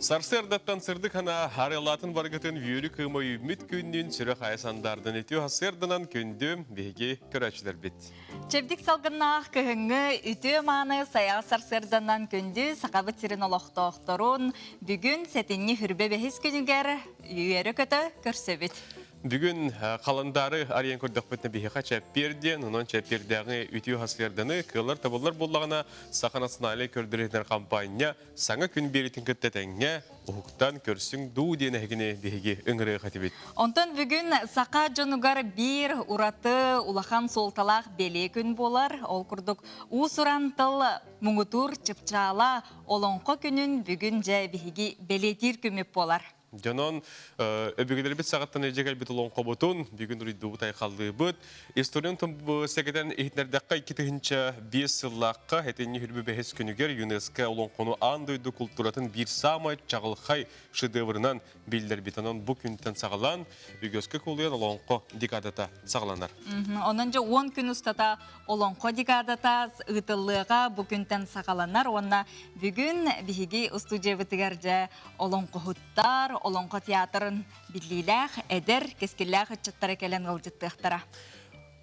Сарсыардаттан сырдык санаа арыалаатын баргытын үөрү кыыма үүммүт күннүн сүрэх айа сандаардан үтүө сарсыарданан күндү биһиги көрөөччүлэрбит. Чэбдик салгыннаах кыһыҥҥы үтүө мааны сайаҕас сарсыарданан күндү Сахабыт сирин олохтоохторун бүгүн сэтинньи хүрбэ бэһис күнүгэр үөрэ-көтө көрсөбүт. Бүгүн халандаары арыйан көрдөхпүтүнэ биһиэхэ чэппиэр диэн, онон чэппиэрдээҕи үтүө сарсыарданы кыаллар табыллар буоллаҕына Саха национальнай көрдөрүүтүнэр хампаанньа Саҥа күн биэритин кытта тэҥҥэ уһуктан көрсүҥ дуу диэн эһигини биһиги ыҥырыах этибит. Онтон бүгүн саха дьонугар биир ураты улахан суолталаах бэлиэ күн буолар. Ол курдук уус-уран тыл муҥутуур чыпчаала Олоҥхо күнүн бүгүн дьэ биһиги бэлиэтиир күммүт буолар. Дьонон өбүгэлэрбит саҕаттан илдьэ кэлбит олоҥхобутун бүгүн уруйдуубут айхаллыыбыт. Историон сэгэтэн иһитинэрдэххэ 2005 сыллаахха этинни хүрбү бэһис күнүгэр ЮНЕСКО олоҥхону аан дойду култууратын биир саамай чаҕылхай шедеврынан биллэрбит. Онон бу күнтэн саҕалаан үгэскэ кулуйан олоҥхо декадата саҕаланар. Онон дьэ 10 күн устата Олоҥхо декадата ыытыллыаҕа бу күнтэн саҕаланар уонна бүгүн биһиги устудьуйабытыгар дьэ олоҥхоһуттар, олоҥхо театрын биллиилээх, эдэр, кэскиллээх ыччаттара кэлэн ыалдьыттыахтара.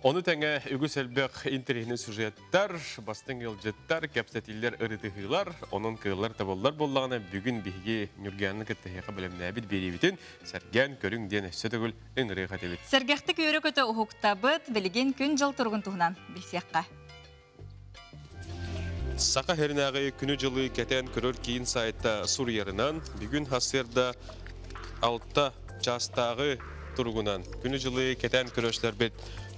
Ону тэҥэ үгүс элбэх интэриэһинэй сюжеттар, бастыҥ ыалдьыттар, кэпсэтиилэр, ырытыһыылар, онон кыаллар табыллар буоллаҕына бүгүн биһиги Ньургуйааны кытта эһиэхэ бэлэмнээбит биэриибитин сэргээн көрүҥ диэн өссө төгүл ыҥырыах этибит. Сэргэхтик үөрэ-көтө уһуктабыт, билигин күн-дьыл туругун туһунан билсиэххэ. Саха сиринээҕи күнү-дьылы кэтээн көрөр киин сайта суруйарынан, бүгүн сарсыарда 6 чаастааҕы туругунан күнү-дьылы кэтээн көрөөччүлэрбит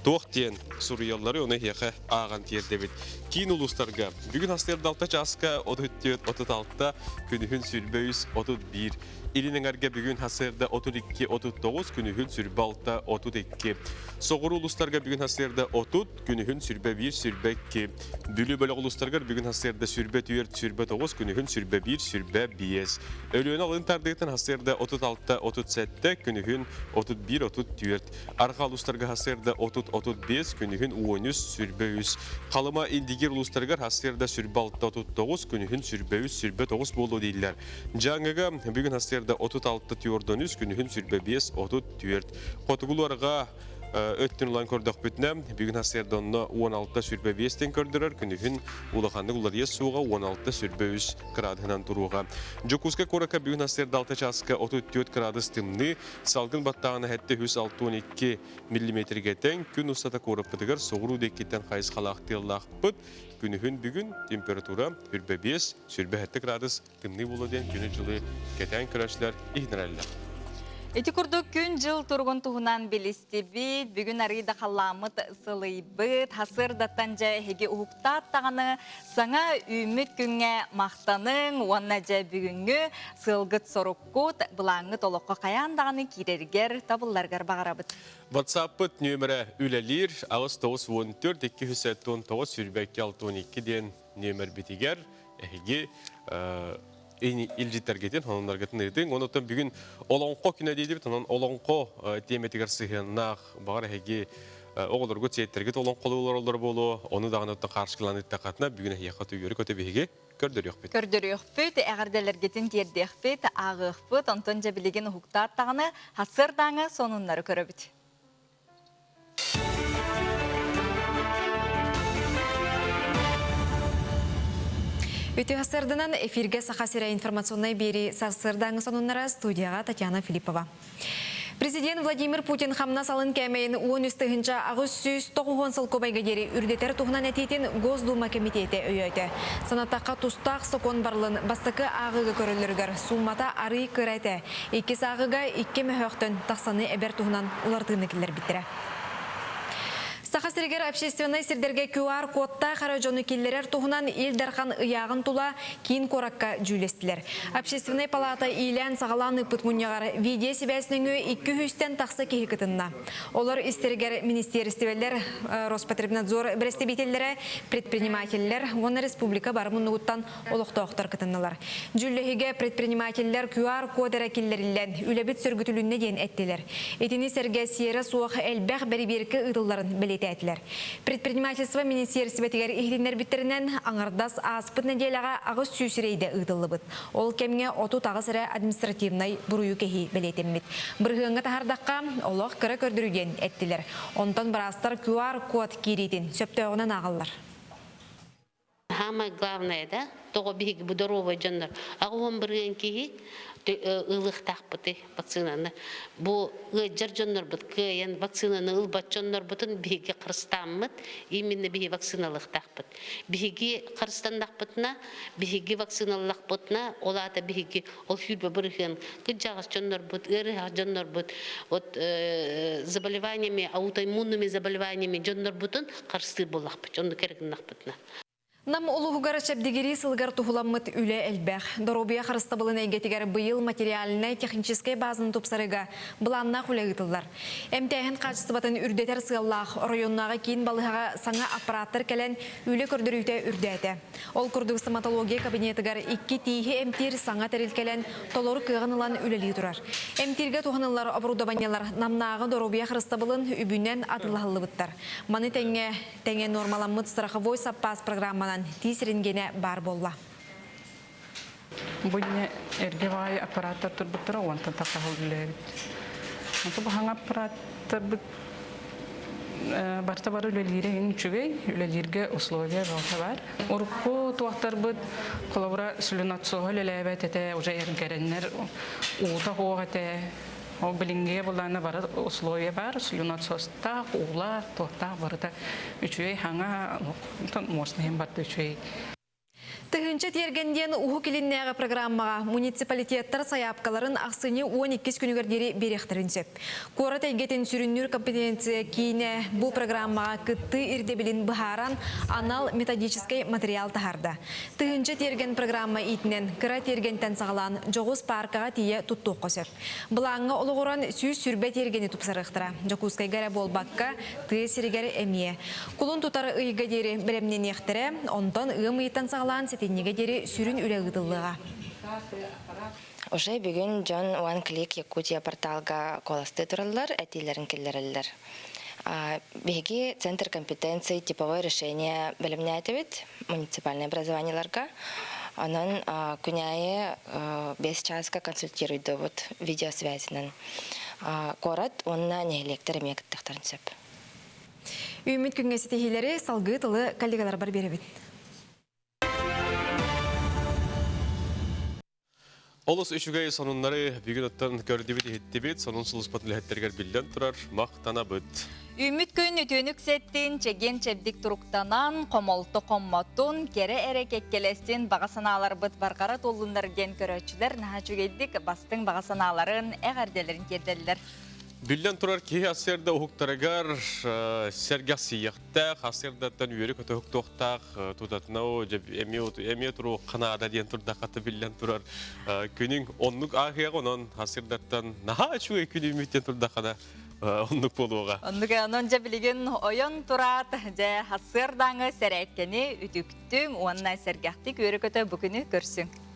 туох диэн суруйаллары ону эһиэхэ ааҕан тиэрдэбит. Киин улуустарга бүгүн сарсыарда 6 чааска 34 36, күнүһүн 23 31. Илин эҥэргэ бүгүн сарсыарда 32-39, күнүһүн 26-32. Соҕуруу улуустарга бүгүн сарсыарда 30, күнүһүн 21-22. Бүлүү бөлөх улуустарыгар бүгүн сарсыарда 24-29, күнүһүн 21-25. Өлүөнэ алын тардыытын сарсыарда 36-37, күнүһүн 31-34. Арҕаа улуустарга сарсыарда 30-35, күнүһүн 13-23. Халыма Индигир улуустарыгар сарсыарда 26-39, күнүһүн 23-29 буолуо дииллэр. Дьааҥыга бүгүн сарсыарда 36 түөрдөн үс, күнүһүн 25 34. Хотугулуарга өттүн ылан көрдөхпүтүнэ, бүгүн сарсыарда онно 16 25 тэн көрдөрөр, күнүһүн улаханнык уларыйа суоҕа 16 23 кыраадыһынан туруоҕа. Дьокуускай куоракка бүгүн сарсыарда 6 чааска 34 кыраадыс тымныы, салгын баттааҕына 762 миллиметргэ тэҥ, күн устата куораппытыгар соҕуруу диэкиттэн хайысхалаах тыаллаахпыт. Күнүһүн бүгүн температура 25 27 градус тымныы буолуо диэн күнү-дьылы кэтээн көрөөччүлэр иһитиннэрэллэр. Ити курдук күн-дьыл туругун туһунан билистибит, бүгүн арыый да халлааммыт сылыйбыт, сарсыардаттан дьэ эһиги уһуктаат даҕаны саҥа үүммүт күҥҥэ махтаныҥ уонна дьэ бүгүҥҥү сыалгыт-соруккут, былааҥҥыт олоххо хайаан даҕаны киирэригэр, табылларыгар баҕарабыт. WhatsApp-пыт нүөмэрэ үлэлиир 8 9 14 279 22 62 диэн нүөмэрбитигэр эһиги илдьиттэргитин, сонуннаргытын ыытыҥ. Онон бүгүн Олоҥхо күнэ диэбит, онон Олоҥхо тиэмэтигэр сыһыаннаах баҕар эһиги оҕолоргут, сиэттэргит олоҥхолуу олороллоро буолуо, ону даҕаны оттон хаарчылаан ыттаххытына, бүгүн эһиэхэ түгүөрү көтө биһиги көрдөрүөхпүт. Көрдөрүөхпүт, эҕэрдэлэргитин тиэрдиэхпит, ааҕыахпыт, онтон дьэ билигин уһуктаат даҕаны сарсыардааҥы сонуннары көрөбүт. Үтүө сарсыарданан эфиргэ Саха сирэ информационнай биэрии сарсыардааҥы сонуннара студияҕа Татьяна Филиппова. Президент Владимир Путин хамнас алын кээмэйин 13 890 солкуобайга диэри үрдэтэр туһунан этиитин Госдума кэмитиэтэ өйөөтө. Санатахха тустаах сокуон барылын бастакы ааҕыыга көрөллөрүгэр суумата арыый кыра этэ. Иккис ааҕыыга икки мөһөөхтөн тахсаны эбэр туһунан уларытыыны киллэрбиттэрэ. Саха сиригэр общественнай сирдэргэ QR-кодтаах эрэ дьону киллэрэр туһунан Ил Дархан ыйааҕын тула киин куоракка дьүүллэстилэр. Общественнай палата иилээн-саҕалаан ыыппыт мунньаҕар видео-сибээс нөҥүө икки сүүстэн тахса киһи кытынна. Олор истэригэр министиэристибэлэр, Роспотребнадзор бэрэстэбиитэллэрэ, предпринимателлэр уонна республика бары муннугуттан олохтоохтор кытыннылар. Дьүүллэһиигэ предпринимателлэр QR-код эрэ киллэриллэн, үлэбит сөргүтүлүннэ диэн эттилэр. Итини сэргэ сиэрэ суох элбэх бэрэбиэркэ ыытылларын бэлиэтээтилэр. бэлиэтээтилэр. Предпринимательство министиэристибэтигэр иһитиннэрбиттэринэн, аҥардас ааспыт нэдиэлэҕэ 800 рейдэ ыытыллыбыт. Ол кэмҥэ 38 эрэ административнай буруйу кэһии бэлиэтэммит. Бырыһыаҥҥа таһаардахха, олох кыра көрдөрүү диэн эттилэр. Онтон быраастар QR-код киириитин сөптөөҕүнэн ааҕаллар. Самое главное, да, тоҕо биһиги бу доруобай дьоннор 80% киһи ылыахтаахпытый вакцинаны. Бу ыалдьар дьоннорбут кыайан вакцинаны ылбат дьоннорбутун биһиги харыстааммыт, именно биһиги вакциналыахтаахпыт. Биһиги харыстаннахпытына, биһиги вакциналлахпытына, ол аата биһиги ол 20% кырдьаҕас дьоннорбут, ыарыһах дьоннорбут, вот заболеваниями, аутоиммунными заболеваниями дьоннорбутун харыстыыр буоллахпыт, онну керек гыннахпытына. Нам улууһугар чэбдигирии сылыгар туһуламмыт үлэ элбэх. Доруобуйа харыстабылын эйгэтигэр быйыл материальнай-техническэй базаны тупсарыыга былааннаах үлэ ыытыллар. Эмтээһин хаачыстыбатын үрдэтэр сыаллаах оройуоннааҕы киин балыыһаҕа саҥа аппараттар кэлэн үлэ көрдөрүүтэ үрдээтэ. Ол курдук стоматология кабинетыгар икки тииһи эмтиир саҥа тэрил кэлэн толору кыаҕын ылан үлэлии турар. Эмтииргэ туһаныллар оборудованиелар Намнааҕы доруобуйа харыстабылын үбүнэн атыылаһыллыбыттар. Маны тэҥэ тэҥэ нуормаламмыт страховой саппаас программанан тиис рентгенэ баар буолла. Бу инньэ эргэ баҕайы аппараттар турбуттара уонтан тахса үлэлээбит. Онто бу хаҥа аппараттарбыт барыта бары үлэлиирэ иһин үчүгэй, үлэлииргэ условия бөҕөтө баар. Урукку туохтарбыт холобура слюнотсоһа үлэлээбэт этэ, уже эргэрэннэр уута суох этэ. Ол билиҥҥигэ былаана бары условия баар, слюнотсостаах, уулаах, туохтаах барыта үчүгэй хаҥа, мощный иһин барыта үчүгэй. Тыһыынча тиэргэн диэн Уһук Илиннээҕи программаҕа муниципалитеттар сайаапкаларын ахсынньы 12 күнүгэр диэри биэриэхтэрин сөп. Куорат эйгэтин сүрүннүүр компетенция киинэ бу программаҕа кыттыы ирдэбилин быһааран анал методическай материал таһаарда. Тыһыынча тиэргэн программа иитинэн кыра тиэргэнтэн саҕалаан дьоҕус пааркаҕа тиийэ туттуохха сөп. Былааҥҥа олоҕуран 120 тиэргэни тупсарыахтара. Дьокуускайга эрэ буолбакка, тыа сиригэр эмиэ. Кулун тутар ыйга диэри бэлэмнэниэхтэрэ, онтон ыам ыйыттан саҕалаан сэтинньигэ диэри сүрүн үлэ ыытыллыаҕа. Уже бүгүн дьон One Click Якутия порталга куоластыы тураллар, этиилэрин киллэрэллэр. Биһиги Центр компетенций типовое решение бэлэмнээтибит муниципальнай образованиеларга. Онон күн аайы 5 чааска консультируйдубут видеосвязинан. Куорат уонна нэһилиэктэр эмиэ кыттыахтарын сөп. Үүммүт күҥҥэ ситиһиилэри салгыы тылы коллегаларбар биэрэбин. Олус үчүгэй сонуннары бүгүн оттон көрдүбүт иһиттибит, сонун сулуспат үлэһиттэригэр биллэн турар махтанабыт. Үүммүт күн үтүөнү үксэттин, чэгиэн чэбдик туруктанан, хомолто хоммотун, кэрэ эрэ кэккэлэстин баҕа санааларбыт барҕара туоллуннар диэн көрөөччүлэр наһаа үчүгэйдик бастыҥ баҕа санааларын, эҕэрдэлэрин тиэрдэллэр. Биллэн турар, киһи сарсыарда уһуктарыгар сэргэхсийиэхтээх, сарсыардаттан үөрэ-көтө уһуктуохтаах, тутатына эмиэ туруохха наада диэн турдаххата биллэн турар күнүҥ оннук ааһыаҕа, онон сарсыардаттан наһаа үчүгэй күн үүммүт диэн турдаххына оннук буолуоҕа. Оннук онон дьэ билигин ойон тураат, дьэ сарсыардааҥы сэрээккэни үтүктүҥ уонна сэргэхтик үөрэ-көтө бу күнү көрсүҥ.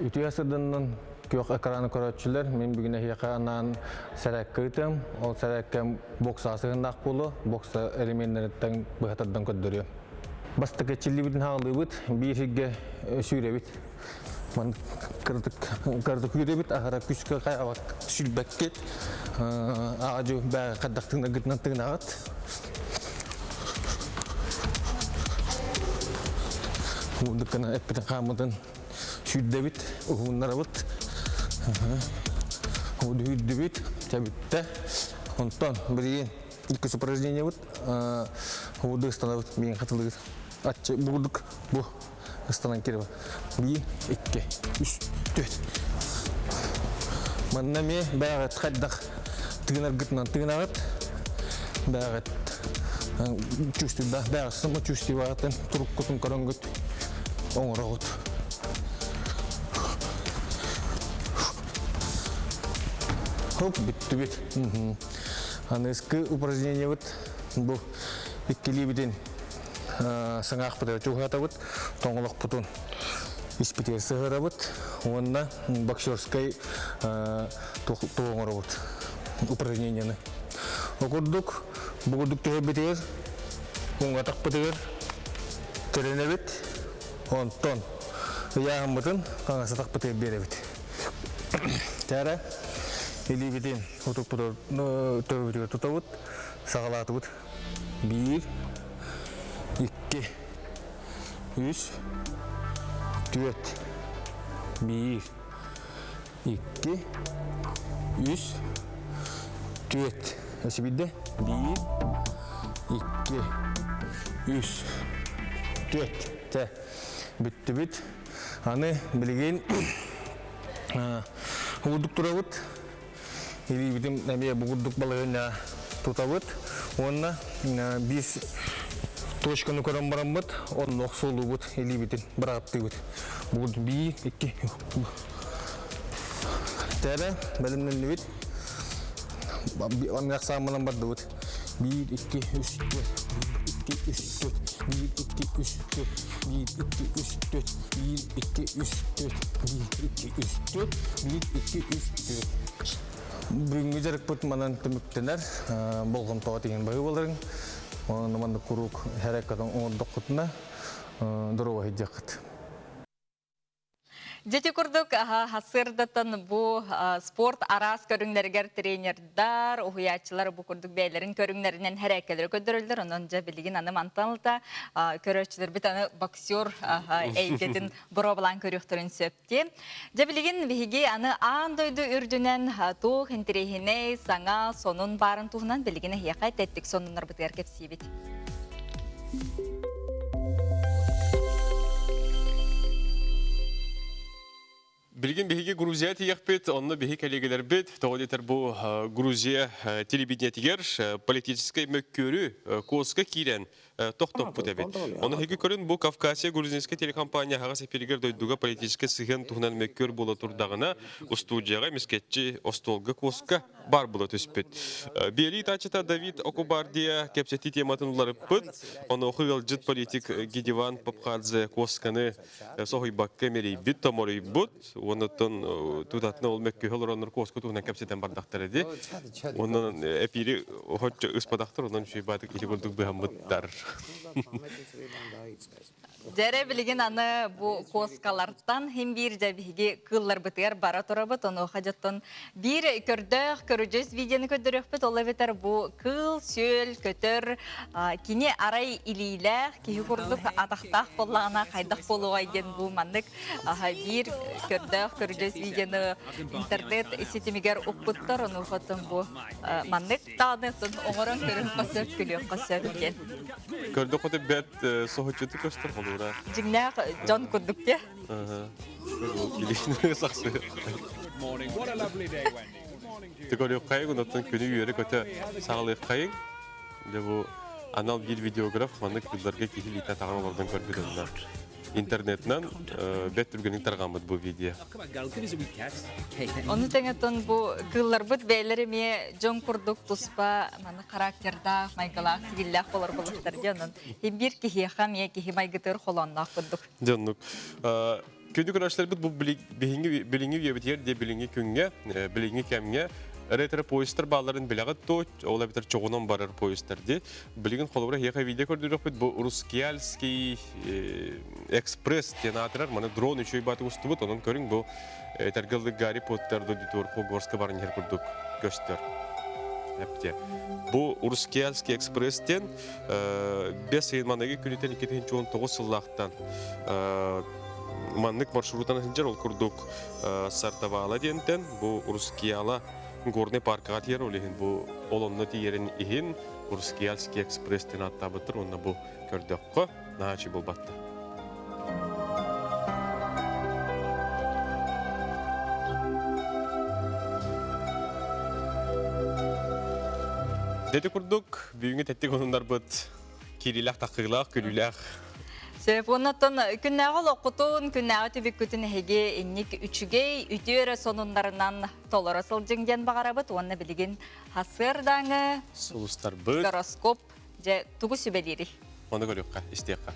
Үтүө сырдыннын күөх экраны көрөөччүлэр, мин бүгүн эһиэхэ анаан сэрээккэ ыытыам. Ол сэрээккэм бокса сыһыннаах буолуо, бокса элеменнэриттэн быһа тардан көрдөрүөм. Бастакы чиллибитин хаалыыбыт, биир сиргэ сүүрэбит. Ман кыратык кыратык үүрэбит, аһара күскэ хайабат сүлбэккит. Аадьу бээ хайдах тыынаргытынан тыынаҕыт. Мурдуккана эппитин хааммытын сүүрдэбит, уһуннарабыт. Үрдүбүт, чэбиттэ. Онтон билигин иккис упражнениебыт уурдук ыстанабыт, миин хатылыгыт. Аччы бурдук бу ыстанан кирэбит. Биир, икки, үс, түөрт. Манна эмиэ бэйэҕит хайдах тыынаргытынан тыынаҕыт. Бэйэҕит чувствуйдаах бэйэҕит самочувствиеҕытын туруккутун көрөнгүт оҥороҕут. Хоп, бүттүбүт. Аныгыскы упражнениебыт бу иккилиибитин саҥаахпытыгар чугаһатабыт, тоҥолохпутун. Испитигэр сыһыарабыт уонна боксерскай туох оҥоробут упражнениены. Ол курдук, бу курдук түһэрбитигэр, уҥатахпытыгар тэринэбит, онтон ыйааһыммытын хаҥасатахпытыгар биэрэбит. Тээрэ илиибитин утукпутугар төбөбүтүгэр тутабыт, саҕалаатыбыт. Биир, икки, үс, түөрт, биир, икки, үс, түөрт. Өсүбүдэ. Биир, икки, үс, түөрт. Тэ. Бүттүбүт. Аны билигин угурдук турабыт. Илиибитин эмиэ бугурдук балаһыанньа тутабыт уонна биир точканы көрөн бараммыт онно охсуолуубут илиибитин быраҕаттыыбыт. Бугурдук биир, икки, Тээрэ бэлэмнэннибит. Анныах сааммынан бардыбыт. Биир, икки, үс, түөрт, биир, икки, үс, түөрт, биир, икки, үс, түөрт, биир, икки, үс, түөрт, биир, икки, үс, түөрт, биир, икки, үс, түөрт, биир, икки, үс, түөрт. Бүгүҥҥү дьарыкпыт манан түмүктэнэр. Болҕомтоҕо тиийэн баһыы буоларыҥ. Онон маннык куруук хэреккатын оҥордоххутуна доруобай сылдьыаххыт. Дьити курдук сырдатан бу спорт араас көрүҥнэригэр тренердар, уһуйааччылар бу курдук бэйэлэрин көрүҥнэринэн хэрээккэлэри көрдөрөллөр. Онон дьэ билигин аны мантан ылта көрөөччүлэрбит аны боксер эйгэтин боруобалаан көрүөхтэрин сөп дии. Дьэ билигин биһиги аны аан дойду үрдүнэн туох интэриэһинэй, саҥа, сонун баарын туһунан билигин эһиэхэ тэттик сонуннарбытыгар кэпсиибит. Билигин биһиги Грузия тиийэхпит, онно биһи кэлигэлэрбит, тоҕо диэтэр бу Грузия телевидениетигэр политическай мөккүөрү куоска киирэн тохтоппут эбит. Ону эһиги көрүн бу Кавказия грузинскай телекомпания аһаҕас эфиригэр дойдуга политическай сыһыан туһунан мөккүөр буола турдаҕына, устуудьуйаҕа эмискэччи остуолга куоска бар була түспүт. Биэрии таачыта Давид Окубардия кэпсэтии тематын уларыппыт. Онуоха ыалдьыт политик Гедеван Попхадзе куосканы соһуйбакка мэрийбит, томоруйбут. Онуттан тутатына ол мөккүһэ олороннор куоска туһунан кэпсэтэн бардахтар эди. Онон эпири хоччо ыспатахтар, онон үчүгэй баатык ити курдук быһаммыттар. Дьэрэ билигин аны бу куоскалартан хим биир дьэ биһиги кыылларбытыгар бара турабыт. Онуоха дьоттон биир көрдөөх, көрүдьүөс видеоны көрдөрүөхпүт. Ол эбэтэр бу кыыл-сүөл, көтөр, кини арай илиилээх, киһи курдук атахтаах буоллаҕына хайдах буолуоҕай диэн бу маннык биир көрдөөх, көрүдьүөс видеоны интернет ситимигэр укпуттар. Онуоха бу маннык даҕаны оҥорон көрүөххэ сөп, күлүөххэ сөп диэн. Көрдөххө бэрт соһуччуту көстөр холуура. Дьиҥнээх дьон курдук дии. Сахсы. Текөрүөххайыҥ, онтон күнү үөрэ-көтө саҕалыаххайыҥ. Дьэ бу анал биир видеограф маннык кыылларга киһи илиитэ атаҕын олордон көрбүт онно. Интернетинэн бэрт түргэнник тарҕаммыт бу видео. Ону тэҥэтон бу кыылларбыт бэйэлэр эмиэ дьон курдук туспа маны характердаах, майгылаах, сигиллээх болор болуктар дии онон биир киһиэхэ эмиэ киһи майгытыгар холоонноох курдук. Дьоннук. Күндү көрөөччүлэрбит бу билиҥҥи билиҥҥи үйэбитигэр диэ билиҥҥи күҥҥэ, билиҥҥи кэмҥэ ретро поездтар баалларын билэҕит дуо? Ол эбэтэр чоҕунан барар поездтар дии. Билигин холобура эһиэхэ видео көрдөрүөхпүт бу Рускеальский экспресс диэн аатырар. Маны дрон үчүгэй баатык устубут. Онон көрүҥ бу этэргэ дылы Гарри Поттер дойдутугар Хогвартска баран иһэр курдук көстөр. Эптиэ. Бу Рускеальский экспресс диэн бэс ыйын маныгы күнүтэн 2019 сыллаахтан маннык маршрутан сылдьар ол курдук Сартавала диэнтэн бу Рускеала горный паркаҕа тиийэр ол иһин бу ол онно тиийэрин иһин Рускеальский экспресс диэн ааттаабыттар уонна бу көрдөххө наһаа үчүгэй буолбаттар. Дети курдук бүгүҥҥү тэттик онуннарбыт киириилээх таххыылаах, күлүүлээх. Сөп, оннуттан күннээҕи олоххутун, күннээҕи түбүккүтүн эһиги инник үчүгэй, үтүө эрэ сонуннарынан толоро сылдьыҥ диэн баҕарабыт уонна билигин хасыардааҥы сулустарбыт гороскоп дьэ тугу сүбэлиирий? Ону көрүөххэ, истиэххэ.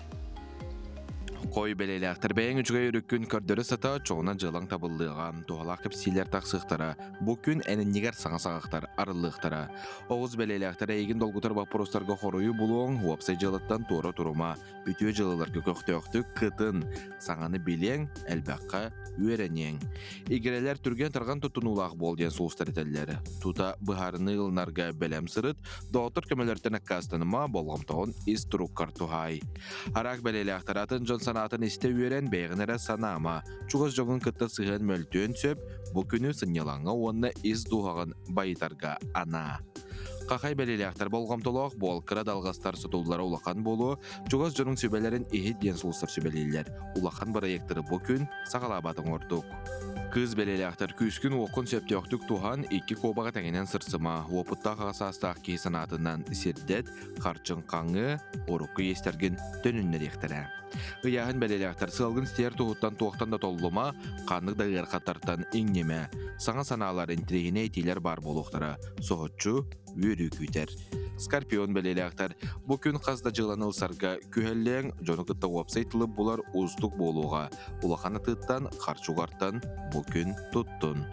Хой бэлиэлээхтэр бэйэҥ үчүгэй өрүккүн көрдөрө сата, чоҕунан дьыалаҥ табыллыаҕа, туһалаах кэпсиилэр тахсыахтара, бу күн эн иннигэр саҥа саҕахтар арыллыахтара. Оҕус бэлиэлээхтэр эйигин долгутар боппуруостарга хоруйу булуоҥ, уопсай дьыалаттан туора турума, үтүө дьыалаларга көхтөөхтүк кытын, саҥаны билиэҥ, элбэххэ үөрэниэҥ. Игирэлэр түргэн-тарҕан туттунуулаах буол диэн сулустар этэллэр. Тута быһаарыныы ылынарга бэлэм сырыт, доҕоттор көмөлөртөн аккаастаныма, болҕомтоҕун ис туруккар туһаай. Араак бэлиэлээхтэр атын дьон санаатын истэ үөрэн, бэйэҕин эрэ санаама. Чугас дьоҥҥун кытта сыһыан мөлтүөн сөп, бу күнү сынньалаҥҥа уонна ис дууһаҕын байытарга анаа. Хахай бэлиэлээхтэр болҕомтолоох буол, кыра далҕастар сутуллара улахан буолуо, чугас дьонуҥ сүбэлэрин иһит диэн сулустар сүбэлииллэр. Улахан бырайыактары бу күн саҕалаабатыҥ ордук. Кыыс бэлиэлээхтэр күүскүн-уоххун сөптөөхтүк туһан, икки куобаҕы тэҥинэн сырсыма, уопуттаах аҕа саастаах киһи санаатынан сирдэт, харчыҥ хаҥыы, урукку иэстэргин төнүннэриэхтэрэ. Ыйааһын бэлиэлээхтэр сыалгын ситиһэр туһуттан туохтан да толлума, ханнык да ыарахаттартан иҥнимэ. Саҥа санаалар, интэриэһинэй этиилэр баар буолуохтара. Соһуччу, үөрүү күүтэр. Скорпион бэлиэлээхтэр бу күн хас да дьыаланы ылсарга күһэллиэҥ, дьону кытта уопсай тылы булар уустук буолуоҕа. Улахан атыыттан, харчы угартан бу күн туттун.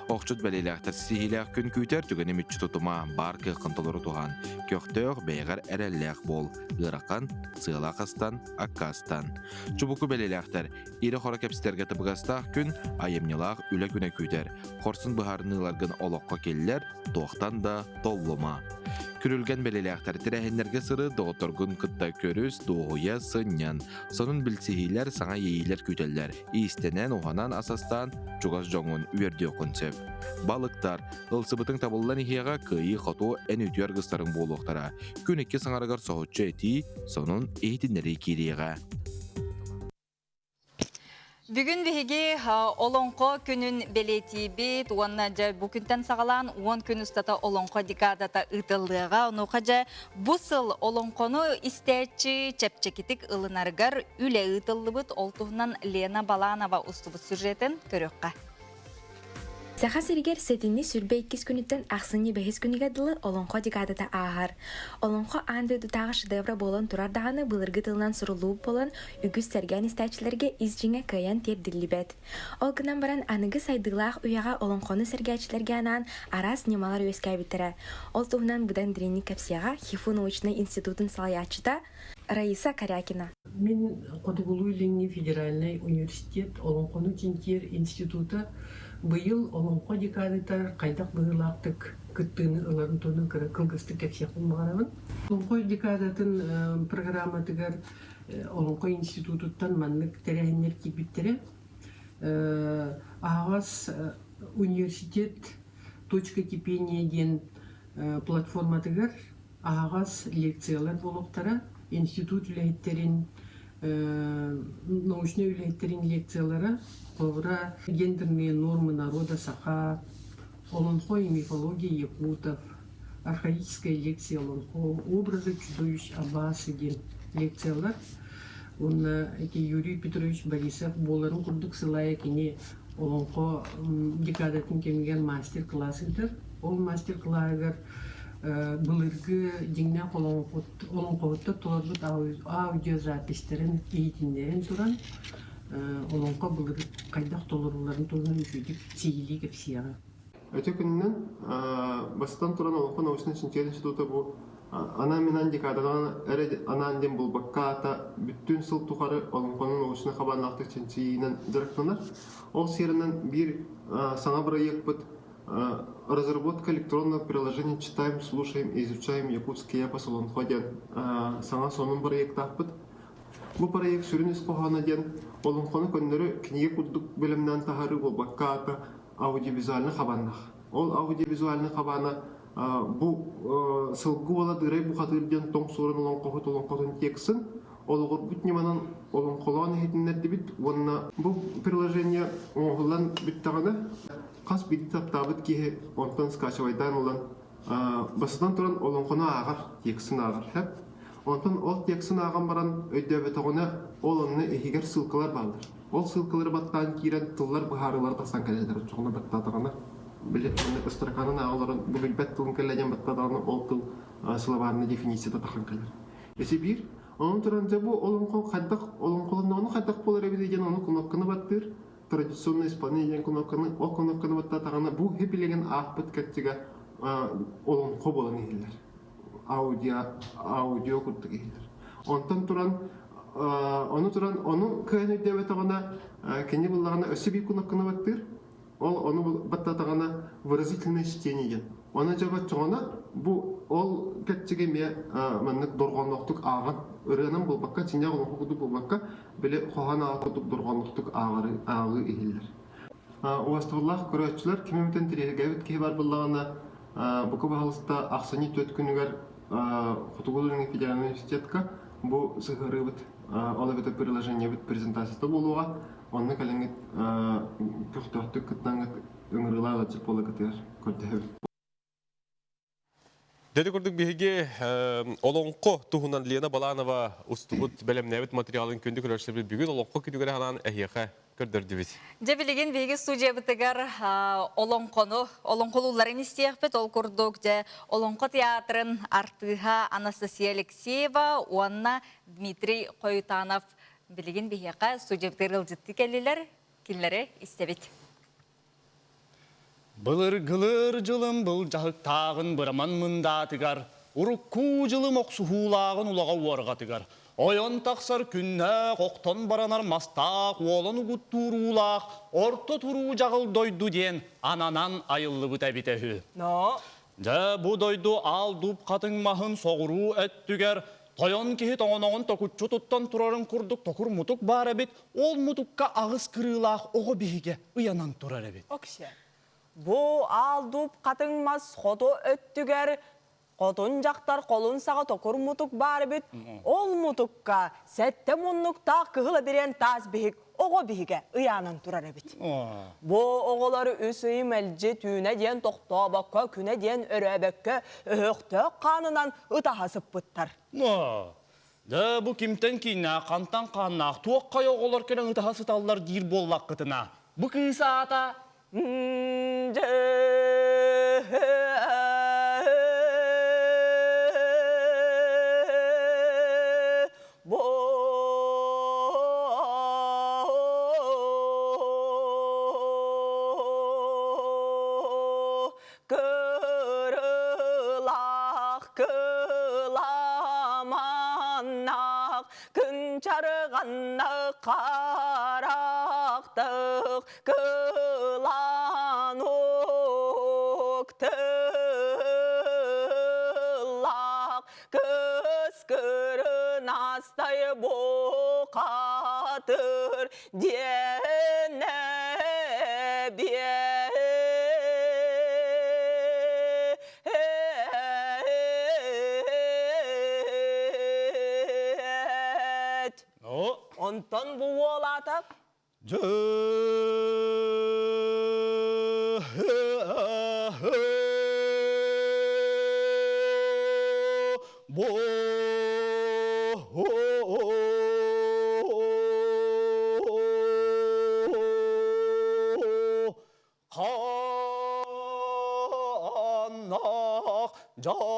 Охчут бэлиэлээхтэр ситиһиилээх күн күүтэр түгэни мүччү тутума, баар кыаххын толору туһан. Көхтөөх, бэйэҕэр эрэллээх буол. Ыарахан, сыалаах астан, аккаастан. Чубуку бэлиэлээхтэр ирэ-хоро кэпсэтэргэ табыгастаах күн, айымньылаах үлэ күнэ күүтэр. Хорсун быһаарыныыларгын олоххо киллэр, туохтан да толлума. Күрүлгэн бэлиэлээхтэр тэрээһиннэргэ сырыт, доҕотторгун кытта көрүс, дуоһуйа, сынньан. Сонун билсиһиилэр, саҥа иэйиилэр күүтэллэр. Иистэнэн, уһанан, ас астаан, чугас дьоҥҥун үөрдүөххүн сөп. Балыктар, ылсыбытыҥ табыллан иһиэҕэ, кыайыы-хотуу эн үтүө аргыстарыҥ буолуохтара. Күн икки саҥарыгар соһуччу этии, сонун иһитиннэрии киириэҕэ. Бүгүн биһиги Олоҥхо күнүн бэлиэтиибит уонна дьэ бу күнтэн саҕалаан 10 күн устата Олоҥхо декадата ыытыллыаҕа. Онуоха дьэ бу сыл олоҥхону истээччи чэпчэкитик ылынарыгар үлэ ыытыллыбыт. Ол туһунан Лена Баланова устубут сюжетын көрүөххэ. Саха сиригэр сэтинньи 22 күнүттэн ахсынньы бэһис күнүгэр дылы Олоҥхо декадата ааһар. Олоҥхо аан дойдутааҕы шедеврэ буолан турар даҕаны былыргы тылынан суруллубут буолан, үгүс сэргээн истээччилэргэ ис дьиҥэ кыайан тиэрдиллибэт. Ол гынан баран аныгы сайдыылаах үйэҕэ олоҥхону сэргээччилэргэ анаан араас ньымалар үөскээбиттэрэ. Ол туһунан быдан дириҥник кэпсиэҕэ ХИФУ научнай институтун салайааччыта Раиса Корякина. Мин Хотугулуу-Илиҥҥи федеральнай университет Олоҥхону чинчийэр института быйыл Олоҥхо декадата хайдах быһыылаахтык кыттыыны ыларын туһунан кыра кылгастык кэпсиэхпин баҕарабын. Олоҥхо декадатын программатыгар Олоҥхо институтуттан маннык тэрээһиннэр киирбиттэрэ. Аһаҕас университет «Точка кипения» диэн платформатыгар аһаҕас лекциялар буолуохтара, институт үлэһиттэрин, научнай үлэһиттэрин лекциялара, холобура, гендерные нормы народа саха, олонхо и мифология якутов, архаическая лекция олонхо, образы чудовищ Абасы диэн лекциялар. Уонна эти Юрий Петрович Борисов буоларын курдук сылайа кини Олоҥхо декадатын кэмигэр мастер-класс ыытар. Ол мастер-клаһыгар былыргы дьиҥнээх олоҥхоһуттар толорбут аудиозаписьтарын иһитиннэрэн туран олоҥхо былыр хайдах толорулларын туһунан үчүгэйдик сиһилии кэпсиэҕэ. Өтө күнүнэн бастатан туран Олоҥхо научнай чинчийэр института бу анаан-минаан декадаҕа эрэ анаан диэн булбакка аата бүттүүн сыл тухары олоҥхону научнай хабааннаахтык чинчийиинэн дьарыктанар. Ол сиэринэн биир саҥа бырайыакпыт разработка электронного приложения «Читаем, слушаем и изучаем якутский эпос Олоҥхо» диэн саҥа сонун бырайыактаахпыт. Бу проект сүрүн ис хоһооно диэн олоҥхону көннөрү кинигэ курдук бэлэмнээн таһаарыы буолбакка аата аудиовизуальнай хабааннаах. Ол аудиовизуальнай хабаана бу сылгы уола Дыырай бухатыыр диэн тоҥ суорун олоҥхоһут олоҥхотун тексын олоҕурбут ньыманан олоҥхолоон иһитиннэрдибит уонна бу приложение оҥоһуллан бүттэҕинэ хас биирдии таптаабыт киһи онтон скачивайдаан ылан бастатан туран олоҥхону ааҕар тексын ааҕар сөп онтон ол тексын ааҕан баран өйдөөбөтөҕүнэ ол онно иһигэр ссылкалар бааллар Ол ссылкалары баттаан киирэн тыллар быһаарыылара тахсан кэлэллэр. Оччоҕуна баттаатаҕына, били маннык ыстаракаанын ааҕа олорон бу билбэт тылын кэллэ диэн баттаатаҕына, ол тыл словарный дефиницията тахан кэлэр. Ити биир. Онон туран дьэ бу олоҥхо хайдах олоҥхолонноҕуна хайдах буолар эбит диэн ону кнопканы баттыыр традиционное исполнение диэн кнопканы ол кнопканы баттаатаҕына бу хипилигин аахпыт кэрчигэ олоҥхо буолан иһиллэр. Аудио аудио курдук иһиллэр. Онтон туран ону туран ону кыайан өйдөөбөтөҕүнэ кини буллаҕына өссө биир кнопканы баттыыр. Ол ону баттатаҕына выразительное чтение диэн. Ону дьэ баччаҕына бу ол кэрчиги эмиэ маннык дорҕоонноохтук ааҕан ырыанан буолбакка, чиннээх олоҥхо курдук буолбакка, били хоһоон ааҕар курдук дорҕоонноохтук ааҕары ааҕыы иһиллэр. Уостубуллаах көрөөччүлэр ким эмитин тириэһиргээбит киһи бар буоллаҕына, бука баһылыста ахсынньы 4 күнүгэр Хотугу Илиҥҥи федеральнай университетка бу сыһыарыыбыт, ол эбэтэр приложениебыт презентацията буолуоҕа. Онно кэлэҥҥит көхтөөхтүк кыттаҥҥыт ыҥырыылаах ыалдьыт буоларгытыгар көрдөһөбүт. Дьэ курдук биһиги олоҥхо туһунан Лена Баланова устубут бэлэмнээбит материалын күндү көрөөччүлэрбит бүгүн олоҥхо күнүгэр анаан эһиэхэ көрдөрдүбүт. Дьэ билигин биһиги студиябытыгар олоҥхону олоҥхолуулларын истиэхпит. Ол курдук дьэ Олоҥхо театрын артыыһа Анастасия Алексеева уонна Дмитрий Хоютанов билигин биһиэхэ студиябытыгар ыалдьыттыы кэллилэр. Кинилэри истэбит. Былыргылыр дьылым былдьаһыктааҕын быраман мындаатыгар, урукку дьылым охсуһуулааҕын улаҕа уорҕатыгар, ойон тахсар күннээх, охтон баранар мастаах, уолан угуттуур уулаах, орто туруу дьаҕыл дойду диэн ананан айыллыбыта эбитэ үһү. Дьэ, бу дойду аал дууп хатыҥ маһын соҕуруу өттүгэр тойон киһи тоҥоноҕун токуччу туттан турарын курдук токур мутук баар эбит, ол мутукка аҕыс кырыылаах оҕо биһигэ ыйанан турар эбит. Окше. Бу аал дууп хатыҥ мас хоту өттүгэр хотун дьахтар холун саҕа токур мутук баар эбит. Ол мутукка сэттэ муннуктаах кыһыл эбириэн таас биһик оҕо биһигэ ыйаанан турар эбит. Бу оҕолор үс ый мэлдьи түүнэ диэн тохтообокко, күнэ диэн өрөөбөккө өһөхтөөх хаанынан ытаһа сыппыттар. Дэ бу кимтэн кииннээх, хантан хааннаах, туох хайа оҕолор кэлэн ытаһа сыталлар диир буоллаххытына, бу кыыс аата Кырылаах кыламаннаах күн чарыганна харахтых кылан уктылаах кыскырынастай бухатыр диэнэ биэт. Ну, Онтон бу уолаата Ханнах жабажылах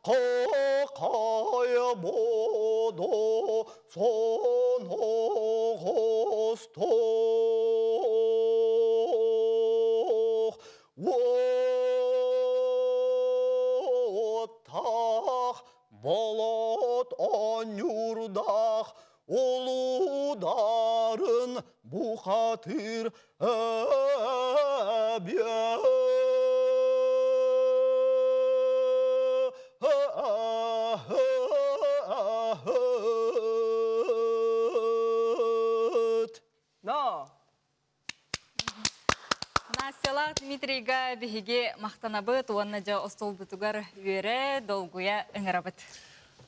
қақай бодо соноғостох Оттах болот онюрдах улударын бухатыр әбиэт. Но. Настялаах Дмитрийга биһиги махтанабыт уонна дьэ остуолбутугар үөрэ, долгуйа ыҥырабыт.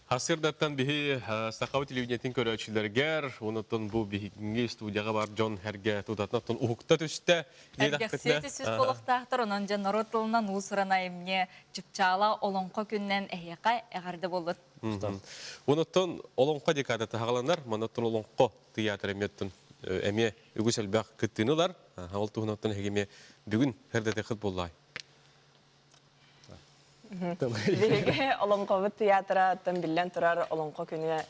Хасырдаттан биһи Сахабы телевидениетин көрөөччүлэргэр, онуттан бу биһиги студияға бар дьон эргэ тутатынан уһукта түстэ. Эргэхсиэ түсүс болохтаахтар, онон дьэ норуот тылынан уус-уран айымньы чыпчаала олоҥхо күннэн эһиэхэ эҕэрдэ буоллун. Онуттан олоҥхо декадата хагаланар, манаттан олоҥхо тыйаатыр эмиэттэн эмиэ үгүс элбэх кыттыыны ылар. Ол туһунан эһиги эмиэ бүгүн хердэтехит буоллай. Биһиги Олоҥхобут театраттан биллэн турар Олоҥхо күнэ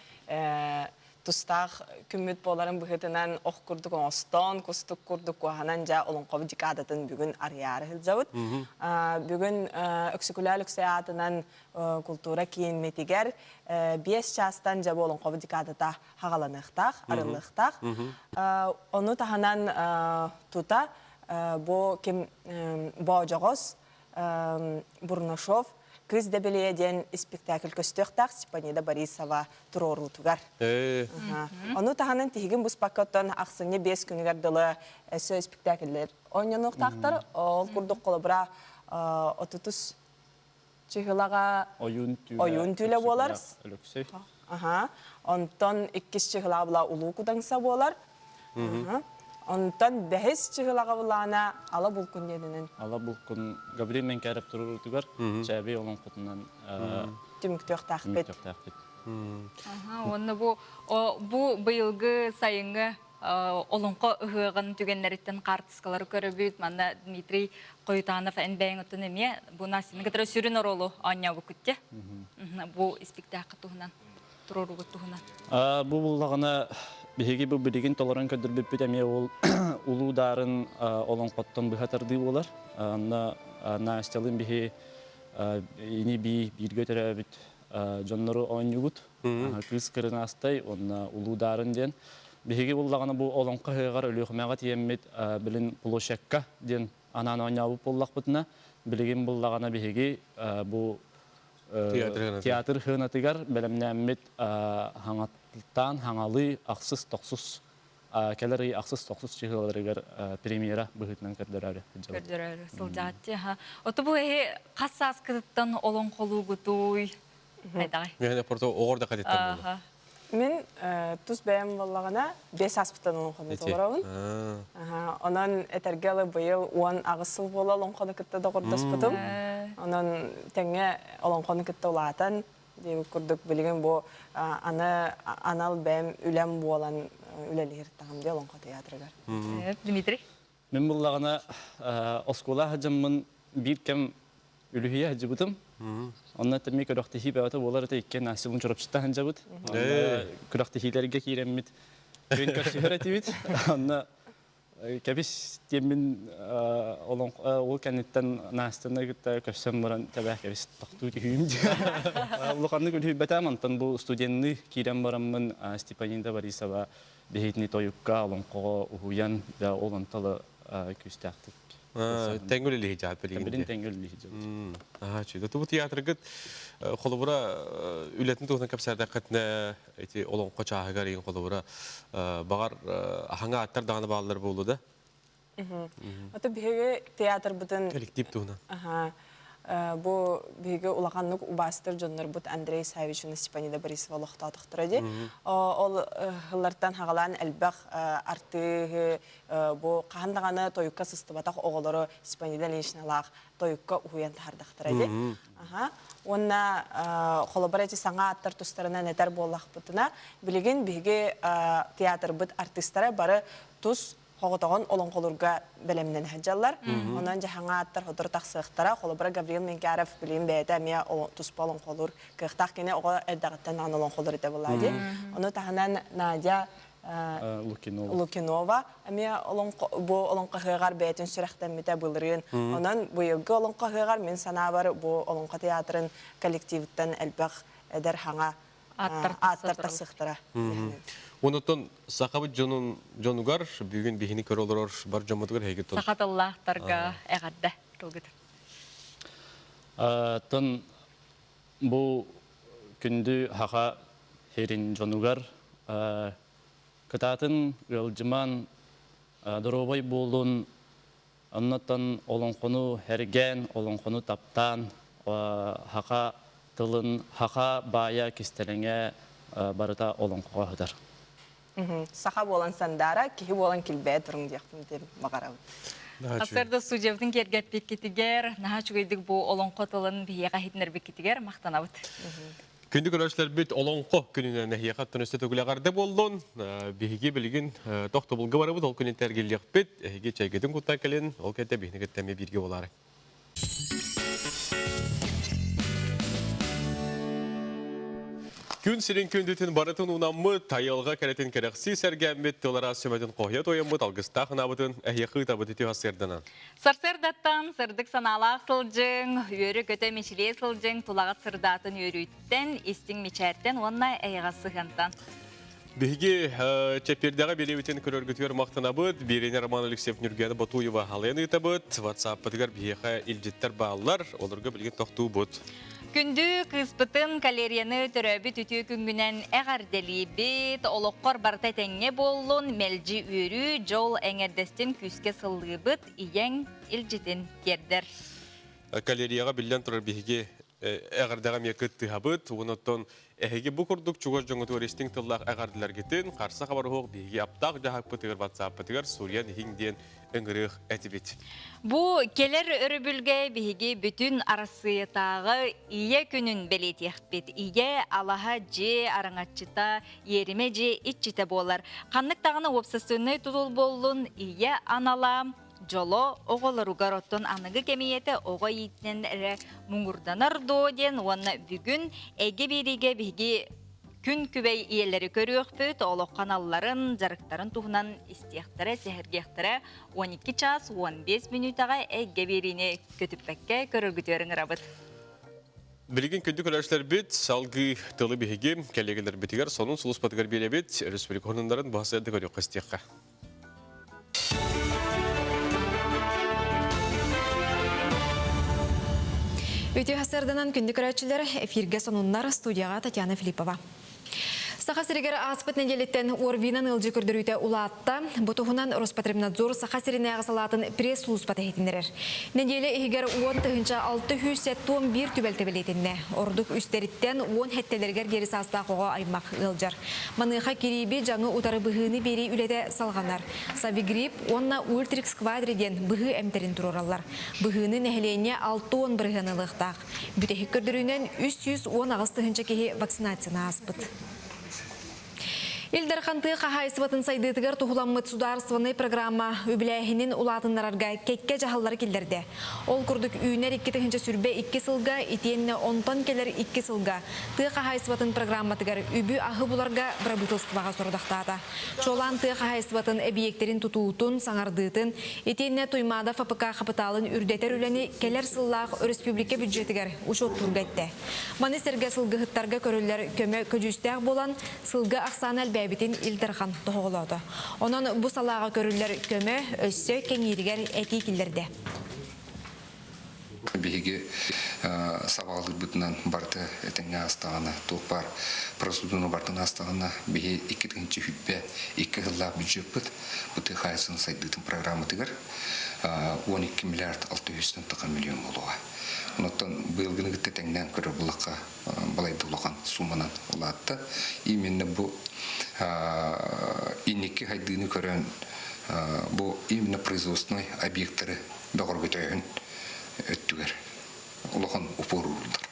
тустаах күммүт буоларын быһыытынан ох курдук оҥостон, кустук курдук куоһанан дьэ Олоҥхобут декадатын бүгүн арыйаары сылдьабыт. Бүгүн Өксөкүлээх Өлөксөй аатынан култуура кииммитигэр 5 чаастан дьэ бу Олоҥхобут декадата хаҕаланыахтаах, арыллыахтаах. Ону таһынан тута бу ким Боодьоҕос Бурнашов Кыыс Дэбилийэ диэн испиктээкил көстүөхтээх Степанида Борисова туруоруутугар. Ону таһынан тиһигин буспакка оттон ахсынньы 5 күнүгэр дылы өссө испиктээкиллэр оонньонуохтаахтар. Ол курдук холобура 30 чыһылаҕа ойуун түүлэ буолар. Онтон иккис чыһылаҕа була Улуу Кудаҥса буолар. Онтон бэһис чыһылаҕа булаана Ала Булкун диэнинэн. Ала Булкун Гаврил Менкяров туруорутугар Чээбий олоҥхотунан түмүктүөхтээхпит. Түмүктүөхтээхпит. Уонна бу бу быйылгы сайыҥҥы олоҥхо ыһыаҕын түгэннэриттэн хаартыскалары көрөбүт. Манна Дмитрий Хоютанов эн бэйэҥ оттон эмиэ бу Настяны кытары сүрүн оруолу оонньообуккут те. Бу испиктээххэ туһунан туруоруугут туһунан. Бу буллаҕына биһиги бу билигин толорон көрдөрбүппүт эмиэ ол улуу даарын олоҥхоттон быһа тардыы буолар. Онно Настялыын биһи ини бии бииргэ төрөөбүт дьоннору оонньуубут. Кыыс Кырынаастай уонна Улуу Даарын диэн. Биһиги буллаҕына бу олоҥхо ыһыаҕар Өлүөхүмэҕэ тиийэммит билин площадка диэн анаан оонньообут буоллахпытына, билигин буллаҕына биһиги бу театр хыанатыгар бэлэмнээммит хаҥаттаан хаҥалыы ахсыс тохсус кэлэр ый ахсыс тохсус чыһыаларыгар премьера быһыытынан көрдөрөөрү сылдьабыт. Көрдөрөөрү сылдьааччы. Ото бу эһи хас сааскытыттан олоҥхолуугутуй? Айдаҕай. Мен порто оҕор да катыттан буолла. Мин тус бэйэм буоллаҕына 5 сааспыттан олоҥхону толоробун. Онон этэргэ ылы быйыл 18 сыл буола олоҥхону кытта доҕордоспутум. Онон тэҥҥэ олоҥхону кытта улаатан диэбит курдук билигин бу аны анал бэйэм үлэм буолан үлэлиир таһым дии олоҥхо театрыгар. Дмитрий? Мин буллаҕына оскуола сылдьаммын биир кэм үлүһүйэ сылдьыбытым. Онно эмиэ күрэхтэһии бөҕөтө буолар этэ иккиэн Настялыын Чурапчыта сылдьабыт. Күрэхтэһиилэргэ киирэммит күөн көрсүһэр этибит. Онно кэбис диэммин ол кэнниттэн Настяны кытта көрсөн баран тэбээ кэбис тохтуу түһүүм диэн. Улаханнык үлүһүйбэтээм, онтон бу студенныы киирэн бараммын Степанида Борисова биһигини тойукка, олоҥхоҕо уһуйан, да ол онтон күүстээхтик Тэҥҥэ үлэлиһи дьаат билигин. Билин тэҥҥэ үлэлиһи дьаат. Аха, чүдэ. Тубу театргыт холобура үлэтин туһунан кэпсээтэххитинэ ити олоҥхо чааһыгар иин холобура баҕар аһаҥа аттар даҕаны бааллар буолуо да? Ото биһиги театрбытын коллектив туһунан. Аха. Бу биһиги улаханнык убаастыр дьоннорбут Андрей Савич уонна Степанида Борисова олохтоотохторо дии. Ол ыллартан хагалаан элбэх артыыһы бу хаһан даҕаны тойукка сыстыбатах оҕолору Степанида Ильиничналаах тойукка уһуйан таһардахтара дии. Аха. Уонна холобур эти саҥа аттар тустарынан этэр буоллахпытына, билигин биһиги театрбыт артыыстара бары тус хоҕотоҕон олоҥхолуурга бэлэмнэнэ сылдьаллар. Онон дьаһаҥа аттар сотору тахсыахтара. Холобура Гаврил Менкяров билигин бэйэтэ эмиэ туспа олоҥхолуур кыахтаах кини оҕо эрдэҕиттэн даҕаны олоҥхолуур этэ буоллаа дии. Ону таһынан Надя Лукинова. Лукинова эмиэ бу олоҥхо ыһыаҕар бэйэтин сүрэхтэммитэ былырыын. Онон быйылгы олоҥхо ыһыаҕар мин санаабар бу олоҥхо театрын коллективыттан элбэх эдэр хаҥа ааттар тахсыахтара. Онотон сахабыт дьонун дьонугар бүгүн биһини көрө олорор бар дьоммутугар эһиги тон. Саха тыллаахтарга эҕэрдэ тылгытын. Тон Бу күндү Һаха сирин дьонугар кытаатын ыалдьыман, доруобай буолун, оннуттан олоҥхону һэргээн, олоҥхону таптаан, һаха тылын, һаха баайа кистэлэҥэ барыта олоҥхоҕо сытар. Саха буолан сандаара, киһи буолан килбэйэ туруҥ диэхпин баҕарабын. Сарда судьябытын киэргэппиккитигэр, наһаа үчүгэйдик бу олоҥхо тылын биһиэхэ иһитиннэрбиккитигэр махтанабыт. Күндү көрөөччүлэрбит олоҥхо күнүнэн эһиэхэ оттон өссө төгүл эҕэрдэ буоллун. Биһиги билигин тохтобулга барабыт, ол күнүн тэргиллиэхпит. Эһиги чэйгитин куттан кэлин, ол кэнтэ биһини кытта эмиэ бииргэ буолаарай. Күн сирин күндүтүн барытын уунаммыт, айылҕа кэрэтин кэрэхсии сэргээммит, тыл араас сүмэтин хоһуйа туойаммыт, алгыстаах ынаабытын эһиэхэ ыытабыт үтүө сарсыарданан. Сарсыардаттан сырдык санаалаах сылдьыҥ, үөрэ-көтө мичилиэ сылдьыҥ, тулаҕыт сырдаатын үөрүүттэн, истиҥ мичээртэн уонна эйэҕэс сыһыантан. Биһиги чэппиэрдэҕи биэриибитин көрөргүтүгэр махтанабыт. Биэриини Роман Алексеев Ньургуяна Ботуева халыйан ыытабыт. WhatsApp-пытыгар биһиэхэ илдьиттэр бааллар. Олорго билигин тохтуубут. Күндү кыыспытын Калерияны төрөөбүт үтүө күҥҥүнэн эҕэрдэлиибит. Олоххор барыта этэҥҥэ буоллун, мэлдьи үөрүү, дьол эҥэрдэстин күүскэ сыллыыбыт, ийэҥ илдьитин тиэрдэр. Калерияҕа биллэн турар биһиги эҕэрдэҕэ эмиэ кыттыһабыт. Онон эһиги бу курдук чугас дьоҥҥутугар истиҥ тыллаах эҕэрдэлэргитин харса хабар уһуох биһиги аптаах дьаһакпытыгар ватсаппытыгар суруйан иһиҥ диэн ыҥырыах этибит. Бу кэлэр өрөбүлгэ биһиги бүтүн Арассыыйатааҕы Ийэ күнүн бэлиэтиэхпит. Ийэ алаһа дьиэ араҥаччыта, иэримэ дьиэ иччитэ буолар. Ханнык даҕаны уопсастыбаннай тутул буоллун, ийэ анала дьоло оҕолоругар оттон аныгы кэмийэтэ оҕо иитинэн эрэ муҥурданар дуо диэн уонна бүгүн эйгэ биэриигэ биһиги күн күбэй ийэлэри көрүөхпүт, олоххо аналларын, дьарыктарын туһунан истиэхтэрэ, сэһэргиэхтэрэ 12 чаас 15 мүнүүтэҕэ эйгэ биэриини көтүппэккэ көрөргүтүгэр ыҥырабыт. Билигин күндү көрөөччүлэрбит, салгыы тылы биһиги кэллиэгэлэрбитигэр сонун сулууспатыгар биэрэбит, республика хонуннарын баһасыарда көрүөххэ истиэххэ. Үтүө сарсыарданан күндү көрөөччүлэр, эфиргэ сонуннар студияҕа Татьяна Филиппова. Саха сиригэр ааспыт нэдиэлэттэн ОРВИ-нан ыалдьыы көрдөрүүтэ улаатта. Бу туһунан Роспотребнадзор Саха сиринээҕи салаатын пресс-сулууспата иһитиннэрэр. Нэдиэлэ иһигэр 10 671 түбэлтэ бэлиэтэннэ. Ордук үстэриттэн 10 сэттэлэригэр диэри саастаах оҕо аймах ыалдьар. Маныаха кирииби дьаҥы утары быһыыны биэрии үлэтэ салҕанар. Савигрипп уонна Ультрикс Квадри диэн быһыы эмтэрин туруораллар. Быһыыны нэһилиэнньэ 60% ылыахтаах. Бүтэһик көрдөрүүнэн 318 тыһыынча киһи вакцинацияны ааспыт. Ил Дархан тыа хаһаайыстыбатын сайдыытыгар туһуламмыт судаарыстыбаннай программа үбүлээһинин улаатыннарарга кэккэ дьаһаллары киллэрдэ. Ол курдук үүнэр 2022 сылга итиэннэ онтон кэлэр икки сылга тыа хаһаайыстыбатын программатыгар үбү-аһы буларга бырабыыталыстыбаҕа сорудахтаата. Чуолаан тыа хаһаайыстыбатын эбийиэктэрин тутуутун, саҥардыытын, итиэннэ Туймаада ФПК хапытаалын үрдэтэр үлэни кэлэр сыллаах өрөспүүбүлүкэ бюджетыгар учуоттуурга эттэ. Маны сэргэ сылгыһыттарга көрүллэр көмө көдьүүстээх буолан, сылгы ахсаана элбээбитин Ил Дархан тоһоҕолоото. Онон бу салааҕа көрүллэр көмө өссө кэҥииригэр этии киллэрдэ. Биһиги сабаҕалыырбытынан барыта этэҥҥэ аастаҕына, туох баар процедураны барытын аастаҕына, биһи 2022 сыллаах бюджеппыт бу тыа хаһаайыстыбатын сайдыытын программатыгар 12 миллиард 600 тахса миллион буолуоҕа. Онтон быйылгыны кытта тэҥнээн көрөр буллахха балайда улахан сууманан улаатта. Именно бу инники хайдыыны көрөн бу именно производственный объекттары бөҕөргөтөөһүн өттүгэр улахан упор ууруллар.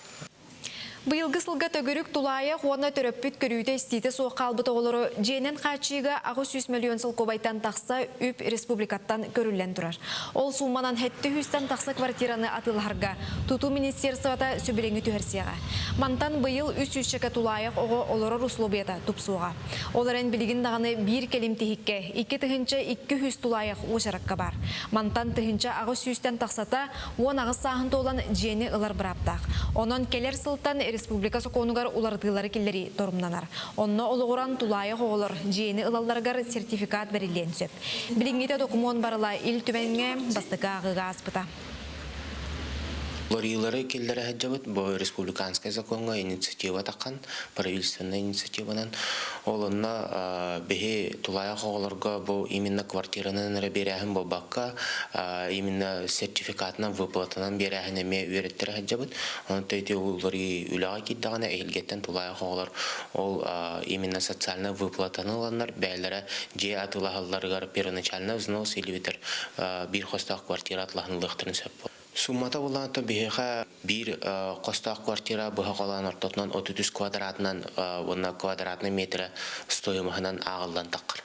Быйылгы сылга төгүрүк тулаайах уонна төрөппүт көрүүтэ-истиитэ суох хаалбыт оҕолору дьиэнэн хааччыйыыга 800 миллион солкуобайтан тахса үп республикаттан көрүллэн турар. Ол сууманан 700-тэн тахса квартираны атыылаһарга тутуу министерствота сөбүлэҥи түһэрсиэҕэ. Мантан быйыл 300-чэкэ тулаайах оҕо олорор условията тупсуоҕа. Ол эрэн билигин даҕаны биир кэлим тиһиккэ 2200 тулаайах уочаракка баар. Мантан 1800-тэн тахсата 18 сааһын туолан дьиэни ылар бырааптаах. Онон кэлэр сылтан республика сокуонугар уларытыылары киллэрии торумнанар. Онно олоҕуран тулаайах оҕолор дьиэни ылалларыгар сертификат бэриллиэн сөп. Билиҥҥитэ докумуон барыла Ил Түмэҥҥэ бастакы ааҕыыга ааспыта. Уларыйыылары киллэрэ сылдьабыт бу республиканскай закоҥҥа инициатива таххан, правительственнай инициативанан. Ол онно биһи тулаайах оҕолорго бу именно квартиранан эрэ биэрээһин буолбакка, именно сертификатынан, выплатанан биэрээһин эмиэ үөрэттэрэ сылдьабыт. Онон ити уларыы үлэҕэ киирдэҕинэ эһилгэттэн тулаайах оҕолор ол именно социальнай выплатаны ыланнар бэйэлэрэ дьиэ атыылаһалларыгар первоначальный взнос или битэр биир хостоох квартира атылаһынылыахтарын сөп. Суммата булаата биһиэхэ биир хостоох квартира быһа холоон ортотунан 33 квадратынан уонна квадратный метрэ стоимоһынан ааҕыллан таххар.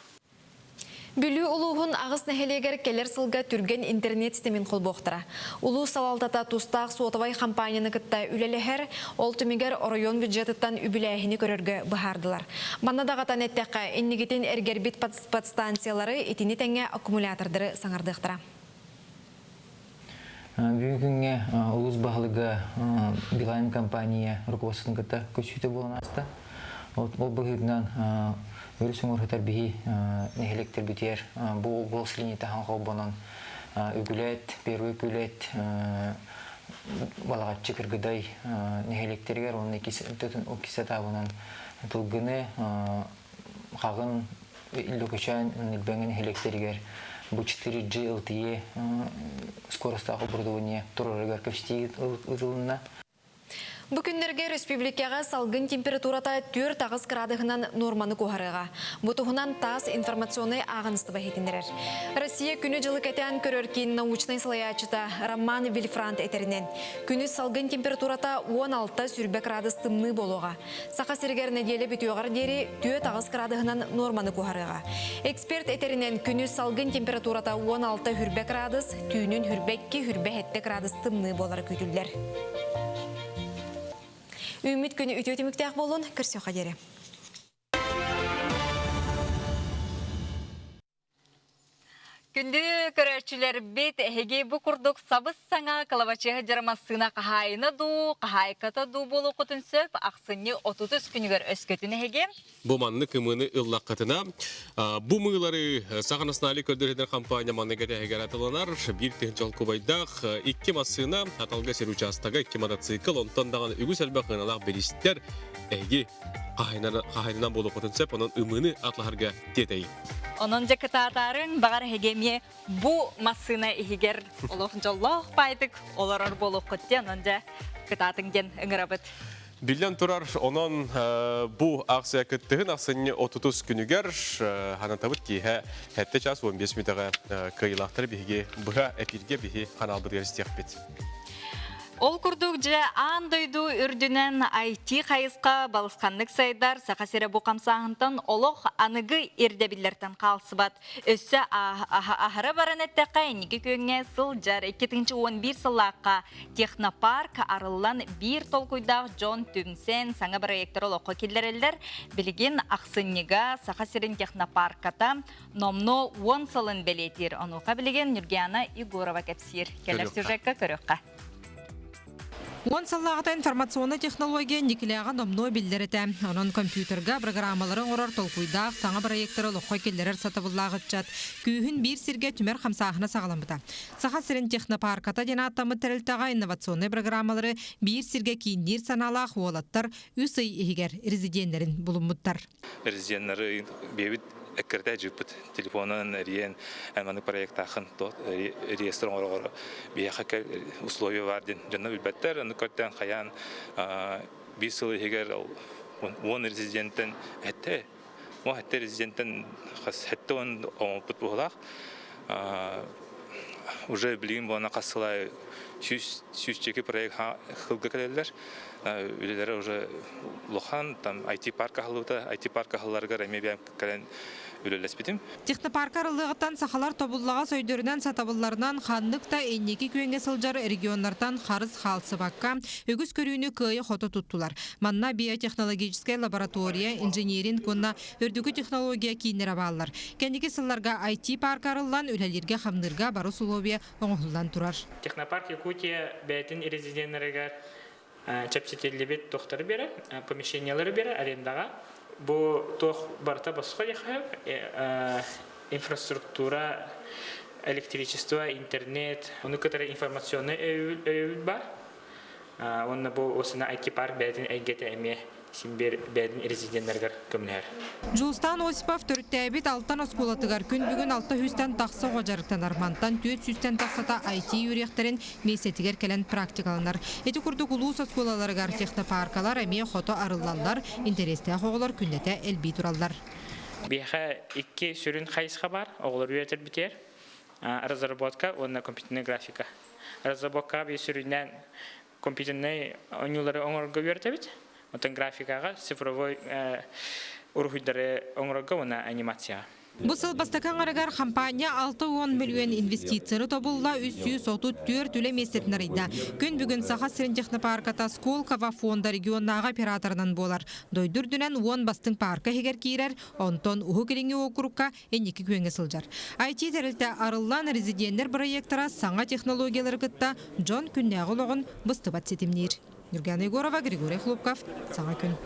Бүлүү улууһун аҕыс нэһилиэгэр кэлэр сылга түргэн интернет ситимин холбуохтара. Улуус салалтата тустаах суотабай хампаанньаны кытта үлэлэһэр, ол түмүгэр оройуон бюджетыттан үбүлээһини көрөргө быһаардылар. Манна даҕатан эттэххэ, иннигитин эргэрбит подстанциялары итини тэҥэ аккумулятордары саҥардыахтара. Бүгүн күҥҥэ улуус баһылыга Билайн компания руководствотын кытта көрсүүтэ буолан ааста. Ол быһыытынан өрүс уҥуор биһи нэһилиэктэрбитигэр бу голос линията холбонон Үгүлэт, Первый Күлэт, Балаҕаччы Кыргыдай нэһилиэктэригэр уонна иккис этабынан Тылгыны, Хаҕын Лөкөчөөн Илбэҥэ нэһилиэктэригэр бу 4G LTE скоростаах оборудование турарыгар көстүү ыытылынна. Бу күннэргэ республикаҕа салгын температурата 4-8 градуһунан нуорманы куоһарыаҕа. Бу туһунан ТАСС информационнай ааҕыныстыба иһитиннэрэр. Россия күнү-дьылы кэтээн көрөр киин научнай салайааччыта Роман Вильфрант этэринэн, күнүс салгын температурата 16-сүрбэ градус тымныы буолуоҕа. Саха сиригэр нэдиэлэ бүтүөҕэр диэри 4-8 градуһунан нуорманы куоһарыаҕа. Эксперт этэринэн, күнүс салгын температурата 16-хүрбэ градус, түүнүн хүрбэ 2-хүрбэ 7 градус тымныы буолара күүтүллэр. Үүммүт күн үтүө түмүктээх буолун, көрсүөххэ диэри. Күндү көрөөччүлэрбит, эһиги бу курдук сабыс-саҥа кылабачыаһы дьар массыына хаһаайына дуу, хаһаайката дуу буолуоххутун сөп, ахсынньы 33 күнүгэр өскөтүн эһиги. Бу маннык ымыыны ыллаххытына, бу мыылары Саха национальнай көрдөрүтэр компания маннык этэһигэр атыланар, биир тыһыынча холкубайдаах икки массыына, Аталга сир учаастага, икки мотоцикл, онтон даҕаны үгүс элбэх ыаналаах биристэр эһиги хаһайынынан буолуоххутун сөп, онон ымыыны атлаһарга тиэтэйиҥ. Онон дьэ кытаатаарыҥ, баҕар эһиги эмиэ бу массыына иһигэр олох дьоллоох баайдык олорор буолуоххут диэн, онон дьэ кытаатыҥ диэн ыҥырабыт. Биллэн турар, онон бу акция кыттыһын ахсынньы 30 күнүгэр ханатабыт киэһэ 7 час 15 мүтэҕэ кыайыылаахтары биһиги быһа эпиргэ биһи ханаалбытыгар истиэхпит. Ол курдук дьэ аан дойду үрдүнэн IT хайысха балысханнык сайдар, Саха сирэ бу хамсааһынтан олох аныгы ирдэбиллэртэн хаалсыбат. Өссө аһара баран эттэххэ, инники күөҥҥэ сылдьар 2011 сыллаахха технопарк арыллан биир толкуйдаах дьон түмсэн саҥа проектары олоххо киллэрэллэр. Билигин ахсынньыга Саха сирин технопарката номнуо уон сылын бэлиэтиир. Онуоха билигин Нюргиана Егорова кэпсиир. Кэлэр сюжекка көрүөххэ. Уон сыллааҕыта информационнай технология Никилээҕэ номнуо биллэр этэ. Онон компьютерга программалары оҥорор толкуйдаах саҥа бырайыактары олоххо киллэрэр сатабыллаах ыччат күүһүн биир сиргэ түмэр хамсааһына саҕаламмыта. Саха сирин технопарката диэн ааттаммыт тэрилтэҕэ инновационнай программалары биир сиргэ киинниир санаалаах уолаттар үс ый иһигэр резиденнэрин булуммуттар. Резиденнары бэйэбит эккирэтэ дьыппыт телефонунан эрийэн маннык проектаахын реестр оҥороҕоро биһиэхэ условия баар диэн дьонно билбэттэр ону көрдөөн хайаан биир сыл иһигэр уон резиденттэн этте уон этте резиденттэн хас хэтте уон оҥоппут буолаах уже билигин буолана хас сыл сүүс сүүсчэки проект хылга кэлэллэр үлэлэрэ уже улахан там IT-парк аһыллыбыта IT-парк аһылларыгар эмиэ бэйэм кэлэн үлэлэспитим. Технопарка арыллыаҕыттан сахалар тобуллаҕас өйдөрүнэн сатабылларынан ханнык да инники күөҥҥэ сылдьар регионнартан харыс хаалсыбакка үгүс көрүүнү кыайа-хото туттулар. Манна биотехнологическай лаборатория, инжиниринг уонна үрдүкү технология кииннэрэ бааллар. Кэнники сылларга IT-парка арыллан үлэлииргэ-хамныырга бары усулуобуйа оҥоһуллан турар. Технопарк Якутия бэйэтин резиденнэригэр чэпчэтиллибит туохтары берер, помещениялары берер арендаҕа. Бу туох барыта босхо диэхэ инфраструктура, электричество, интернет, ону кытары информационный өйөбүл бар. Уонна бу осына IT-парк бэйэтин эйгэтэ эмиэ син биир бэйэтин резиденнэригэр көмөлөһөр. Дьулустаан Осипов төрүттээбит Алтан оскуолатыгар күн бүгүн алта сүүстэн тахса оҕо дьарыктанар. Мантан түөрт сүүстэн тахсата IT үөрэхтэрин миэстэтигэр кэлэн практикаланар. Ити курдук улуус оскуолаларыгар технопаркалар эмиэ хото арыллаллар, интэриэстээх оҕолор күннэтэ элбии тураллар. Биһиэхэ икки сүрүн хайысха баар, оҕолор үөрэтэрбитигэр разработка уонна компьютерная графика. Разработкаҕа биир сүрүннээн компьютернай оонньуулары оҥорорго үөрэтэбит. Оттон графикаҕа цифровой уруһуйдары оҥорорго уонна анимацияҕа. Бу сыл бастакы аҥарыгар хампаанньа 60 мөлүйүөн инвестицияны тобулла, 334 үлэ миэстэтин арыйда. Күн бүгүн Саха сирин технопарката Сколково фонда регионнааҕы операторынан буолар. Дойду үрдүнэн 10 бастыҥ паарка иһигэр киирэр, онтон Уһук Илиҥҥи уокурукка инники күөҥҥэ сылдьар. IT тэрилтэ арыллан резиденнэр бырайыактара саҥа технологиялары кытта дьон күннээҕи олоҕун быстыбат ситимниир. Нюргана Егорова, Григорий Хлопков, Саҥа күн.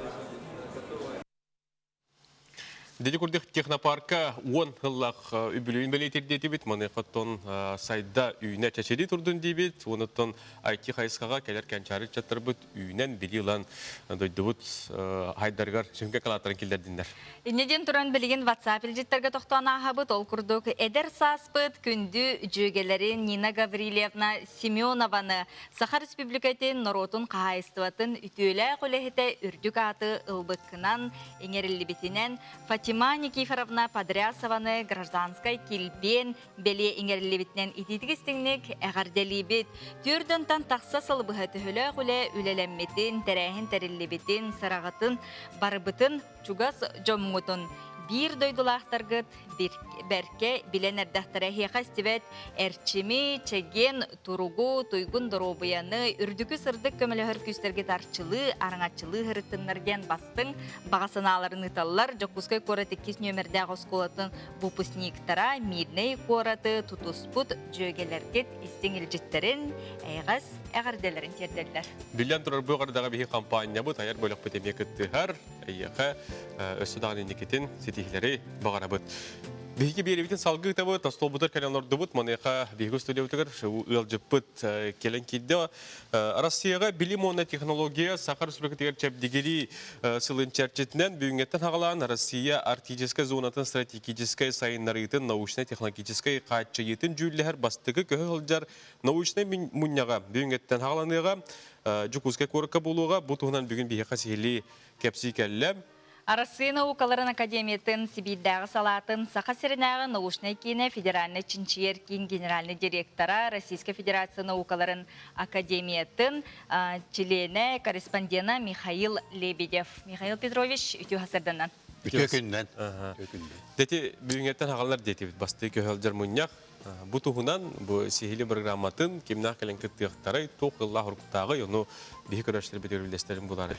Дети курдук технопарка 10 сыллаах үбүлүйүн бэлиэтирдиэтибит. Маныхаттан сайда үүнэ чэчири турдун диибит. Онуттан IT хайысхаҕа кэлэр кэнчээри ыччаттарбыт үүнэн билии ылан дойдубут хайдарыгар сүҥкэ кылааттарын киллэрдиннэр. Инньэ диэн туран билигин WhatsApp илдьиттэргэ тохтоон ааһабыт. Ол курдук эдэр сааспыт күндү дьүөгэлэрин Нина Гаврильевна Семенованы Саха Республикатын норуотун хаһаайыстыбатын үтүөлээх үлэһитэ үрдүк ааты ылбыккынан иҥэриллибитинэн Фатима Никифоровна Подрясованы гражданскай килбиэн бэлиэ иҥэриллибитинэн итиитик истиҥник эҕэрдэлиибит. Түөрт тахса сыл быһа төһөлөөх үлэ үлэлэммитин, тэрээһин тэриллибитин, сыраҕытын, барыбытын чугас дьоммутун биир дойдулаахтаргыт бэркэ билэн эрдэхтэрэ эһиэхэ истибэт эрчими, чэгиэн туругу, туйгун доруобуйаны, үрдүкү сырдык көмөлөһөр күүстэргит арчылыы, араҥаччылыы сырыттыннар диэн бастыҥ баҕа санааларын ыыталлар. Дьокуускай куорат иккис нүөмэрдээх оскуолатын выпускниктара Мирнэй куораты тутуспут дьүөгэлэргит истиҥ илдьиттэрин, эйэҕэс эҕэрдэлэрин тиэрдэллэр. Биллэн турар, бу эҕэрдэҕэ биһи хампаанньабыт айар бөлөхпүт эмиэ кыттыһар. Эйиэхэ өссө даҕаны инникитин ситиһиилэри баҕарабыт. Биһиги биэрэбитин салгыы ыытабыт, остуолбутугар кэлэн олордубут. Маныаха биһиги студиябытыгар ыалдьыппыт кэлэн киирдэ. Россияҕа билим уонна технология Саха Республикатыгар чэбдигирии сылын чэрчитинэн бүгүҥҥэттэн хаҕалаан Россия Арктическай зонатын стратегическай сайыннарыытын научнай-технологическай хааччыйыытын дьүүллэһэр бастакы көһө сылдьар научнай мунньаҕа бүгүҥҥэттэн хаҕаланыаҕа. Дьокуускай куоракка буолуоҕа. Бу туһунан бүгүн биһиэхэ сиһилии кэпсии кэллэ. Арассыыйа наукаларын академиятын Сибиирдээҕи салаатын Саха сиринээҕи научнай киинэ федеральнай чинчийэр киин генеральнай директора, Российскай Федерация наукаларын академиятын чилиэнэ, корреспондена Михаил Лебедев. Михаил Петрович, үтүө сарданан. Үтүө күннэн. Дети бүгүҥҥэттэн хагаллар диэтибит бастыы көһөлдөр мунньах. Бу туһунан бу сиһили программатын кимнээх кэлэн кыттыахтарай, туох ыллаах уруктааҕый, ону биһи көрөөччүлэрбит үллэстэрин булары.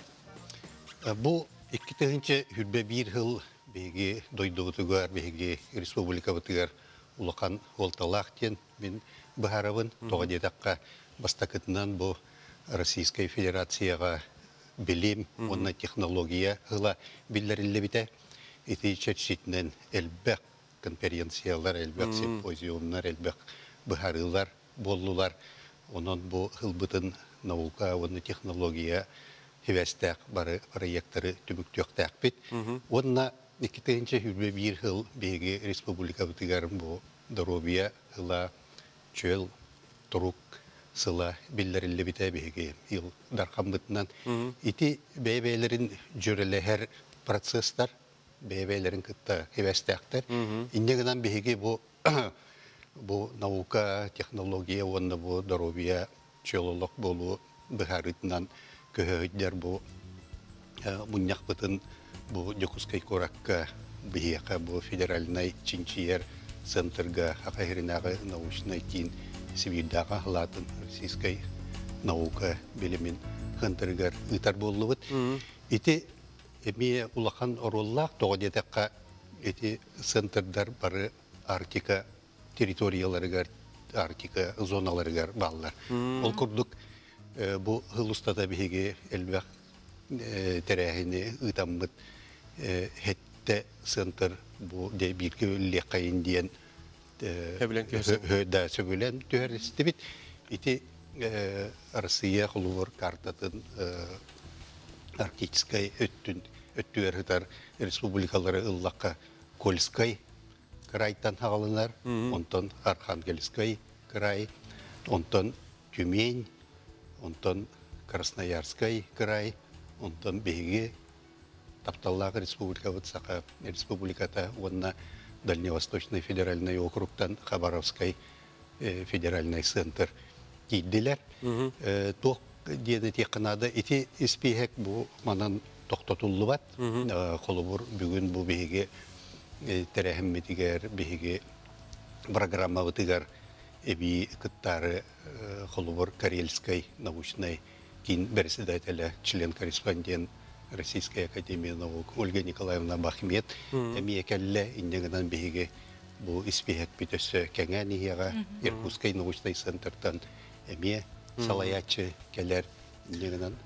Бу 2021 сыл биһиги дойдубутугар, биһиги республикабытыгар улахан суолталаах диэн мин быһаарабын. Тоҕо диэтэххэ, бастакытынан бу Российскай Федерацияҕа билим уонна технология сыла биллэриллибитэ. Ити чэрчитинэн элбэх конференциялар, элбэх симпозиумнар, элбэх быһаарыылар буоллулар. Онон бу ылбытын наука уонна технология сибээстээх бары проекттары түмүктүөхтээхпит. Уонна 2021 сыл биһиги республикабытыгар бу доруобуйа сыла, чөл турук сыла биллэриллибитэ биһиги Ил Дархаммытынан. Ити бэйэ-бэйэлэрин дьүөрэлэһэр процесстар бэйэ-бэйэлэрин кытта сибээстээхтэр. Инньэ гынан биһиги бу бу наука, технология уонна бу доруобуйа чөл олох буолуу быһаарыытынан көһөһүйдэр бу мунньахпытын бу Дьокуускай куоракка биһиэхэ бу федеральнай чинчийэр центрга Саха сиринээҕи научнай киин Сибиирдээҕи аһылаатын российскай наука билимин центрыгар ыытар буоллубут. Ити эмиэ улахан оруоллаах, тоҕо диэтэххэ ити центрдар бары Арктика территорияларыгар, Арктика зоналарыгар бааллар. Ол курдук бу сыл устата биһиги элбэх тэрээһини ыытаммыт хэттэ центр бу бииргэ үлэлиэххэйин диэн да сөбүлэн түһэристибит. Ити Россия холобур картатын арктическай өттүн өттүгэр сытар республикалары ыллахха Кольскай крайтан хаҕаланар, онтон Архангельскай край, онтон Тюмень, онтон Красноярскай край, онтон биһиги тапталлаах республикабыт Саха Республиката уонна Дальневосточный федеральный округтан Хабаровскай федеральный центр киирдилэр. Туох диэн этиэххэ наада, ити испииһэк бу манан тохтотуллубат. Холобур, бүгүн бу биһиги тэрээһиммитигэр биһиги программабытыгар эбии кыттаары холобур Карельскай научнай киин председателя, член-корреспондент Российской академии наук Ольга Николаевна Бахмет эмиэ кэллэ. Инньэ гынан биһиги бу испииһэкпит өссө кэҥээн иһиэҕэ. Иркутскай научнай центртан эмиэ салайааччы кэлэр. Инньэ гынан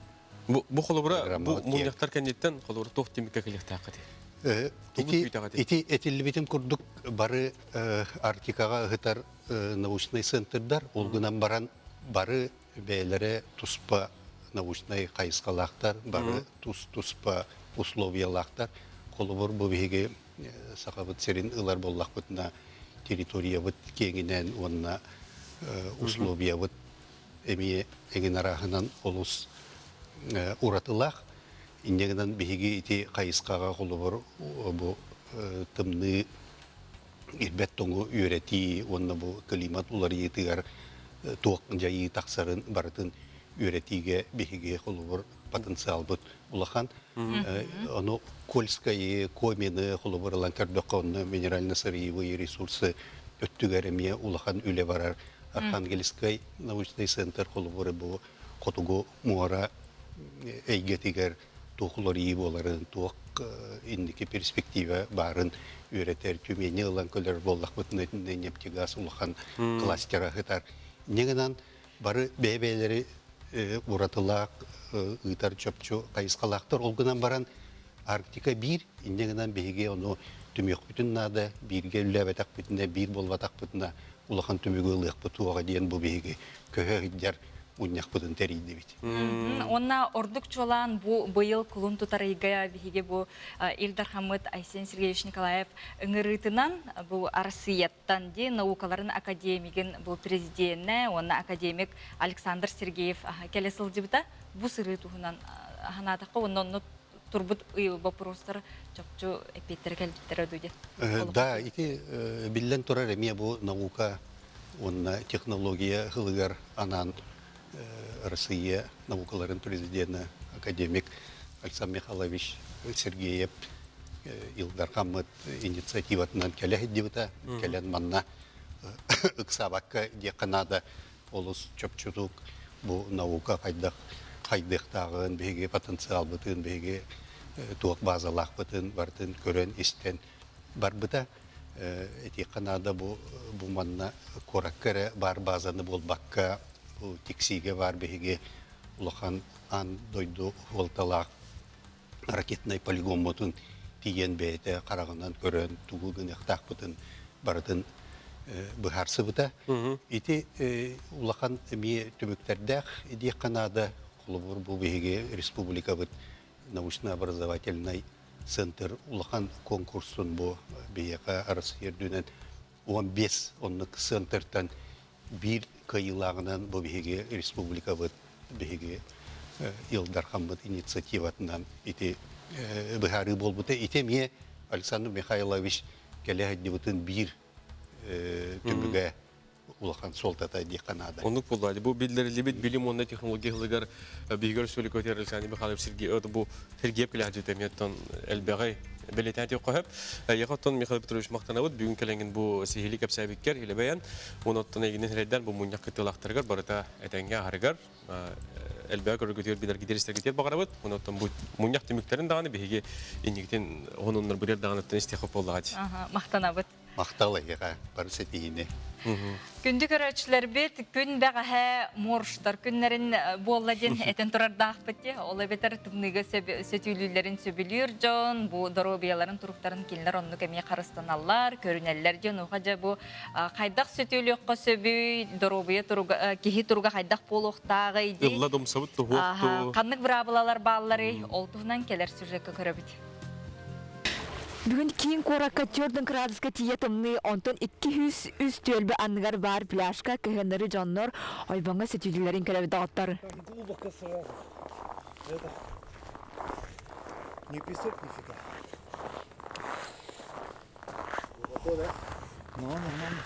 Бу холобура бу мунньахтар кэнниттэн холобура туох түмүккэ кэлиэхтээххитий? Ити, ити этиллибитин курдук бары Арктикаҕа ыһытар научнай центрдар ол гынан баран бары бэйэлэрэ туспа научнай хайысхалаахтар, бары тус-туспа условиялаахтар. Холобур, бу биһиги Сахабыт сирин ылар буоллахпытына, территориябыт киэҥинэн уонна условиябыт эмиэ эҥин арааһынан олус уратылаах. Инньэ гынан биһиги ити хайысхаҕа холобур бу тымныы ирбэт тоҥу үөрэтии уонна бу климат уларыйыытыгар туох дьайыы тахсарын барытын үөрэтиигэ биһиги холобур потенциалбыт улахан. Ону Кольскайы, Комины холобур ылан көрдөххө, онно минерально-сырьевые ресурсы өттүгэр эмиэ улахан үлэ барар. Архангельскай научный центр холобура бу хотугу муора эйгэтигэр туох уларыйыы буоларын, туох инники перспектива баарын үөрэтэр, Тюмени ылан көрөр буоллахпытына, нефтегаз улахан кластера ыһытар. Инньэ гынан бары бэйэ-бэйэлэри уратылаах ыытар чопчу хайысхалаахтар. Ол гынан баран Арктика биир, инньэ гынан биһиги ону түмүөхпүтүн наада, бииргэ үлэлээбэтэхпитинэ, биир буолбатахпытына улахан түмүгү ылыахпыт суоҕа диэн бу биһиги көһө сылдьар мунньахпытын тэрийдибит. Уонна ордук чуолаан бу быйыл кулун тутар ыйга биһиги бу Ил Дархаммыт Айсен Сергеевич Николаев ыҥырыытынан бу Арассыыйаттан ди наукаларын академигын бу президенэ уонна академик Александр Сергеев кэлэ сылдьыбыта. Бу сырыы туһунан санаатахха уонна онно турбут боппуруостар чопчу эппиэттэрэ кэлбиттэрэ дуу диэн. Да, ити биллэн турар эмиэ бу наука уонна технология сылыгар анаан Россия наукаларын президенэ академик Александр Михайлович Сергеев Ил Дархаммыт инициативатынан кэлэ сылдьыбыта. Кэлэн манна ыксаабакка диэххэ наада олус чопчутук бу наука хайдах хайдыахтааҕын, биһиги потенциалбытын, биһиги туох базалаахпытын барытын көрөн-истэн барбыта. Этиэххэ наада бу бу манна куоракка эрэ баар базаны буолбакка, бу Тиксиигэ баар биһиги улахан аан дойду суолталаах ракетнай полигоммутун тиийэн бэйэтэ хараҕынан көрөн тугу гыныахтаахпытын барытын быһаарсыбыта. Ити улахан эмиэ түмүктэрдээх диэххэ наада. Холобур, бу биһиги республикабыт научно-образовательнай центр улахан конкурсун бу биһиэхэ Арассыыйа үрдүнэн 15 оннук центртан биир кыайыылааҕынан бу биһиги республикабыт биһиги Ил Дархаммыт инициативатынан ити быһаарыы буолбута. Ити эмиэ Александр Михайлович кэлэ сылдьыбытын биир түмүгэ улахан суолтата диэххэ наада. Оннук буолла. Бу биллэриллибит билим уонна технология сылыгар биһиги өрөспүүбүлүкэтигэр Александр Михайлович Сергеев бу Сергеев кэлээччитэ эмиэ элбэҕи бэлиэтээн этиэххэ сөп. Эйиэхэ оттон Михаил Петрович махтанабыт. Бүгүн кэлэҥҥин бу сиһилии кэпсээбиккэр илэбэйэн, уонна оттон эйигинин эрэйдээн бу мунньах кыттыылаахтарыгар барыта этэҥҥэ аһарыгар элбэҕи көрөргүтүгэр билэргитигэр истэргитигэр баҕарабыт. Уонна оттон бу мунньах түмүктэрин даҕаны биһиги инникитин хонуннарбытыгар даҕаныттан истиэххэ буоллаҕа дии. Махтанабыт. Махтал эһиэхэ бары ситиһиини. Күндү көрөөччүлэрбит, күн бэҕэһээ моржтар күннэрин буолла диэн этэн турардаахпыт дии. Ол эбэтэр тымныыга сөтүүлүүллэрин сөбүлүүр дьон, бу доруобуйаларын туруктарын кинилэр оннук эмиэ харыстаналлар, көрүнэллэр диэн. Уха дьэ бу хайдах сөтүөлүөххэ сөбүй, доруобуйа туруга, киһи туруга хайдах буолуохтааҕый дии. Ылла домсабыт туһуохтуу. Ханнык быраабылалар баалларый, ол туһунан кэлэр сюжекка көрөбүт. Бүгүн киин куоракка 4 градуска тиийэ тымныы, онтон 203 түөлбэ анныгар баар пляжка кыһыннары дьоннор ойбоҥҥо сөтүөлүүлэрин көрөбүт доҕоттор. Глубоко сразу. Это не песок нифига. Глубоко, да? Ну, нормально.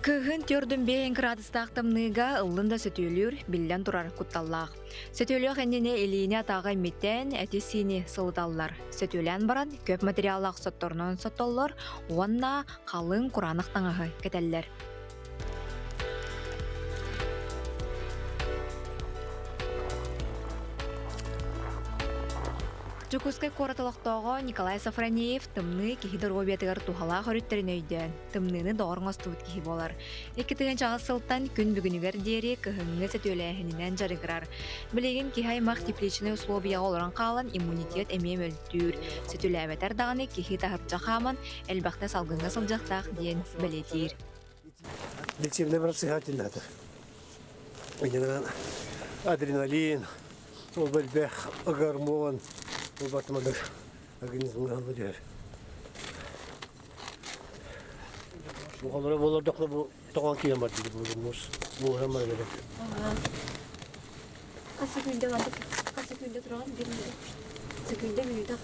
Кыһын төрдүн бэйэн кыраадыстаах тымныыга ыллын да сөтүөлүүр, биллэн турар кутталлаах. Сөтүөлүөх иннинэ илиини атаҕа имитэн, эти-сиини сылыталлар. Сөтүөлээн баран көп материаллаах сотторунан соттоллор уонна халыҥ кураанах таҥаһы кэтэллэр. Дьокуускай куорат олохтооҕо Николай Сафронеев тымныы киһи доруобуйатыгар туһалаах өрүттэрин өйдөөн, тымныыны доҕор оҥостубут киһи буолар. 2008 сылтан күн бүгүнүгэр диэри кыһыҥҥы сөтүөлээһининэн дьарыгырар. Билигин киһи аймах тепличнэй услуобуйаҕа олорон хаалан иммунитет эмиэ мөлтүүр. Сөтүөлээбэтэр даҕаны киһи таһырдьа хааман, элбэхтэ салгыҥҥа сылдьыахтаах диэн бэлиэтиир. Лечебный процесс надо. Адреналин, ол элбэх гормон, ол батымадыр организмҥа ыллыыр. Бу болордохно бу тоҕон киирэн бар диги бу мус мууһа бар эле. Хас секунда бардык? Хас секунда тураган бир секунда мүнүүтэ.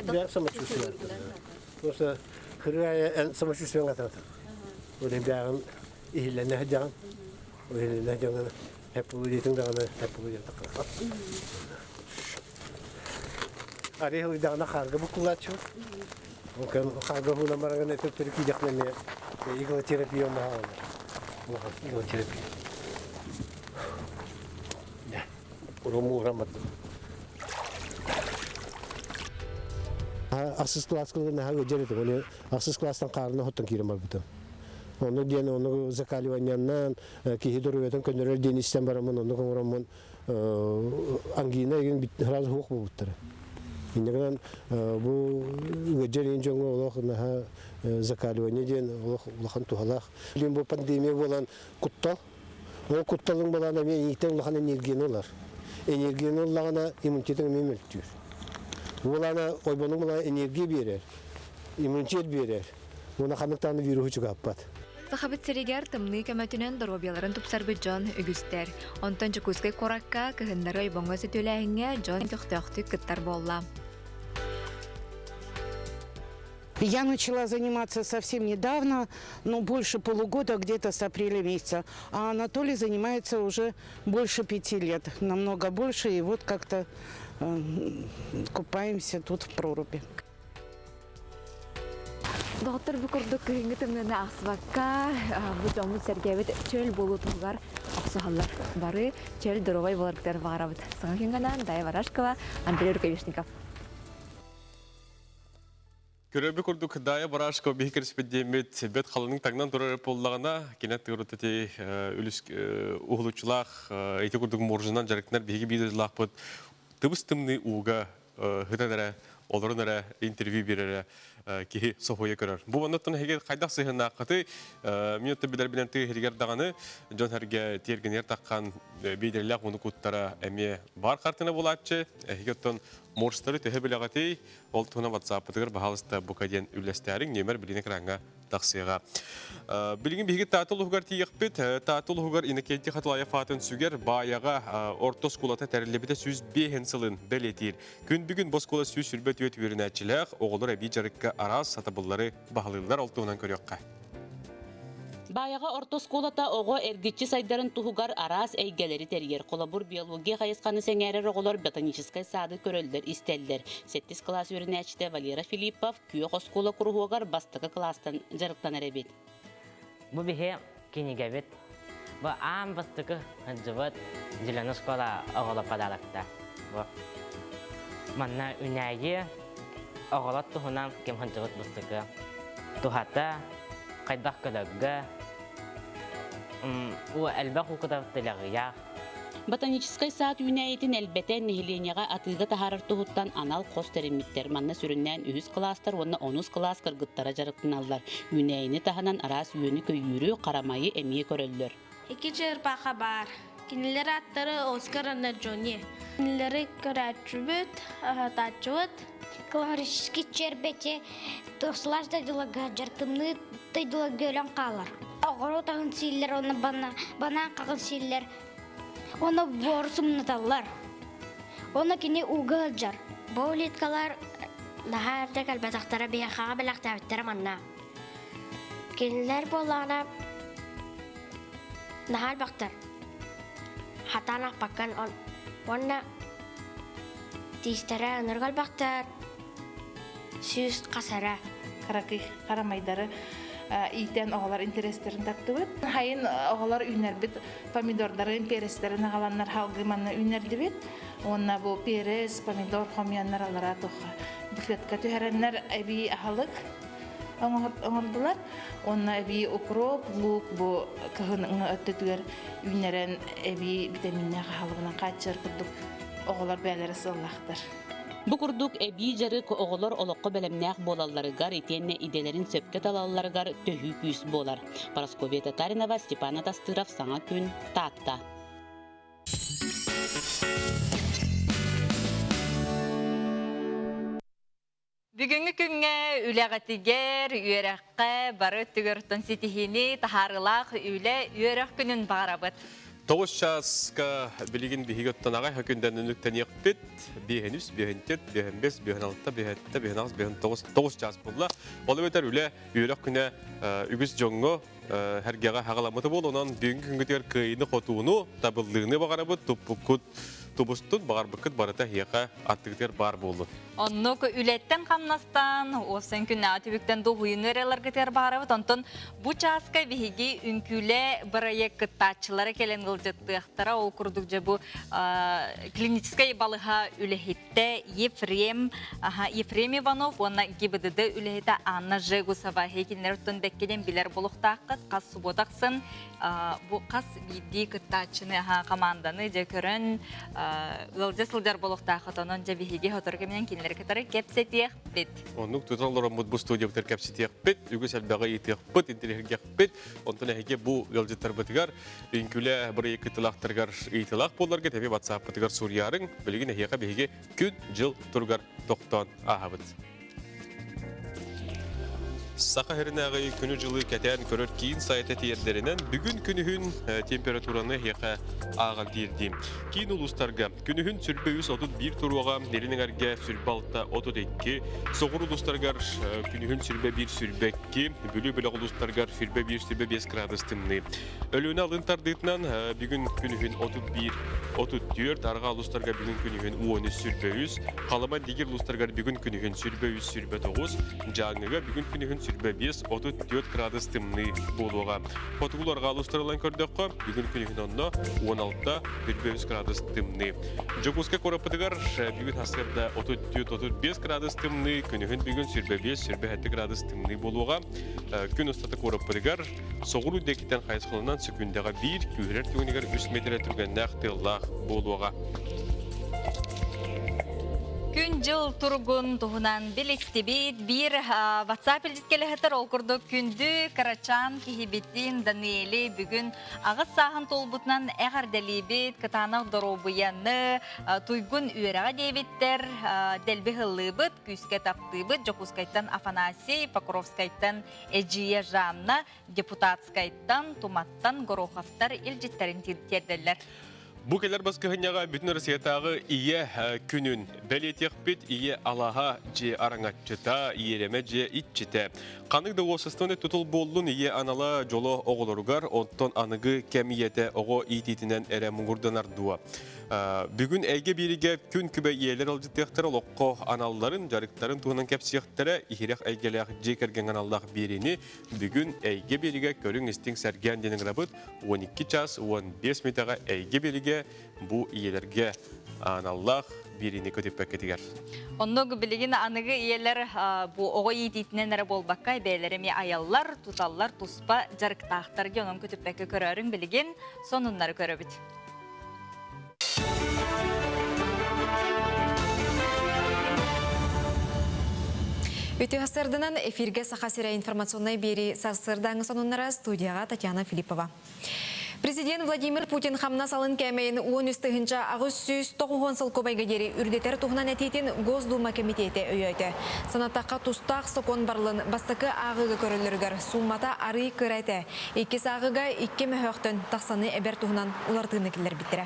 Бээн самочувствие. Просто хырыа самочувствие ngатата. Олен бээн иһиллене жаан. Иһиллене жаан хеп бу дийтин даганы хеп бу дийтин такка. Ари хылыйдаҕына хаарга буккулааччы. Ол кэм хаарга хуунан бараган өтөттөрү киидэхнэ эмиэ иглотерапия онно иглотерапия. Урумуураммат. Ахсыс класска наһаа ыдьар этим. Ол ахсыс класстан хаарына хоттон киирэн барбытым. Онно диэн ону закаливанияннан киһи доруобуйатын көннөрөр диэн истэн бараммын оннук оҥороммун ангина игин сразу суох буолбуттара. Инньэ гынан бу ыалдьар иин дьоҥҥо олох наһаа закаливание диэн олох улахан туһалаах. Билин бу пандемия буолан куттал. Ол кутталыҥ буолан эмиэ ииттэн улахан энергияны ылар. Энергияны ыллаҕына иммунитетыҥ эмиэ мөлтүүр. Буолаана ойбонуҥ буолан энергия биэрэр, иммунитет биэрэр. Уонна ханнык даҕаны вируһу чугаһаппат. Сахабыт сиригэр тымныы көмөтүнэн доруобуйаларын тупсарбыт дьон үгүстэр. Онтон Дьокуускай куоракка кыһыннары ойбоҥҥо сөтүөлээһиҥҥэ дьон көхтөөхтүк кыттар буолла. Я начала заниматься совсем недавно, но больше полугода, где-то с апреля месяца. А Анатолий занимается уже больше пяти лет, намного больше. И вот как-то э, купаемся тут в проруби. Доҕоттор бу курдук кыһыҥҥы тымныыны аахсыбакка, бу дьоммут сэргээбит чөл буолуу туһугар охсуһаллар. Бары чөл доруобай буоларгытыгар баҕарабыт. Саҥа күҥҥэ Дая Барашкова, Андрей Рукавишников. Көрөбү курдук Дая Барашкова биһи кэрэспэдиэммит бэт халының таҥнан турар буоллаҕына, кини тыырыт үлүс уһулуччулаах ити курдук моржунан дьарыктанар биһиги биир дойдулаахпыт тыбыс тымныы ууга ыһытан эрэ, олорон эрэ интервью биэрэрэ киһи соһуйа көрөр. Бу оннуттан эһиги хайдах сыһыаннааххытый? Мин оттон билэрбинэн тыа иһигэр даҕаны дьон сэргэ тиэргэнигэр таххан биэдэрэлээх ууну куттара эмиэ баар хартыына буолааччы. Эһиги оттон морстары төһө билэҕитий? Ол туһунан WhatsApp-ытыгар баһаалыста бука диэн үллэстээриҥ нүөмэр билигин экраҥҥа тахсыаҕа. Билигин биһиги Таатта улууһугар тиийиэхпит. Таатта улууһугар Иннокентий Хатылаев аатын сүгэр Баайаҕа орто оскуолата тэриллибитэ 105 сылын бэлиэтиир. Күн бүгүн бу оскуола 124 үөрэнээччилээх, оҕолор эбии дьарыкка араас сатабыллары баһылыыллар. Ол туһунан көрүөххэ. Баайаҕа орто оскуолата оҕо эргиччи сайдарын туһугар араас эйгэлэри тэрийэр. Холобур, биология хайысханы сэҥээрэр оҕолор ботаническай саады көрөллөр-истэллэр. Сэттис кылаас үөрэнээччитэ Валера Филиппов күөх оскуола куруһуогар бастакы кылаастан дьарыктанар эбит. Бу биһи кинигэбит. Бу аан бастакы сылдьыбыт Зеленый школа оҕолор подарокта. Бу манна үнээйи оҕолор туһунан ким сылдьыбыт бастакы туһата хайдах көрөргө у элбэх укутар тилэҕийээх Ботаническай саад үүнээйитин элбэтэн нэһилиэнньэҕэ атыыга таһаарар туһуттан анал хос тэриммиттэр. Манна сүрүннээн үһүс кылаастар уонна онус кылаас кыргыттара дьарыктаналлар. Үүнээйини таһынан араас үөнү-көйүүрү, харамайы эмиэ көрөллөр. Икки черепаха баар. Кинилэр ааттара Оскар уонна Джонни. Кинилэри көрөөччүбүт, аһатааччыбыт. Классический чербэти туосулаас дойдуларга дьарыктымныы дойдуларга өлөн хаалар. Оҕуруот аһын сииллэр уонна банаан хаҕын сииллэр. Уонна буору сымнаталлар. Уонна кини ууга сылдьар. Бу улиткалар наһаа эрдэ кэлбэтэхтэрэ биһиэхэҕэ бэлэхтээбиттэрэ манна. Кинилэр буоллаҕына наһаа элбэхтэр. Хатаан аахпаккын уонна тиистэрэ ынырык элбэхтэр, сүүс хас эрэ. Кыракый харамайдары иитэн оҕолор интэриэстэрин тартыбыт. Хайын оҕолор үүннэрбит помидордарын, перецтэрин аҕаланнар халгыы манна үүннэрдибит. Уонна бу перец, помидор хомуйаннар алара туохха буфетка түһэрэннэр эбии аһылык оҥордулар. Уонна эбии укроп, лук бу кыһын өттүтүгэр үүннэрэн эбии витаминнээх аһылыгынан хааччыйар курдук оҕолор бэйэлэрэ сыаллаахтар. Бу курдук эбии дьарык оҕолор олоххо бэлэмнээх буолалларыгар итиэннэ идэлэрин сөпкө талалларыгар төһүү күүс буолар. Парасковья Татаринова, Степан Атастыров, Саҥа күн, Таатта. Бүгүҥҥү күҥҥэ үлэҕитигэр, үөрэххэ бары өттүгэр ситиһиини таһаарыылаах үлэ, үөрэх күнүн баҕарабыт. Тоҕус чааска билигин биһиги оттон аҕай хөкүндэн үнүктэниэхпит. Биэһин үс, биэһин төрт, биэһин бэс, биэһин алта, биэһин сэттэ, биэһин аҕыс, биэһин тоҕус, тоҕус чаас буолла. Ол эбэтэр үлэ, үөрэх күнэ үгүс дьоҥҥо эргэҕэ хаҕаламмыта буол. Онон бүгүҥҥү күҥҥүтүгэр кыайыыны-хотууну, табыллыыны баҕарабыт, туппуккут тубустун, баҕарбыккыт барыта эһиэхэ аттыгытыгар баар буоллун. Оннук үлэттэн-хамнастан, уопсайын күннээҕи түбүктэн дуоһуйууну эрэ ыларгытыгар баҕарабыт. Онтон бу чааска биһиги үҥкүүлэ бырайыак кыттааччылара кэлэн ыалдьыттыахтара. Ол курдук дьэ бу клиническэй балыһа үлэһиттэ Ефрем, Ефрем Иванов уонна ГИБДД үлэһитэ Анна Жегусова кинилэр оттон бэккэ билэр болохтааххыт. Хас субуота ахсын бу хас биирдии кыттааччыны хамаанданы дьэ көрөн ыалдьа сылдьар болохтааххыт. Онон дьэ биһиги сотору кэминэн кинилэри кытары кэпсэтиэхпит. Оннук тутан олороммут бу студиябытыгар кэпсэтиэхпит, үгүс элбэҕи ыйытыахпыт, интэриэһиргиэхпит. Онтон эһиги бу ыалдьыттарбытыгар үҥкүүлэ бырайыак кыттыылаахтарыгар ыйытыылаах буолларгыт эми WhatsApp-пытыгар суруйаарыҥ. Билигин эһиэхэ биһиги күн-дьыл туругар тохтоон ааһабыт. Саха сиринээҕи күнү-дьылы кэтээн көрөр киин сайта тиэрдэринэн бүгүн күнүһүн температураны эһиэхэ ааҕан тиэрдиим. Киин улуустарга күнүһүн сүрбэ 331 туруоҕа, Илин эҥэргэ сүрбэ 6 32, соҕуруу улуустарыгар күнүһүн сүрбэ 1 сүрбэ 2, Бүлүү бөлөх улуустарыгар сүрбэ 1 сүрбэ 5 градус тымныы. Өлүөнэ алын тардыытынан бүгүн күнүһүн 31 34, арҕаа улуустарга бүгүн күнүһүн 13 сүрбэ 3, Халыма Дигир улуустарыгар бүгүн күнүһүн сүрбэ 3 сүрбэ 9, Дьааҥыга бүгүн күнүһүн сүрбэ 5 34 градус тымныы буолуоҕа. Хотугу арҕаа улуустары ылан көрдөххө, бүгүн күнүһүн онно 16 сүрбэ 3 градус тымныы. Дьокуускай куораппытыгар бүгүн сарсыарда 34-35 градус тымныы, күнүһүн бүгүн сүрбэ 5 сүрбэ 7 градус тымныы буолуоҕа. Күн устата куораппытыгар Соҕуруу диэкиттэн хайысхаланан сөкүүндэҕэ биир, күүһүрэр түгэнигэр үс миэтэрэ түргэннээх тыаллаах буолуоҕа. Күн-дьыл туругун туһунан билистибит. Биир WhatsApp илдьиткэлэһэтэр ол курдук күндү кырачаан киһибитин Даниэли бүгүн аҕыс сааһын туолбутунан эҕэрдэлиибит, кытаанах доруобуйаны, туйгун үөрэҕэ диэбиттэр, дэлби һыллыыбыт, күүскэ таптыыбыт Дьокуускайтан Афанасий, Покровскайтан Эдьиийэ Жанна Депутатскайтан, Туматтан Гороховтар илдьиттэрин тиэрдэллэр. Бу кэлэр баскыһынньаҕа Бүтүн Россиятааҕы Ийэ күнүн бэлиэтиэхпит. Ийэ алаһа дьиэ араҥаччыта, иэримэ дьиэ иччитэ. Ханнык да уопсастыбаннай тутул буоллун, ийэ анала дьоло оҕолоругар, оттон аныгы кэм ийэтэ оҕо иитиитинэн эрэ муҥурданар дуо? Бүгүн эйгэ биэригэ күн күбэй ийэлэр ылдьытыахтара олоххо аналларын, дьарыктарын туһунан кэпсиэхтэрэ, иһирэх эйгэлээх дьиэ кэргэҥ аналлаах биэриини бүгүн эйгэ биэригэ көрүҥ истиҥ сэргээн диэн ыҥырабыт. 12 час 15 мүтэҕэ эйгэ биэригэ бу ийэлэргэ аналлаах биэриини көтүппэккитигэр. Оннук билигин аныгы ийэлэр бу оҕо иитиитинэн эрэ буолбакка бэйэлэрэ эмиэ айаллар, туталлар, туспа дьарыктаахтар диэн онон көтүппэккэ көрөөрүҥ билигин сонуннары көрөбүт. Үтүө сарсыарданан эфиргэ Саха сирэ информационнай биэрии сарсыардааҥы сонуннара студияҕа Татьяна Филиппова. Президент Владимир Путин хамнас алын кээмэйин 13 890 солкуобайга диэри үрдэтэр туһунан этиитин Госдума кэмитиэтэ өйөөтө. Санатахха тустаах сокуон барылын бастакы ааҕыыга көрөллөрүгэр сууммата арый кыра этэ. Иккис ааҕыыга икки мөһөөхтөн тахсаны эбэр туһунан уларытыыны киллэрбиттэрэ.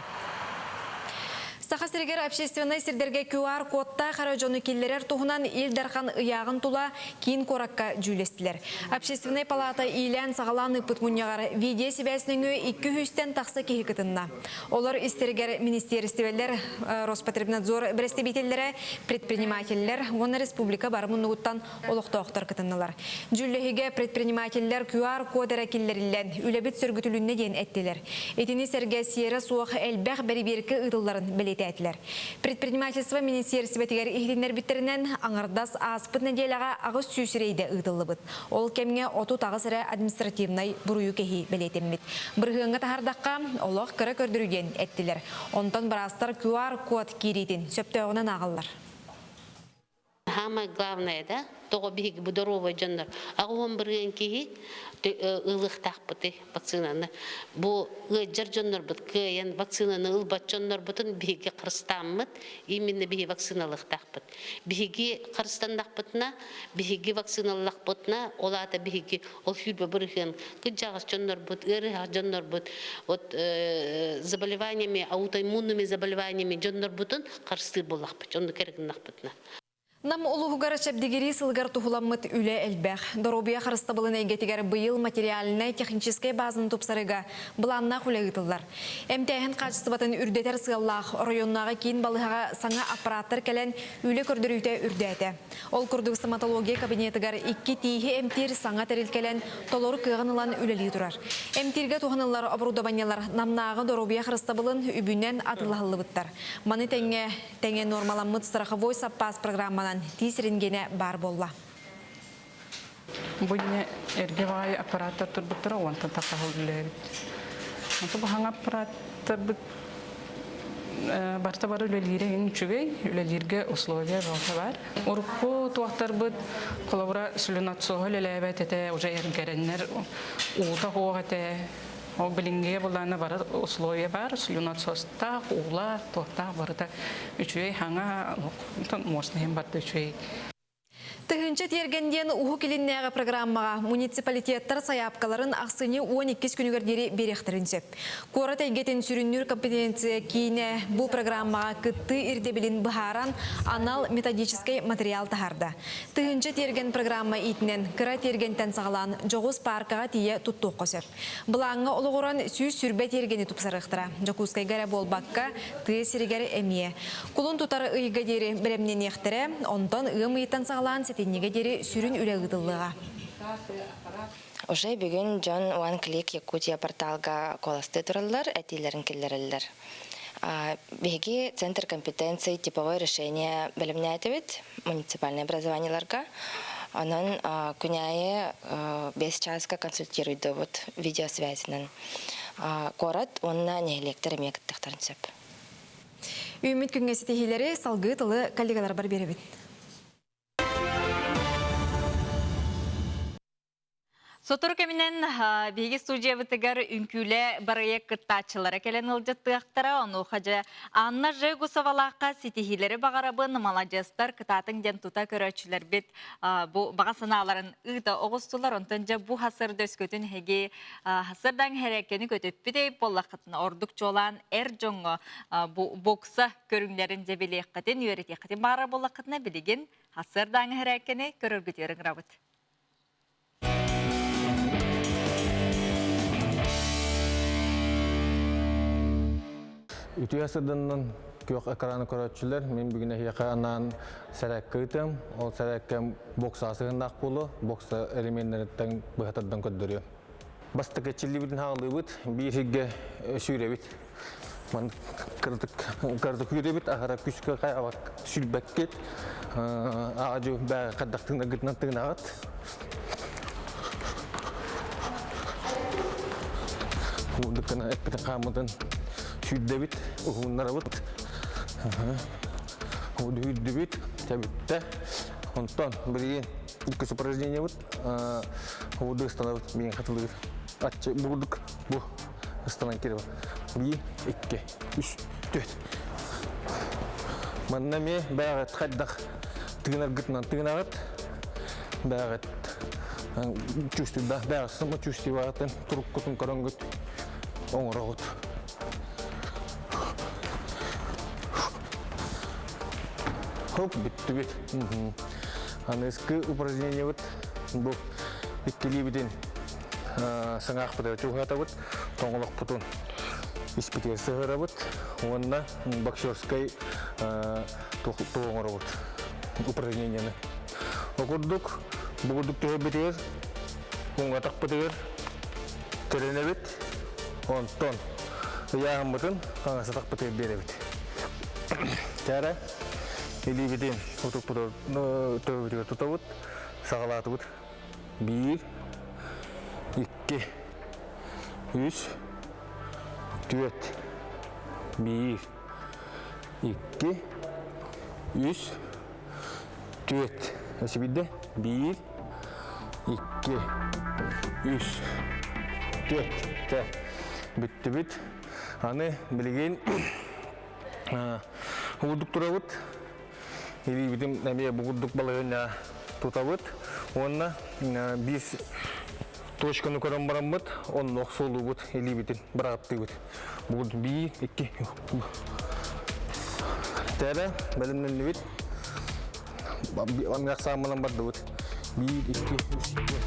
Саха сиригэр общественнай сирдэргэ QR-кодтаах эрэ дьону киллэрэр туһунан Ил Дархан ыйааҕын тула киин куоракка дьүүллэстилэр. Общественнай палата иилээн-саҕалаан ыыппыт мунньаҕар видео-сибээс нөҥүө 200-тэн тахса киһи кытынна. Олор истэригэр министиэристибэлэр, Роспотребнадзор бэрэстэбиитэллэрэ, предпринимателлэр уонна республика бары муннугуттан олохтоохтор кытыннылар. Дьүүллэһиигэ предпринимателлэр QR-код эрэ киллэриллэн, үлэбит сөргүтүлүннэ диэн эттилэр. Итини сэргэ сиэрэ суох элбэх бэрэбиэркэ ыытылларын бэлиэтээтилэр. Предпринимательство министиэристибэтигэр иһитиннэрбиттэринэн, аҥардас ааспыт нэдиэлэҕэ 800 рейдэ ыытыллыбыт. Ол кэмҥэ 38 эрэ административнай буруйу кэһии бэлиэтэммит. Бырыһыаҥҥа таһаардахха, олох кыра көрдөрүү диэн эттилэр. Онтон быраастар QR-код киириитин сөптөөҕүнэн ааҕаллар. Самое главное, да, тоҕо биһиги бу доруобай дьоннор аҕыс бырыан киһи ылыахтаахпытый вакцинаны. Бу ыалдьар дьоннорбут кыайан вакцинаны ылбат дьоннорбутун биһиги харыстааммыт, именно биһи вакциналыахтаахпыт. Биһиги харыстаннахпытына, биһиги вакциналлахпытына, ол аата биһиги ол сүүрбэ бырыһыан кырдьаҕас дьоннорбут, ыарыһах дьоннорбут вот заболеваниями, аутоиммунными заболеваниями дьоннорбутун харыстыыр буоллахпыт, оннук эрэ гыннахпытына. Нам улууһугар чэбдигирии сылыгар туһуламмыт үлэ элбэх. Доруобуйа харыстабылын эйгэтигэр быйыл материальнай-техническэй базаны тупсарыыга былааннаах үлэ ыытыллар. Эмтээһин хаачыстыбатын үрдэтэр сыаллаах оройуоннааҕы киин балыыһаҕа саҥа аппараттар кэлэн үлэ көрдөрүүтэ үрдээтэ. Ол курдук стоматология кабинетыгар икки тииһи эмтиир саҥа тэрил кэлэн толору кыаҕын ылан үлэлии турар. Эмтииргэ туһаныллар оборудованиелар Намнааҕы доруобуйа харыстабылын үбүнэн атыылаһыллыбыттар. Маны тэҥэ тэҥэ нуормаламмыт страховой саппаас программанан тиис рентгенэ баар буолла. Бу инньэ эргэ баҕайы аппараттар турбуттара уонтан тахса үлэлээбит. Онто бу хаҥа аппараттарбыт барыта бары үлэлиирэ иһин үчүгэй, үлэлииргэ условия бөҕөтө баар. Урукку туохтарбыт холобура сүлүнотсоһу үлэлээбэт этэ, уже эргэрэннэр уута суох этэ. Ол билиҥҥигэ булаана бары условия баар, слюнотсостаах, уулаах, туохтаах барыта үчүгэй хаҥа, мощный барыта үчүгэй. Тыһыынча тиэргэн диэн Уһук Илиннээҕи программаҕа муниципалитеттар сайаапкаларын ахсынньы 12 күнүгэр диэри биэриэхтэрин сөп. Куорат эйгэтин сүрүннүүр компетенция киинэ бу программаҕа кыттыы ирдэбилин быһааран анал методическай материал таһаарда. Тыһыынча тиэргэн программа иитинэн кыра тиэргэнтэн саҕалаан дьоҕус пааркаҕа тиийэ туттуохха сөп. Былааҥҥа олоҕуран 120 тиэргэни тупсарыахтара. Дьокуускайга эрэ буолбакка, тыа сиригэр эмиэ. Кулун тутар ыйга диэри бэлэмнэниэхтэрэ, онтон ыам ыйыттан саҕалаан сэтинньигэ диэри сүрүн үлэ ыытыллыаҕа. Уже бүгүн дьон One Click Якутия порталга куоластыы тураллар, этиилэрин киллэрэллэр. Биһиги Центр компетенций типовое решение бэлэмнээтибит муниципальное образованиеларга. Онон күн аайы 5 чааска консультируйдубут видеосвязынан. Куорат уонна нэһилиэктэр эмиэ кыттыахтарын сөп. Үүммүт күҥҥэ ситиһиилэри салгыы тылы коллегаларбар биэрэбин. Сотору кэминэн биһиги студиябытыгар үҥкүүлэ бырайыак кыттааччылара кэлэн ыалдьыттыахтара. Онуоха дьэ Анна Жегусовалаахха ситиһиилэри баҕарабын, маладьыастар кытаатыҥ диэн тута көрөөччүлэрбит бу баҕа санааларын ыыта оҕустулар. Онтон дьэ бу хасырда өскөтүн эһиги хасырдаҥ хэрээккэни көтүппүт эй буоллаххытына ордук чуолаан эр дьоҥҥо бу бокса көрүҥнэрин дьэ билиэххитин, үөрэтиэххитин баҕарар буоллаххытына билигин хасырдааҥы хэрээккэни көрөргүтүгэр ыҥырабыт. Үтүө сырдыннын күөх экраны көрөөччүлэр, мин бүгүн эһиэхэ анаан сэрээккэ ыытыам. Ол сэрээккэм бокса сыһыннаах буолуо, бокса элеменнэриттэн быһа тардан көрдөрүөм. Бастакы чиллибитин хаалыыбыт, биир сиргэ сүүрэбит. Ман кыратык кыратык үүрэбит, аһара күскэ хайабат сүлбэккит. Аадьу бээ хайдах тыынаргытынан тыынаҕыт. Курдук эппитин хааммытын сүүрдэбит, уһуннарабыт. Үүрдүбүт, тэбиттэ. Онтон билигин иккис упражнениебыт уурдук ыстанабыт миин хатылыыр. Аччы бурдук бу ыстанан кирэбит. Биир, икки, үс, түөрт. Манна эмиэ бэйэҕит хайдах тыынаргытынан тыынаҕыт. Бэйэҕит чувствуйдаах бэйэҕит самочувствиеҕытын туруккутун көрөнгүт оҥороҕут. Хоп, бүттүбүт. Аныскы упражнениебыт бу иккилиибитин саҥаахпытыгар чугаһатабыт, тоҥолохпутун испитигэр сыһыарабыт уонна боксерскай туох оҥоробут упражнениены. Ол курдук, бу курдук түһэрбитигэр, уҥатахпытыгар тэринэбит, онтон ыйааһыммытын хаҥасатахпытыгар биэрэбит. Кээрэ илиибитин утукпутугар төбөбүтүгэр тутабыт, саҕалаатыбыт. Биир, икки, үс, түөрт, биир, икки, үс, түөрт. Өссө биирдэ. Биир, икки, үс, түөрт. Тэ. Бүттүбүт. Аны билигин угурдук турабыт. Илиибитин эмиэ бугурдук балаһыанньа тутабыт. Уонна биир точканы көрөн бараммыт, онно охсуолуубут илиибитин быраҕаттыыбыт. Бугурдук биир, икки. Тээрэ, бэлэмнэннибит. Анныах сааммынан бардыбыт. Биир, икки, үс, түөрт,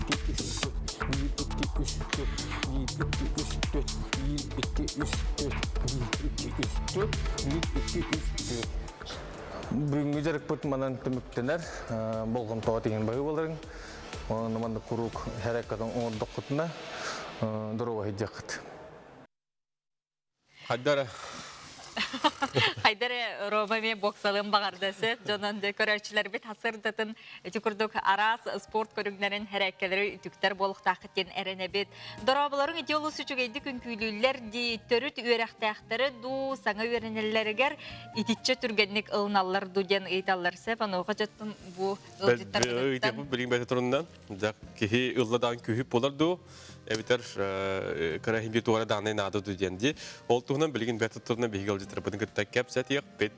икки, үс, түөрт, биир, икки, үс, түөрт, биир, икки, үс, түөрт, биир, икки, үс, түөрт, биир, икки, үс, түөрт, биир, икки, үс, түөрт. Бүгүҥҥү дьарыкпыт манан түмүктэнэр. Болҕомтоҕо тиһин баһыы буоларыҥ. Онон маннык куруук хэреккатын оҥордоххутуна доруобай сылдьыаххыт. Хайдара. Хайдара Рома эмиэ боксалыан баҕарда сөп. Дьонон дьэ көрөөччүлэрбит хасырдатын ити курдук араас спорт көрүҥнэрин хэрээккэлэри үтүктэр буолуохтааххыт диэн эрэнэбит. Дорооболоруҥ ити олус үчүгэйдик үҥкүүлүүллэр дии төрүт үөрэхтээхтэрэ дуу саҥа үөрэнэллэригэр итиччэ түргэнник ылыналлар дуу диэн ыйыталлар сөп. Онуоха дьоттун бу ыалдьыттарбытыттан Билигин бэйэтэ туруннан киһи ылла даҕан күүһүп буолар дуу эбэтэр кыра иһин туора даанай наада дуу диэн дии. Ол туһунан билигин бэрт туһунан биһиги ыалдьыттарбытын кытта кэпсэтиэхпит.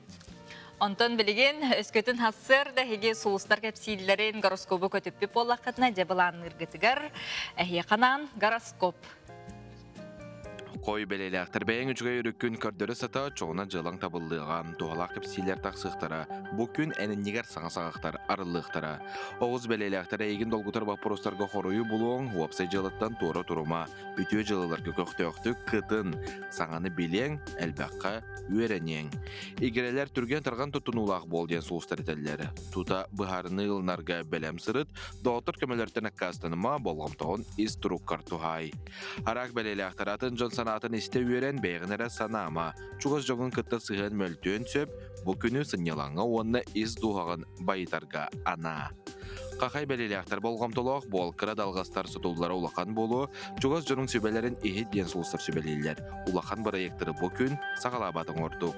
Онтон билигин өскөтүн хассыр да эһиги сулустар кэпсииллэрин гороскобу көтүппүт буоллаххытына дьэ былаанныыргытыгар эһиэхэ гороскоп. Хой бэлиэлээхтэр бэйэҥ үчүгэй өрүккүн көрдөрө сата, чоҕуна дьыалаҥ табыллыаҕа, туһалаах кэпсиилэр тахсыахтара, бу күн эн иннигэр саҥа саҕахтар арыллыахтара. Оҕус бэлиэлээхтэр эйигин долгутар боппуруостарга хоруйу булуоҥ, уопсай дьыалаттан туора турума, үтүө дьыалаларга көхтөөхтүк кытын, саҥаны билиэҥ, элбэххэ үөрэниэҥ. Игирэлэр түргэн-тарҕан туттунуулаах буол диэн сулустар этэллэр. Тута быһаарыныы ылынарга бэлэм сырыт, доҕоттор көмөлөртөн аккаастаныма, болҕомтоҕун ис туруккар туһаай. Араак бэлиэлээхтэр атын дьон санаатын истэ үөрэн, бэйэҕин эрэ санаама. Чугас дьоҥҥун кытта сыһыан мөлтүөн сөп, бу күнү сынньалаҥҥа уонна ис дууһаҕын байытарга анаа. Хахай бэлиэлээхтэр болҕомтолоох буол, кыра далҕастар сотуллара улахан буолуо, чугас дьонуҥ сүбэлэрин иһит диэн сулустар сүбэлииллэр. Улахан бырайыактары бу күн саҕалаабатыҥ ордук.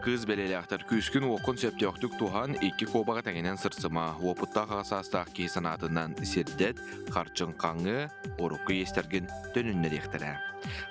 Кыыс бэлиэлээхтэр күүскүн-уоххун сөптөөхтүк туһан, икки куобаҕы тэҥинэн сырсыма, уопуттаах аҕа саастаах киһи санаатынан сирдэт, харчыҥ хаҥыы, урукку иэстэргин төнүннэриэхтэрэ.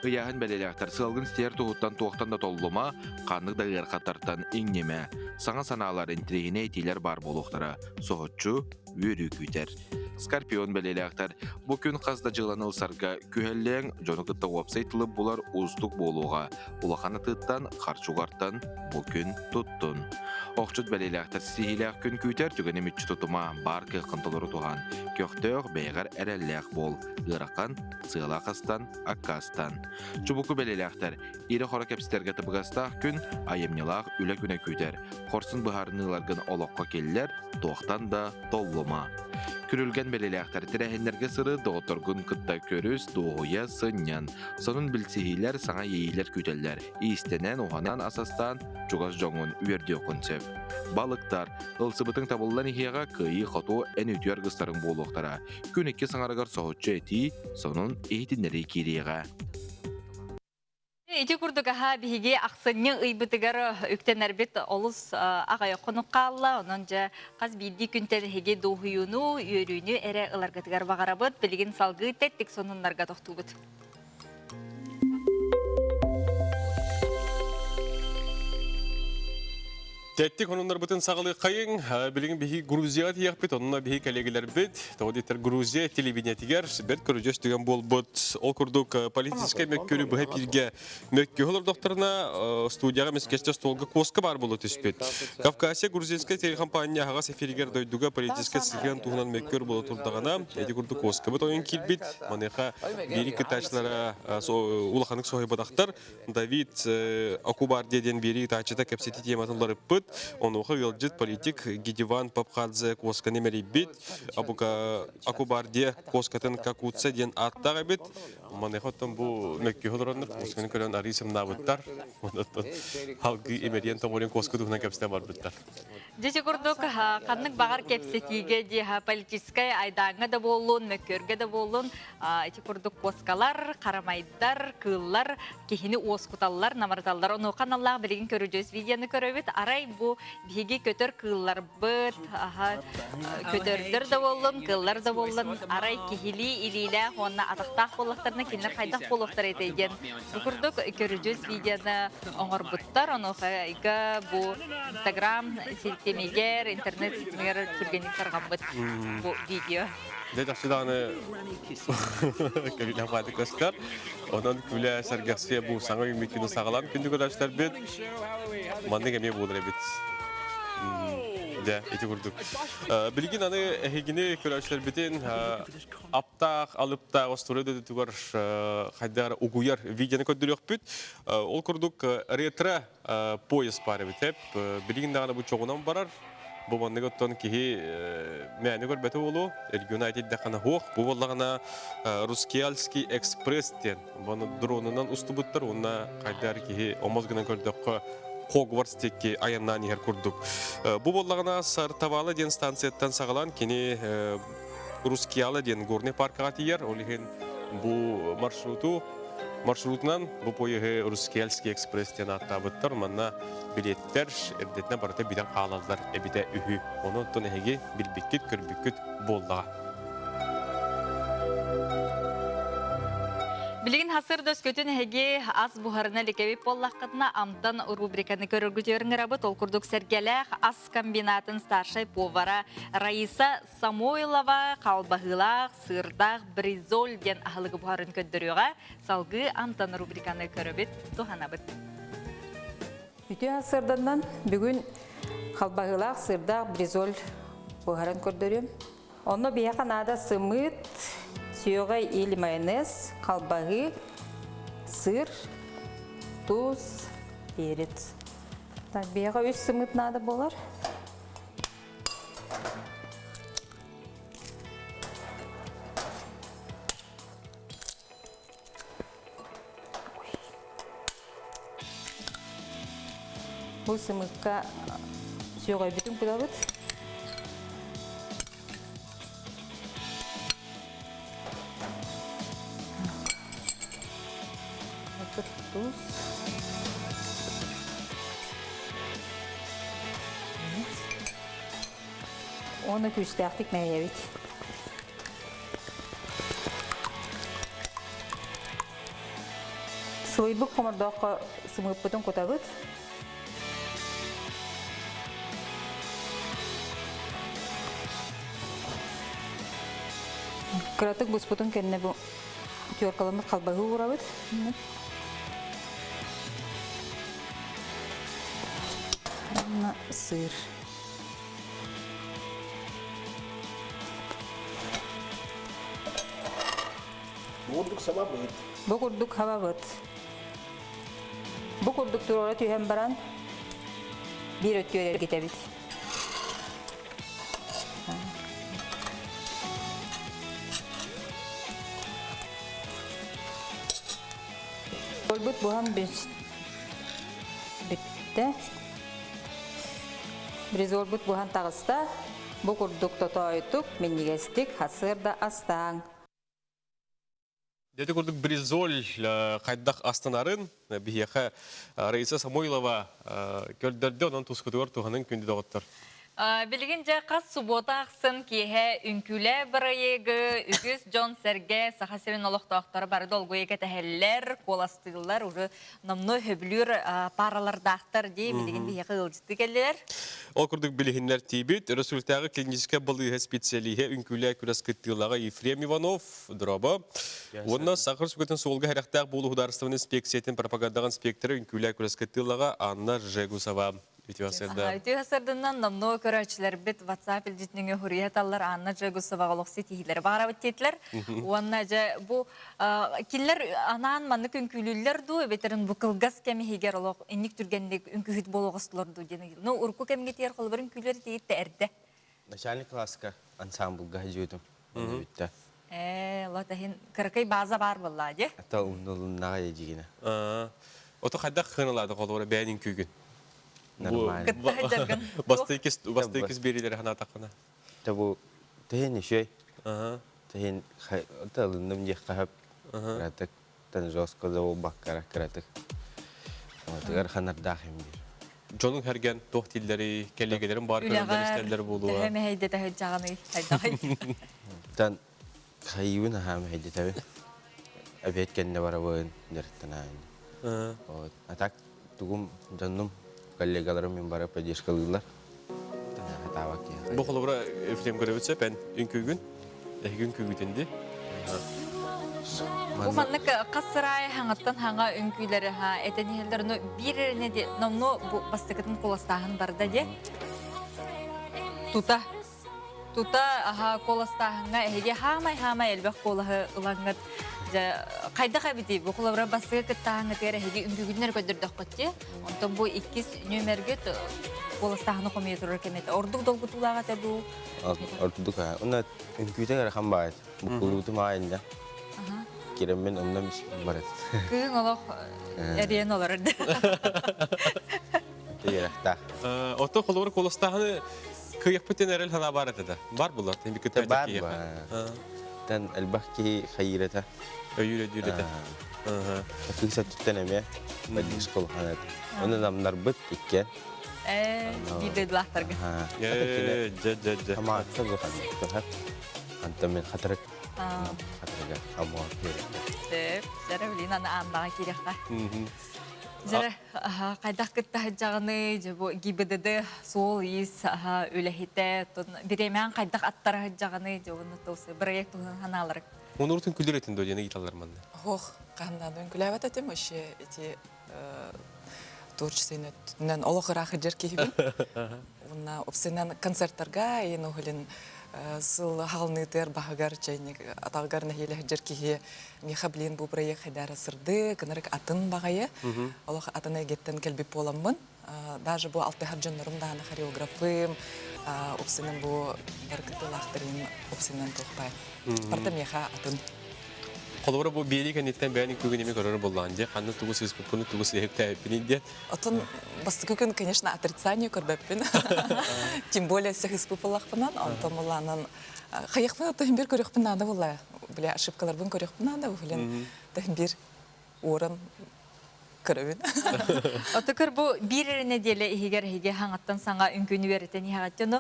Ыйааһын бэлиэлээхтэр сыалгын ситиһэр туһуттан туохтан да толлума, ханнык да ыарахаттартан иҥнимэ. Саҥа санаалар, интэриэһинэй этиилэр баар буолуохтара. Соһуччу, үөрүү күүтэр. Скорпион бэлиэлээхтэр бу күн хас да дьыаланы ылсарга күһэллиэҥ, дьону кытта уопсай тылы булар уустук буолуоҕа. Улахан атыыттан, харчы угартан бу күн туттун. Охчут бэлиэлээхтэр ситиһиилээх күн күүтэр түгэни мүччү тутума, баар кыаххын толору туһан. Көхтөөх, бэйэҕэр эрэллээх буол. Ыарахан, сыала хастан, аккаастан. Чубуку бэлиэлээхтэр ирэ-хоро кэпсэтэргэ табыгастаах күн, айымньылаах үлэ күнэ күүтэр. Хорсун быһаарыныыларгын олоххо киллэр, туохтан да толлума. Күрүлгэн бэлиэлээхтэр тэрээһиннэргэ сырыт, доҕотторгун кытта көрүс, дуоһуйа, сынньан. Сонун билсиһиилэр, саҥа иэйиилэр күүтэллэр. Иистэнэн, уһанан, ас астаан, чугас дьоҥҥун үөрдүөххүн сөп. Балыктар, ылсыбытыҥ табыллан иһиэҕэ, кыайыы-хотуу эн үтүө аргыстарыҥ буолуохтара. Күн икки саҥарыгар соһуччу этии, сонун иһитиннэрии киириэҕэ. Ити курдук аһа биһиги ахсынньы ыйбытыгар үктэнэрбит олус аҕай хонук хаалла. Онон дьэ хас биирдии күнтэн эһиги дуоһуйууну, үөрүүнү эрэ ыларгытыгар баҕарабыт. Билигин салгыы тэттик сонуннарга тохтуубут. Тэттик онуннарбытын саҕалыаххайыҥ. Билигин биһи Грузияҕа тиийэхпит, онно биһи кэлиэгилэрбит, тоҕо диэтэр Грузия телевидениетигэр бэрт көрүдьүөс түгэн буолбут. Ол курдук политическай мөккүөрү быһа эпииргэ мөккүһэ олордохторуна студияҕа эмискэччи остуолга куоска баар буола түспүт. Кавказия грузинскай телекомпания аһаҕас эфиригэр дойдуга политическай сыһыан туһунан мөккүөр буола турдаҕына, ити курдук куоскабыт ойон киирбит. Маныаха биири кыттааччылара улаханнык соһуйбатахтар. Давид Акубардия диэн биэрии ыытааччыта кэпсэтии тематын уларыппыт. Онуоха ыалдьыт политик Гидиван Папхадзе куосканы мэлийбит. Акубардия куоскатын Какутса диэн ааттаах эбит. Маныаха оттон бу мөккүһэ олороннор куосканы көрөн арыы сымнаабыттар. Онон халгыы имэрийэн тоҥорун куоска туһунан кэпсэтэн барбыттар. Дьэ курдук ханнык баҕар кэпсэтиигэ диэһэ политическай айдааҥҥа да буоллун, мөккүөргэ да буоллун ити курдук куоскалар, харамайдар, кыыллар киһини уоскуталлар, намырыталлар. Онуоха аналлаах билигин көрүдьүөс видеоны көрөбүт. Арай бу биһиги көтөр кыылларбыт, көтөрдөр да буоллун, кыыллар да буоллун, арай киһилии илиилээх уонна атахтаах буоллахтарына кинилэр хайдах буолуохтара этэй диэн бу курдук көрүдьүөс видеоны оҥорбуттар. Онуоха бу Инстаграм ситимигэр, интернет ситимигэр түргэнник тарҕаммыт бу видео. Дьэ чахчы даҕаны кэлиилээх баайдык көстөр. Онон күлэ сэргэхсийэ бу саҥа үүммүт күнү саҕалаан күндү көрөөччүлэрбит маннык эмиэ буолар эбит. Дьэ, ити курдук. Билигин аны эһигини көрөөччүлэрбитин аптаах, алыптаах остуоруйа дойдутугар хайдах эрэ угуйар видеоны көрдөрүөхпүт. Ол курдук ретро поезд баар эбит эп. Билигин даҕаны бу чоҕунан барар. Бу маннык оттон киһи мээнэ көрбөтө буолуо. Регион этийдэххинэ суох. Бу буоллаҕына Рускеальский экспресс диэн. Бұны дронунан устубуттар. Уонна хайдар киһи омос гынан көрдөххө Хогвартс диэки айаннаан иһэр курдук. Бу буоллаҕына Сартавала диэн станцияттан саҕалаан кини Рускеала диэн горный паркаҕа тиийэр. Ол иһин бу маршруту Маршрутунан бу поеһы Рускеальский экспресс диэн ааттаабыттар. Манна билиэттэр эрдэтинэ барыта бүтэн хаалаллар эбитэ үһү. Ону оттон эһиги билбиккит, көрбүккүт буоллаҕа. Билигин хасыр өскөтүн эһиги ас буһарына лекебит буоллаххытына амтан рубриканы көрөргүтүгэр ыҥырабыт. Ол курдук сэргэлээх ас комбинатын старшай повара Раиса Самойлова халбаһыылаах, сыырдаах бризоль диэн аһылыгы буһарын көрдөрүөҕэ. Салгыы Антон рубриканы көрөбүт, туһанабыт. Үтүө сырданнан бүгүн халбаһыылаах, сыырдаах бризоль буһарын көрдөрүөм. Онно биһиэхэ наада сымыыт, сүөҕэй или майонез, халбаһыы, сыр, туус, перец. Так, биһиэхэ үс сымыыт наада буолар. Бу сымыкка сүөҕөйбүтүн кутабыт. Туус. Уонна күүстээхтик мэһийэбит. Сылыйбыт хомордооххо сымыыппытын кутабыт. Кыратык буспутун кэннэ бу теркаламмыт халбаһы уурабыт. Уонна сыр. Бу курдук сабабыт. Бу курдук хабабыт. Бу курдук туруора түһэн баран биир өттүгэр эргитэбит. Олбут буһан бүттэ. Бризолбут буһан таҕыста. Бу курдук тотоойутук, минньигэстик хасыарда астааҥ. Дьэ курдук бризоль хайдах астанарын биһиэхэ Раиса Самойлова көрдөрдө, онон тускутугар туһанын күндү доҕоттор. Билигин дьэ хас субуота ахсын киэһэ үҥкүүлээ бырайыагы үгүс дьон-сэргэ Саха сирин олохтоохторо бары долгуйа кэтэһэллэр, куоластыыллар, уже номнуо сөбүлүүр паралардаахтар дии билигин биһиэхэ ыалдьыттыы кэллилэр. Ол курдук билиһиннэр тиийбит Өрөсүлтээҕи клиническэй балыыһа специалиһэ үҥкүүлээ күрэс кыттыылааҕа Ефрем Иванов, дроба. Уонна Саха Республикатын суолга сэрэхтээх буолуу судаарыстыбаннай инспекциятын пропагандаҕа инспектора үҥкүүлээ күрэс кыттыылааҕа Анна Жегусова. Үтүө сырда. Үтүө сырдынан номнуо көрөөччүлэрбит WhatsApp илдьитинҥэ хуруйа таллар Анна Жегусоваҕа олох ситиһиилэри баҕарабыт диэтилэр. Уонна дьэ бу кинилэр анаан маннык үҥкүүлүүллэр дуу эбэтэрин бу кылгас кэм иһигэр олох инник түргэнник үҥкүүһүт буолуоҕустулар дуу диэн. Ну урукку кэмҥэ тиэр холобур үҥкүүлэр тиийиттэ эрдэ. Начальный класска ансамблга сылдьыбытым. Бүттэ. Ээ, лот иһин кыракый база баар буоллаа дии. Ата умнулуннаҕа дьигинэ. Ото хайдах хыналаады холобура бэйэн үҥкүүгүн? Нормально. Бастыйкис бастыйкис биэриилэри ханаатаххына. Та бу тэһин үшүй. Тэһин ылынным диэх хаһап. Кыратык тан жестко да буолбаккара кыратык. Отыгар ханардаах им диир. Дьонуҥ хэргэн туох дииллэрий, кэллиэгэлэрин баар көрөллөр истэллэр буолуо. Төһө мэһэйдэтэ сылдьаҕыный, хайдаҕый? Тан хайыыбын аһаа мэһэйдэтэбин. Обед кэннэ барабын, дьарыктанаайын. Вот. А так тугум дьоннум, коллегаларым мин бары поддержкалыыллар. Хатаабак киһи. Бу холобура Ефрем көрөбүт сөп эн үҥкүүгүн, эһиги үҥкүүгүтүн дии. Бу маннык хас сыраайы хаҥаттан хаҥа үҥкүүлэри ха этэн иһэллэр, но биир эрэ ди номнуо бу бастакытын куоластааһын барда дии. Тута тута аха куоластааһыҥҥа эһиги хаамай-хаамай элбэх куолаһы ылаҥҥыт дьэ хайдах эбитий бу холобура бастакы кыттааһыҥҥытыгар эһиги үҥкүүгүтүнэр көрдөрдөххүт дии. Онтон бу иккис нүөмэргит куоластааһыны хомуйа турар кэмэ ордук долгутуулаах этэ дуу? Ордук Уна үҥкүүтэ ыарахан баайт. Буккулуутум аайында. Киреммин онно барат. Кыыҥ олох эриэн олорор. Тиэрэхтээх. Ото холобур куоластааһыны кыйахпытын эрэл санаа бар этэ да. Бар булар. Бар бар. Тэн элбэх киһи хайыыр этэ. Өйүүр өйдүүр этэ. Кыыс өттүттэн эмиэ поддержка улахан этэ. Оны намнарбыт иккиэн. Ээ, биир дойдулаахтарга. Ээ, дьэ, дьэ, дьэ. Хамаатта бу ханнык Антон мен хатырык хатырыга амуа кииректе. Сөп, дьэрэ билин аны ааннаҕа киириэххэ. Дьэрэ, хайдах кытта сылдьаҕыный, дьэ бу ГИБДД суол-иис үлэһитэ, бириэмэҕин хайдах аттара сылдьаҕыный, дьэ уонна туос бырайыак туһунан санааларыҥ. Мунурутун күлэр этин дуо диэн ыйыталлар манна. Ох, хаһан үҥкүлээбэт этим, вообще эти творчествоны олох ыраах сылдьар киһибин. Уонна опсынан концерттарга иин уһулин сыл хаалныытыгар баһыгар чайник атаҕыгар нэһиилэ сылдьар киһи миэхэ блин бу проект хайдара сырды кынарык атын баҕайы олох атын эйгэттэн кэлбит буоламмын даже бу алтыһар дьоннорум даҕаны хореографым опсынан бу бары кыттыылаахтарын опсынан туохпай барыта миэхэ атын Холобура бу биэрии кэнниттэн бэйэн үҥкүүгүн эмиэ көрөр буоллаҕын дии. Ханна тугу сыыспыппын, тугу сыыһыктээбиппиний диэн. Оттон бастакы күн, конечно, отрицание көрбөппүн. Тем более сыһыспыт буоллахпынан, онтон булаанан хайыахпын тыһын бир көрүөхпүн наада буолла. Бля, ошибкаларбын көрүөхпүн наада, блин, тыһын бир уоран көрөбүн. Отукар бу биир эрэ нэдиэлэ иһигэр эһиги хаҥаттан саҥа үҥкүүнү үөрэтэн иһэҕит. Ону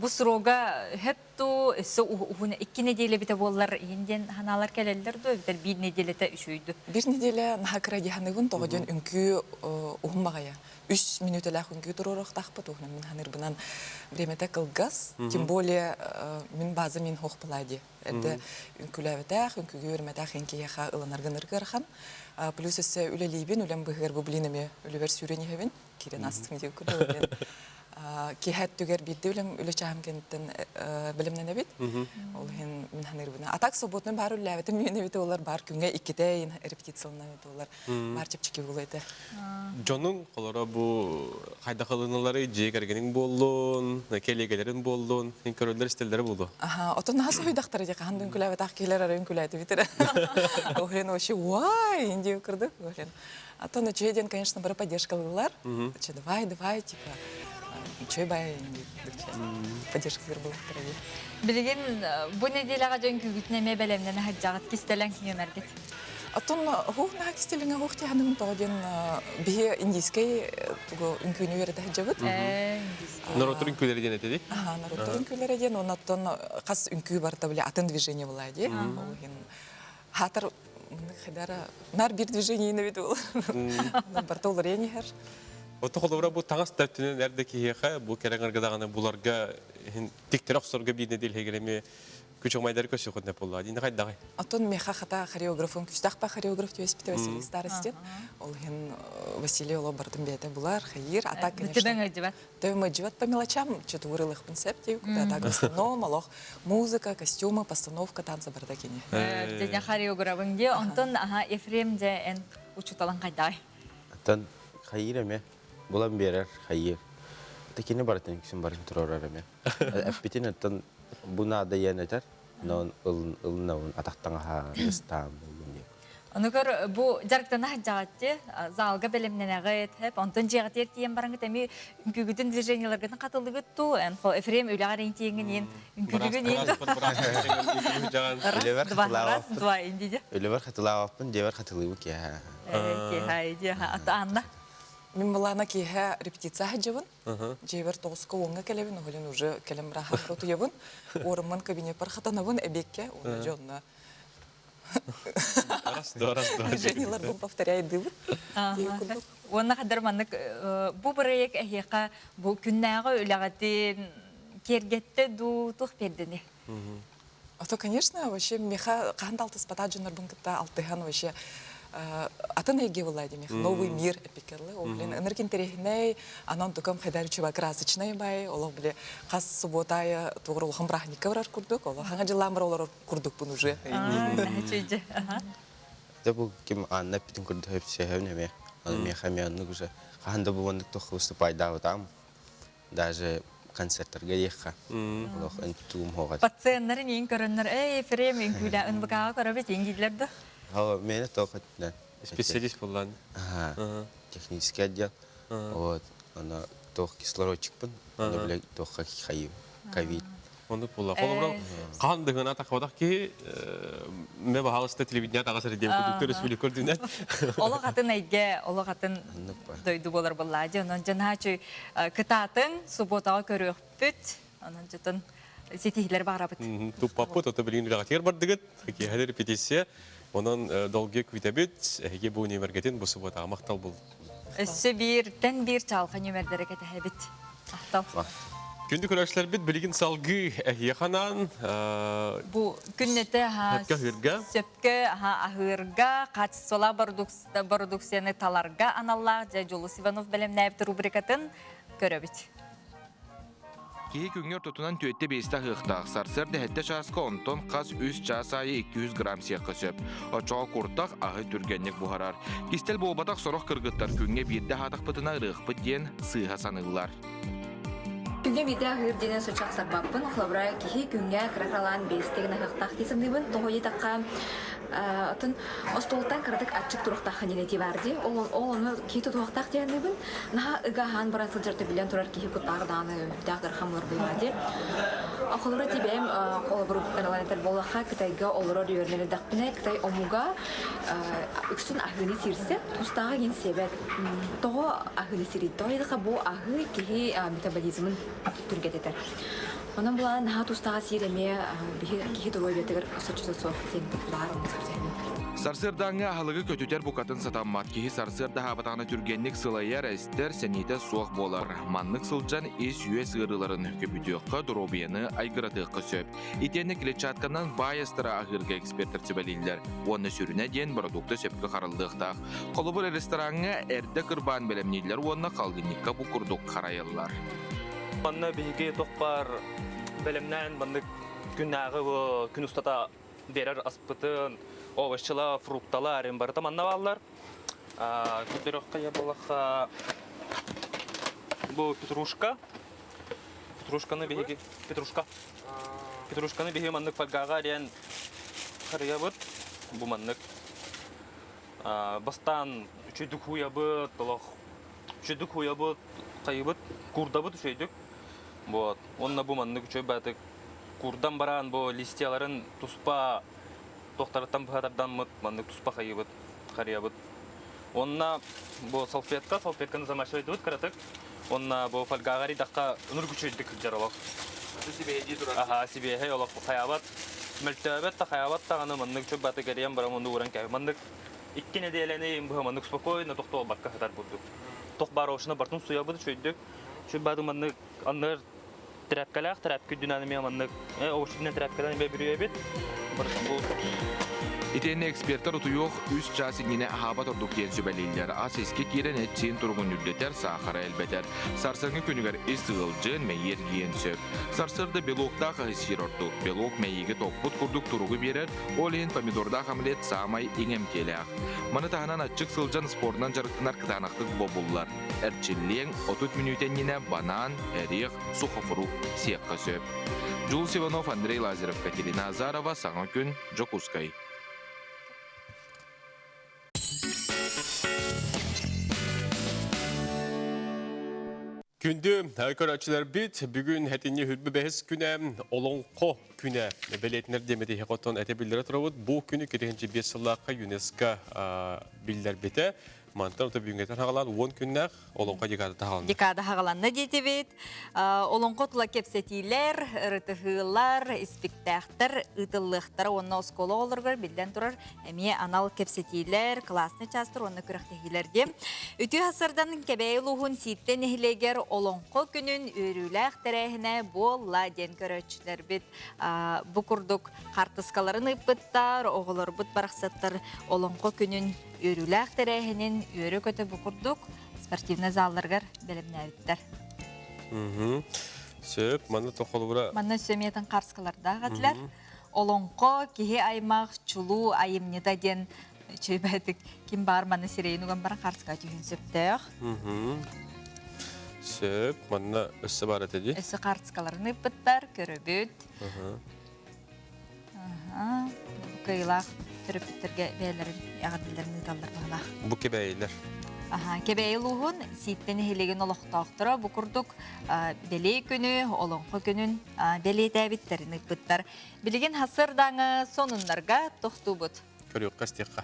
бу срога хөп дуу, өссө уһун икки нэдиэлэ эбитэ буоллар иһин диэн санаалар кэлэллэр дуу, эбэтэр биир нэдиэлэтэ үчүгэй дуу? Биир нэдиэлэ наһаа кыра дии саныыбын, тоҕо диэн үҥкүү уһун баҕайы. Үс мүнүүтэлээх үҥкүү туруоруохтаахпыт, уһунан мин саныырбынан бириэмэтэ кылгас, тем более мин база мин суох была дии. Эрдэ үҥкүүлээбэтэх, үҥкүүгэ үөрэммэтэх ин киһиэхэ ылынаргын ыархан. Плюс өссө үлэлиибин, үлэм быһыгар бу блин эмиэ үлэбэр сүүрэн иһэбин. Киирэн астым диэн курдук киэһэ өттүгэр биирдэ үлэм үлэ чааһым кэнниттэн бэлэмнэнэбит. Ол иһин мин саныырбына. А так свободный баар үлэлээбитим мин эбит олар баар күҥҥэ иккитэ репетицияланан эбит олар баар чэпчэки буолуо этэ. Дьонуҥ холоро бу хайдах ылыналары дьиэ кэргэниҥ буоллун, кэлиэгэлэрин буоллун, көрөллөр истэллэрэ буолуо. Аха, отон наһаа соһуйдахтара дии хаһан да үҥкүүлээбэтэх киһилэр ары үҥкүүлээтибит эрэ. Ол вообще уай диэн курдук. А то үчүгэй диэн, конечно, бары поддержкалыылар. Че, давай, давай, типа, үчүгэй бай поддержкалыыр буолуохтара дии. Билигин бу нэдиэлэҕэ дьон күүгүтүн эмиэ бэлэмнэнэ сылдьаҕыт кистэлэҥ нүөмэргит. Оттон хух наһаа кистэлэҥэ хух тиһаным тоҕо диэн биһи индийскэй тугу үҥкүүнү үөрэтэ сылдьабыт. Норуоттар үҥкүүлэрэ диэн этэ дии? Аха, норуоттар үҥкүүлэрэ диэн, оннуттан хас үҥкүү барыта били атын движение была дии. Ол иһин хаатар хадара нар бир движение эбит ол. Барыта уларыйан иһэр. Ото холобура бу таҥас да өттүнэн эрдэ киһиэхэ бу кэрэ ыргыдаҕаны буларга тиктэрэ охсорго биир нэдиэлэ иһигэр күчүмайдары көсүөхүнэ буолла. Дин хайдаҕай? Оттон меха хата хореографын күстэх па хореограф түөспүтэ Василий Старостин. Ол иһин Василий оло бардым бэйэтэ булар, хайыр. А так, конечно... Төбөҥ ыдьыбат. Төбөм ыдьыбат по мелочам, что-то урылыхпын сеп диэбит. А так в основном олох музыка, костюмы, постановка танца барда кини. Дьэ хореографын де, онтон аха Ефрем дьэ эн учуталан хайдаҕай? Оттон хайыр эме, булан берер хайыр. Кини барытын үксүн барын турарар эме. Эппитин оттон бу наада диэн этэр, но ылынабын атахтаҥаһа ыстаан буоллун диэн. Онугар бу дьарыктана сылдьаҕытти, залга бэлэмнэнэҕит, хэп, онтон дьиэҕитигэр тиийэн бараҥҥыт эмиэ үҥкүүгүтүн движениеларгытын хатылыгыт туу, эн хо Ефрем үлэҕэр тиийэҥҥин иин үҥкүүлүгүн иин Үлэбэр Раз, два, раз, два, инди Үлэбэр хатылаабаппын, дьиэбэр хатылыыбын киэһэ. Киэһэ, дьиэ, Анна. Мин былаана киэһэ репетиция сылдьабын. Дьиэбэр тоҕуска уоҥҥа кэлэбин, оһолин уже кэлэн быраһан утуйабын. Уорумман кабинеппар хатанабын эбиэккэ, уонна дьэ онно Раз, два, раз, два. Движениеларбын повторяйдыыбын. Уонна хаддар маннык бу бырайыак эһиэхэ бу күннээҕи үлэҕитин киэргэттэ дуу туох биэрдини? А то, конечно, вообще меха хаһан да алтыспатаа дьоннорбун кытта алтыһан вообще атын эйгэ буолла меха новый мир эпикеллы. Ол блин ынырык интэриэһинэй, анан тукам хайдар чуба красочный бай, олох били хас суббота тугур улахан праздникка барар курдук, олох хаҥа дьыллаан бар олорор курдукпун уже. Да бу ким Анна эппитин курдук өпсөһөбүн эмиэ. Аны миэхэ эмиэ оннук уже хаһан да бу оннук туох выступайдаабытам. Даже концерттарга диэххэ. Олох тугум хоҕат. Пациеннарын иин көрөннөр, эй, Ефрем, үҥкүүлэ НВК-ҕа көрөбүт, иин дииллэр да? Ха, мені тоқат Специалист буллан. Ага. Технический отдел. Вот. Ана тоқ кислородчикпын. Аны биле тоққа хайым. Ковид. Оннук буолла. Холобура, хаан дыгына тахабатах киһи ме баһалыста телевидение таҕас эрэ диэн курдук республика үрдүнэн. Олох атын эйгэ, олох атын дойду буолар буоллаа дьэ. Онон дьанаачы кытаатыҥ, субботаҕа көрүөхпүт. Онон дьытын ситиһилэр баарабыт. Туппаппыт, ото билигин үлэҕитигэр бардыгыт. Киэһэ репетиция. Онон долгуйа күүтэбит. Эһиги бу нүөмэргитин бу субботаҕа махтал буоллун. Өссө бииртэн биир чаалха нүөмэрдэрэ кэтэһэбит. Махтал. Күндү көрөөччүлэрбит билигин салгыы эһиэхэ анаан Бу күннэтэ сөпкө аһыырга сөпкө аһыырга, хаачыстыбалаах бородууксуйаны таларга аналлаах дьэ Дьулус Иванов бэлэмнээбит рубрикатын көрөбүт. Киһи күҥҥэ ортотунан түөттэ биэстэ аһыахтаах, сарсыарда сэттэ чааска онтон хас үс чаас аайы 200 грамм сиэххэ сөп. Оччоҕо куртах аһы түргэнник буһарар. Кистэл буолбатах сорох кыргыттар күҥҥэ биирдэ аһаатахпытына ырыахпыт диэн сыыһа саныыллар. Күҥҥэ биирдэ аһыыр диэн соччо ахсарбаппын. Холобура, киһи күҥҥэ кыра-кыралаан биэстэ гына аһыахтаах дии саныыбын. Тоҕо диэтэххэ, Оттон остуолтан кыратык аччык туруохтааххын диэн этии баар дии. Ол, ол ону киһи тутуһуохтаах диэн саныыбын. Наһаа ыга аһаан баран сылдьар биллэн турар киһи куттаах даҕаны үрдээх ыарахан буолар быһыылаах дии. Холобура тибэм холобур ылан этэр буоллахха Кытайга олорор үөрэнэр эрдэхпинэ Кытай омуга үксүн аһыыны сиирсэ тустааҕы иһин сиэбэт. Тоҕо аһыыны сирий? Тоҕо диэтэххэ бу аһыы киһи метаболизмын түргэтэтэр. Онон булаан наһаа тустаах сиир эмиэ киһи доруобуйатыгар соччото суох диэн баар онно сөпсөһөбүн. Сарсыардааҥҥы аһылыгы көтүтэр букатын сатаммат. Киһи сарсыарда аһаабатаҕына түргэнник сылайар, эстэр, сэниэтэ суох буолар. Маннык сылдьан ис-үөс ыарыыларын көбүтүөххэ, доруобуйаны айгыратыахха сөп. Итиэннэ клетчатканан баай астара аһыырга экспертэр сүбэлииллэр. Уонна сүрүнэ диэн бородуукта сөпкө хараллыахтаах. Холобур, рестораҥҥа эрдэ кырбаан бэлэмнииллэр уонна холодильникка бу курдук харайаллар. Манна биһиги туох баар бэлэмнээн маннык күннээҕи күн устата биэрэр аспытын, овощчылар, фрукталар барыта манна бааллар. Көрдөрөххө я буоллахха бу петрушка. Петрушканы биһиги петрушка. Петрушканы биһиги маннык фольгаҕа диэн харыйабыт. Бу маннык бастаан үчүйдүк хуйабыт, олох Үчүгдүк хуйабыт, хайыбыт, курдабыт үчүгдүк. Вот. Уонна бу маннык үчүгэй баатык курдан баран бу листьяларын туспа Туохтарыттан быһа тардаммыт, маннык туспа хайыыбыт, харыйабыт. Уонна бу салфетка, салфетканы замачивайдыбыт кыратык. Уонна бу фольгаҕа арыйдахха ынырык үчүгэйдик кырдьар олох. Сибиэһэйдии турар. Аха, сибиэһэй олох хайаабат. Мөлтөөбөт да хайаабат даҕаны маннык чөк баты кэрийэн баран онну ууран кээбит. Маннык икки нэдиэлэни быһа маннык спокойно тохтообакка сытар бурдук. Тох баар овощина бартын суйабыт үчүгэйдик. Чү баты маннык анныгар Тряпкалаах тряпка үрдүнэн эмиэ маннык овощ үрдүнэн тряпкалаан эмиэ бүрүйэбит. Итиэннэ экспертэр утуйуох үс чаас иннинэ аһаабат ордук диэн сүбэлииллэр. Ас искэ киирэн эт-сиин туругун үрдэтэр, саахары элбэтэр. Сарсыҥҥы күнүгэр ис ыалдьыан, мэйии эргийиэн сөп. Сарсыарда белоктаах аһы сиир ордук. Белок мэйиигэ топпут курдук туругу биэрэр, ол иһин помидордаах омлет саамай иҥэмтиэлээх. Маны таһынан аччык сылдьан спордунан дьарыктанар кытаанахтык бобуллар. Эрчиллиэҥ 30 мүнүүтэ иннинэ банан, эриэх, сухофрукт сиэххэ сөп. Джулс Иванов, Андрей Лазарев, Катерина Азарова, Саҥа күн, Дьокуускай. Күндү көрөөччүлэрбит, бүгүн хэтинни хүрбү бэһис күнэ Олоҥхо күнэ бэлиэтинэр диэмэти хотон этэ биллэрэ турабыт. Бу күнү 2005 сыллаахха ЮНЕСКО биллэрбитэ. Мантан ото бүгүҥҥэтэн хаҕалаан 10 күннээх Олоҥхо декада хаҕаланна. Декада хаҕаланна диэтибит. Олоҥхо тула кэпсэтиилэр, ырытыһыылар, испиктээхтэр ыытыллыахтара уонна оскуола оҕолоругар биллэн турар эмиэ анал кэпсэтиилэр, классный чаастар уонна күрэхтэһиилэр диэн. Үтүө сарсыардан Кэбээйи улууһун Сииттэ нэһилиэгэр Олоҥхо күнүн үөрүүлээх тэрээһинэ буолла диэн көрөөччүлэрбит бу курдук хаартыскаларын ыыппыттар, оҕолорбут барахсаттар Олоҥхо күнүн үөрүүлээх тэрээһинин үөрэ-көтө бу курдук спортивнай залларыгар бэлэмнээбиттэр. Сөп, манна тохолура... Манна сөмиятын харскалардаах этилэр. Олоҥхо киһи аймах чулуу айымньыта диэн үчүгэйдик ким баар манна сирэйин уган баран харска түһүн сөптөөх. Сөп, манна өссө бар этэ дии. Өссө хартыскаларын ыыппыттар, көрөбүт. Кыайыылаах төрөппүттэргэ бэйэлэрин эҕэрдэлэрин ыыталлар быһалаах. Бу кэбээйилэр. Кэбээйи улууһун Сииттэ нэһилиэгин олохтоохторо бу курдук бэлиэ күнү, Олоҥхо күнүн бэлиэтээбиттэрин ыыппыттар. Билигин сарсыардааҥы сонуннарга тохтуубут. Көрүөххэ истиэххэ.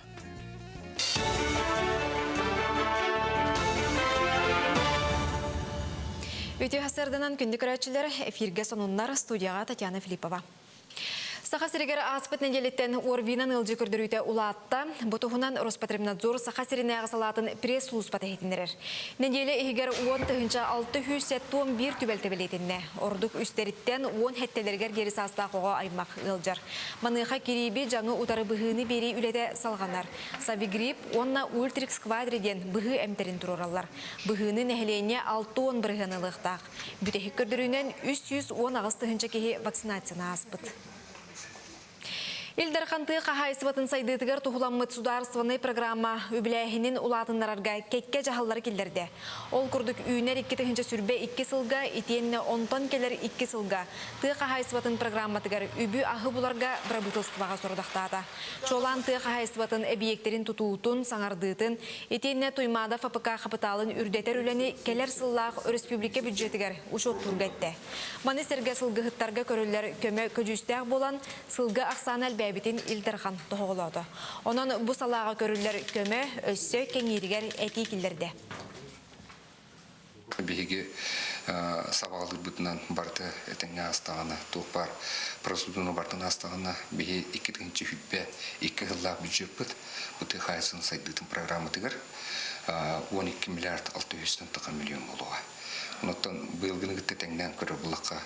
Үтүө сарсыарданан күндү көрөөччүлэр, эфиргэ сонуннар студияҕа Татьяна Филиппова. Саха сиригэр ааспыт нэдиэлэттэн ОРВИ-нан ыалдьыы көрдөрүүтэ улаатта. Бу туһунан Роспотребнадзор Саха сиринээҕи салаатын пресс-сулууспата иһитиннэрэр. Нэдиэлэ иһигэр 10 671 түбэлтэ бэлиэтэннэ. Ордук үстэриттэн уон сэттэлэригэр диэри саастаах оҕо аймах ыалдьар. Маныаха кирииби дьаҥы утары быһыыны биэрии үлэтэ салҕанар. Савигрипп уонна Ультрикс Квадри диэн быһыы эмтэрин туруораллар. Быһыыны нэһилиэнньэ 60% ылыахтаах. Бүтэһик көрдөрүүнэн 318 тыһыынча киһи вакцинацияны ааспыт. Ил Дархан тыа хаһаайыстыбатын сайдыытыгар туһуламмыт судаарыстыбаннай программа үбүлээһинин улаатыннарарга кэккэ дьаһаллары киллэрдэ. Ол курдук үүнэр 2022 сылга итиэннэ онтон кэлэр икки сылга тыа хаһаайыстыбатын программатыгар үбү-аһы буларга бырабыыталыстыбаҕа сорудахтаата. Чуолаан тыа хаһаайыстыбатын эбийиэктэрин тутуутун, саҥардыытын, итиэннэ Туймаада ФПК хапытаалын үрдэтэр үлэни кэлэр сыллаах өрөспүүбүлүкэ бюджетыгар учуоттуурга эттэ. Маны сэргэ сылгыһыттарга көрүллэр көмө көдьүүстээх буолан, сылгы ахсаана элбээбитин Ил Дархан тоһоҕолоото. Онон бу салааҕа көрүллэр көмө өссө кэҥииригэр этии киллэрдэ. Биһиги сабаҕалыырбытынан барыта этэҥҥэ аастаҕына, туох баар процедураны барытын аастаҕына, биһи 2022 сыллаах бюджеппыт бу тыа хаһаайыстыбатын сайдыытын программатыгар 12 миллиард 600 тахха миллион буолуоҕа. Онтон быйылгыны кытта тэҥнээн көрөр буллахха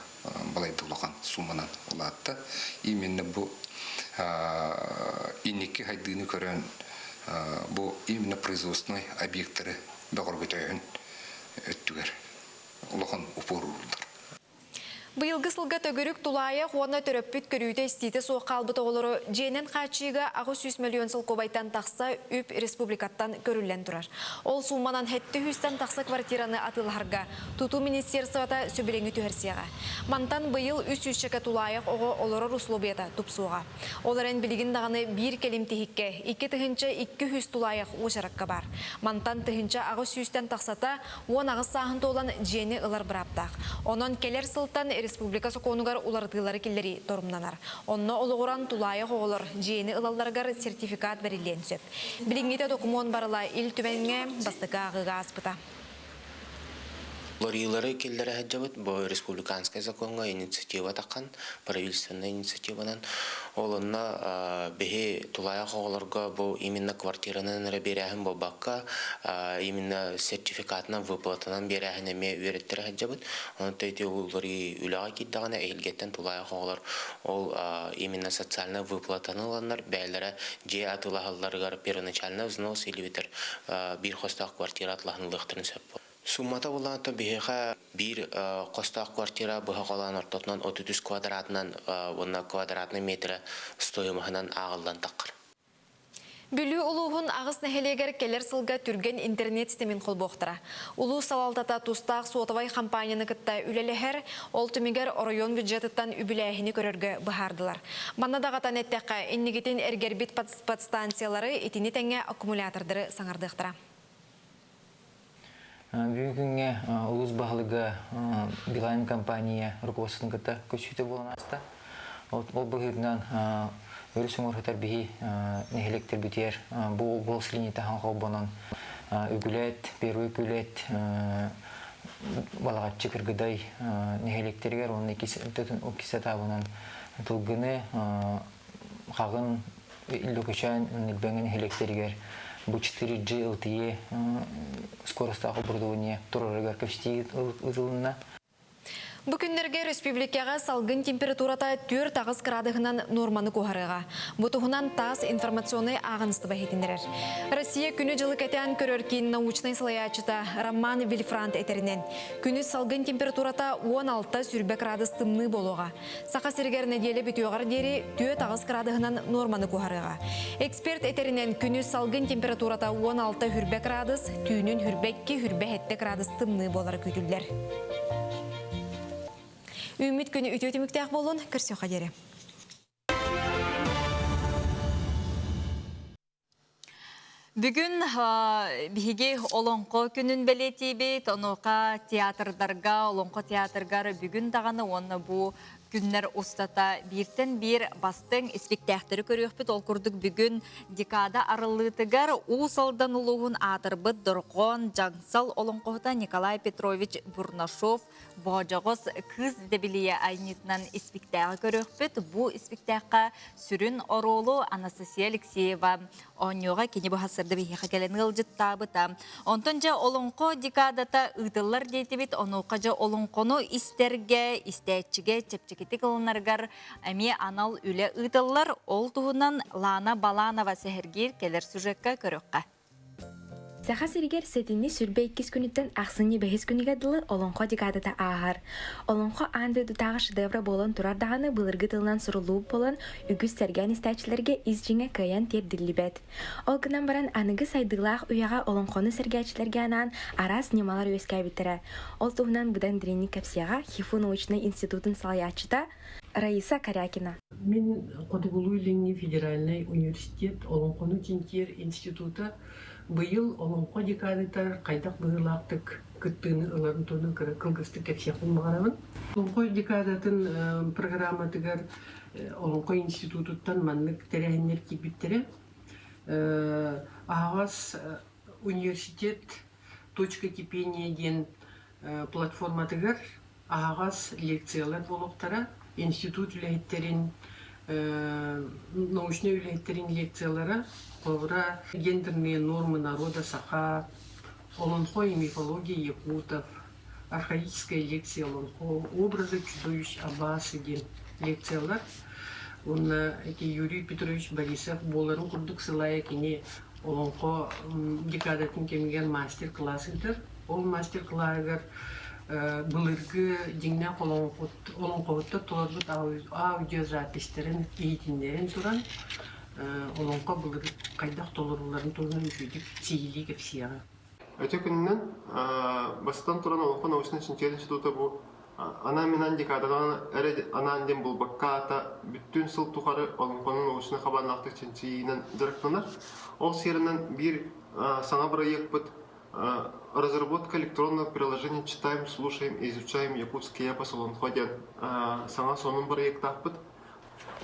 балайда улахан сууманан улаатта. Именно бу инники хайдыыны көрөн бу именно производственный объекттары бөҕөргөтөөһүн өттүгэр улахан упор ууруллар. Быйылгы сылга төгүрүк тулаайах уонна төрөппүт көрүүтэ-истиитэ суох хаалбыт оҕолору дьиэнэн хааччыйыыга 800 миллион солкуобайтан тахса үп республикаттан көрүллэн турар. Ол сууманан 700-тэн тахса квартираны атыылаһарга Тутуу министерствота сөбүлэҥи түһэрсиэҕэ. Мантан быйыл 300-чэкэ тулаайах оҕо олорор услуобуйата тупсуоҕа. Ол эрэн билигин даҕаны биир кэлим тиһиккэ 2200 тулаайах уочаракка баар. Мантан 1800-тэн тахсата 18 сааһын туолан дьиэни ылар бырааптаах. Онон кэлэр сылтан республика сокуонугар уларытыылары киллэрии торумнанар. Онно олоҕуран тулаайах оҕолор дьиэни ылалларыгар сертификат бэриллиэн сөп. Билиҥҥитэ докумуон барыла Ил Түмэҥҥэ бастакы ааҕыыга ааспыта. Уларыйыылары киллэрэ сылдьабыт. Бу республиканскай закоҥҥа инициатива таххан, правительственнай инициативанан. Ол онно биһи тулаайах оҕолорго бу именно квартиранан эрэ биэрээһин буолбакка, именно сертификатынан, выплатанан биэрээһин эмиэ үөрэттэрэ сылдьабыт. Онон ити уларыйыы үлэҕэ киирдэҕинэ, эһилгэттэн тулаайах оҕолор ол именно социальнай выплатаны ыланнар бэйэлэрэ дьиэ атыылаһалларыгар первоначальный взнос или битэр биир хостоох квартира атылаһынылыахтарын сөп. Суммата булаата биһиэхэ биир хостоох квартира быһа холоон ортотунан 33 квадратынан уонна квадратный метрэ стоимоһынан ааҕыллан таххар. Бүлүү улууһун аҕыс нэһилиэгэр кэлэр сылга түргэн интернет ситимин холбуохтара. Улуус салалтата тустаах суотабай хампаанньаны кытта үлэлэһэр, ол түмүгэр оройуон бюджетыттан үбүлээһини көрөргө быһаардылар. Манна даҕатан эттэххэ, иннигитин эргэрбит подстанциялары итини тэҥэ аккумулятордары саҥардыахтара. Бүгүн күҥҥэ улуус баһылыга Билайн компания руководствотын кытта көрсүүтэ буолан ааста. Ол быһыытынан өрүс уҥуорһутар биһи нэһилиэктэрбитигэр бу голос линията холбонон Үгүлэт, Первый Үгүлэт, Балаҕаччы Кыргыдай нэһилиэктэригэр уонна иккис этабынан Тылгыны, Хаҕын Лөкөчөөн Илбэҥэ нэһилиэктэригэр бу 4G LTE скоростаах оборудование турарыгар көстүү ытылынна. Бу күннэргэ республикаҕа салгын температурата 4-8 градуһунан нуорманы куоһарыаҕа. Бу туһунан ТАСС информационнай ааҕыныстыба иһитиннэрэр. Россия күнү-дьылы кэтээн көрөр киин научнай салайааччыта Роман Вильфрант этэринэн, күнүс салгын температурата 16-сүрбэ градус тымныы буолуоҕа. Саха сиригэр нэдиэлэ бүтүөҕэр диэри 4-8 градуһунан нуорманы куоһарыаҕа. Эксперт этэринэн, күнүс салгын температурата 16 хүрбэ градус, түүнүн хүрбэ 2 хүрбэ 7 градус тымныы буолара күүтүллэр. Үүммүт күн үтүө түмүктээх буолун, көрсүөххэ диэри. Бүгүн биһиги Олоҥхо күнүн бэлиэтиибит. Онуоха театрдарга, Олоҥхо театргар бүгүн даҕаны уонна бу күннэр устата бииртэн биир бастыҥ испиктээхтэри көрүөхпүт. Ол курдук бүгүн декада арыллыытыгар Уус Алдан улууһун аатырбыт Дорҕоон Дьаҥсал олоҥхоһута Николай Петрович Бурнашов Боодьоҕос кыыс дэбилийэ айымньытынан испиктээҕи көрүөхпүт. Бу испиктээххэ сүрүн оруолу Анастасия Алексеева оонньуоҕа кини бу сарсыарда биһиэхэ кэлэн ыалдьыттаабыта. Онтон дьэ олоҥхо декадата ыытыллар диэтибит. Онуоха дьэ олоҥхону истэргэ, истээччигэ чэпчэкитик ылынарыгар эмиэ анал үлэ ыытыллар. Ол туһунан Лана Баланова сэһэргиир кэлэр сюжекка көрүөххэ. Саха сиригэр сэтинньи 22 күнүттэн ахсынньы бэһис күнүгэр дылы Олоҥхо декадата ааһар. Олоҥхо аан дойдутааҕы шедеврэ буолан турар даҕаны былыргы тылынан суруллубут буолан, үгүс сэргээн истээччилэргэ ис дьиҥэ кыайан тиэрдиллибэт. Ол гынан баран аныгы сайдыылаах үйэҕэ олоҥхону сэргээччилэргэ анаан араас ньымалар үөскээбиттэрэ. Ол туһунан быдан дириҥник кэпсиэҕэ ХИФУ научнай институтун салайааччыта Раиса Корякина. Мин Хотугулуу-Илиҥҥи федеральнай университет Олоҥхону чинчийэр института быйыл Олоҥхо декадатыгар хайдах быһыылаахтык кыттыыны ыларын туһунан кыра кылгастык кэпсиэхпин баҕарабын. Олоҥхо декадатын программатыгар Олоҥхо институтуттан маннык тэрээһиннэр киирбиттэрэ. Аһаҕас университет «Точка кипения» диэн платформатыгар аһаҕас лекциялар буолуохтара, институт үлэһиттэрин, научнай үлэһиттэрин лекциялара, холобура, гендерные нормы народа саха, Олонхо и мифология якутов, архаическая лекция Олонхо, образы чудовищ Абасы диэн лекциялар. Уонна ити Юрий Петрович Борисов буоларын курдук сылайа кини Олоҥхо декадатын кэмигэр мастер-класс ыытар. Ол мастер-клаһыгар былыргы дьиҥнээх олоҥхоһуттар толорбут аудиозаписьтарын иһитиннэрэн туран олоҥхо былыр хайдах толорулларын туһунан үчүгэйдик сиһилии кэпсиэҕэ. Өтө күнүнэн бастатан туран Олоҥхо научнай чинчийэр института бу анаан-минаан декадаҕа эрэ анаан диэн булбакка аата бүттүүн сыл тухары олоҥхону научнай хабааннаахтык чинчийиинэн дьарыктанар. Ол сиэринэн биир саҥа бырайыакпыт. Разработка электронного приложения «Читаем, слушаем и изучаем якутский эпос олоҥхо» диэн саҥа сонун бырайыактаахпыт.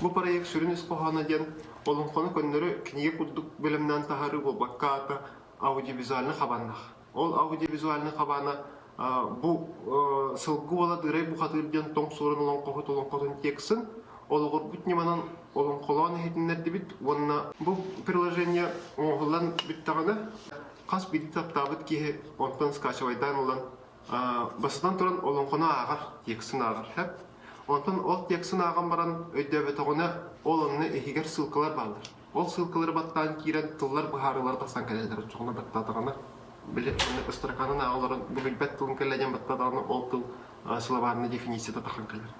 Бу проект сүрүн ис хоһооно диэн олоҥхону көннөрү кинигэ курдук бэлэмнээн таһаарыы буолбакка аата аудиовизуальнай хабааннаах. Ол аудиовизуальнай хабаана бу сылгы уола Дыырай бухатыыр диэн тоҥ суорун олоҥхоһут олоҥхотун тексын олоҕурбут ньыманан олоҥхолоон иһитиннэрдибит уонна бу приложение оҥоһуллан бүттэҕинэ хас биирдии таптаабыт киһи онтон скачивайдаан ылан бастатан туран олоҥхону ааҕар, тексын ааҕар сөп. Онтон ол тексын ааҕан баран өйдөөбөтөҕүнэ ол онно иһигэр ссылкалар бааллар. Ол ссылкалары баттаан киирэн тыллар быһаарыылара тахсан кэлэллэр оччоҕуна баттаатаҕына били ыстаракаанын ааҕа олорон бу билбэт тылын кэллэ диэн баттаатаҕына ол тыл словарный дефиницията тахсан кэлэр.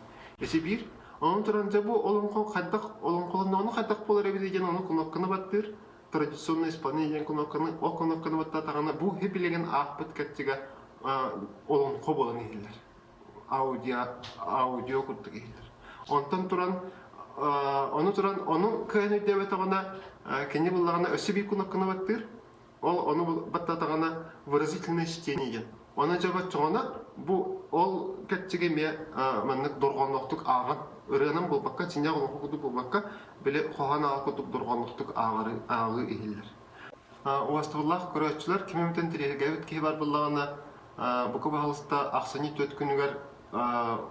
Эси биир. Онон туран дьэ бу олоҥхо хайдах олоҥхолонноҕуна хайдах буолар эбит диэн ону кнопканы баттыыр традиционное исполнение диэн кнопканы ол кнопканы баттаатаҕына бу хипилигин аахпыт кэрчигэ олоҥхо буолан иһиллэр. Аудио аудио курдук иһиллэр. Онтон туран ону туран ону кыайан өйдөөбөтөҕүнэ кини буллаҕына өссө биир кнопканы баттыыр. Ол ону баттаатаҕына выразительное чтение диэн. Ону дьэ баччоҕуна бу ол кэрчиги эмиэ маннык дорҕоонноохтук ааҕан ырыанан буолбакка, чиннээх олоҥхо курдук буолбакка, били хоһоон ааҕар курдук дорҕоонноохтук ааҕары ааҕыы иһиллэр. Уостубуллаах көрөөччүлэр ким эмитин тириэһиргээбит киһи бар буоллаҕына, бука баһылыста ахсынньы 4 күнүгэр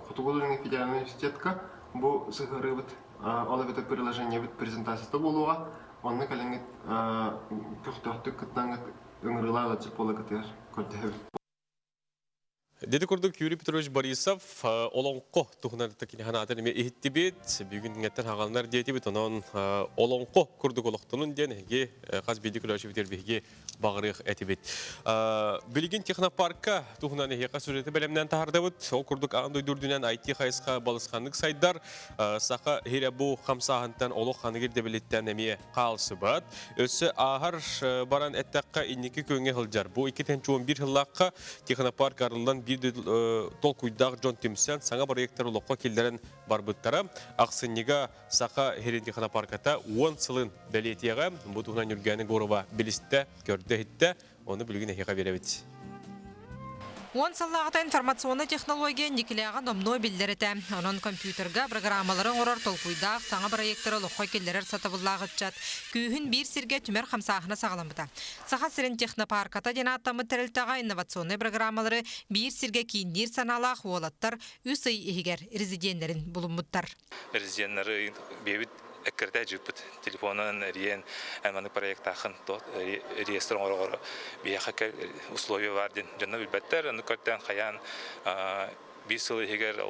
Хотугу Илиҥҥи федеральнай университетка бу сыһыарыыбыт, ол эбэтэр приложениебыт презентацията буолуоҕа. Онно кэлэҥҥит көхтөөхтүк кыттаҥҥыт ыҥырыылаах ыалдьыт буоларгытыгар көрдөһөбүт. Деди курдук Юрий Петрович Борисов олоҥхо туһунан кини санаатын эмиэ иһиттибит. Бүгүн ҥэттэн хагаланар диэтибит. Онон олоҥхо курдук олохтонун диэн эһиги хас биирдии көрөөччүбүтүгэр биһиги баҕарыах этибит. Билигин технопарка туһунан эһиэхэ сюжеты бэлэмнээн таһардабыт. Ол курдук аан дойду үрдүнэн IT хайысха балысханнык сайдар. Саха иһирэ бу хамсааһынтан олох ханыгыр ирдэбилиттэн эмиэ хаалсыбат. Өссө ааһар баран эттэххэ инники күөҥҥэ сылдьар. Бу 2011 сыллаахха технопарк арыллан биир толкуйдаах дьон түмсэн саҥа проектар олоххо киллэрэн барбыттара. Ахсынньыга Саха иһирин технопарката 10 сылын бэлиэтиэҕэ. Бу туһунан Ньургуяна Егорова билистэ, көрдө-иһиттэ. Ону билигин эһиэхэ биэрэбит. Уон сыллааҕыта информационнай технология инникилээҕэ номнуо биллэр этэ. Онон компьютерга программалары оҥорор толкуйдаах саҥа бырайыактары олоххо киллэрэр сатабыллаах ыччат күүһүн биир сиргэ түмэр хамсааһына саҕаламмыта. Саха сирин технопарката диэн ааттаммыт тэрилтэҕэ инновационнай программалары биир сиргэ киинниир санаалаах уолаттар үс ый иһигэр резиденнэрин булуммуттар. Резиденнары бэйэбит эккирэтэ дьыппыт телефонунан эрийэн маннык проектаахын реестр оҥороҕоро биһиэхэ условия баар диэн дьонно билбэттэр ону көрдөөн хайаан биир сыл иһигэр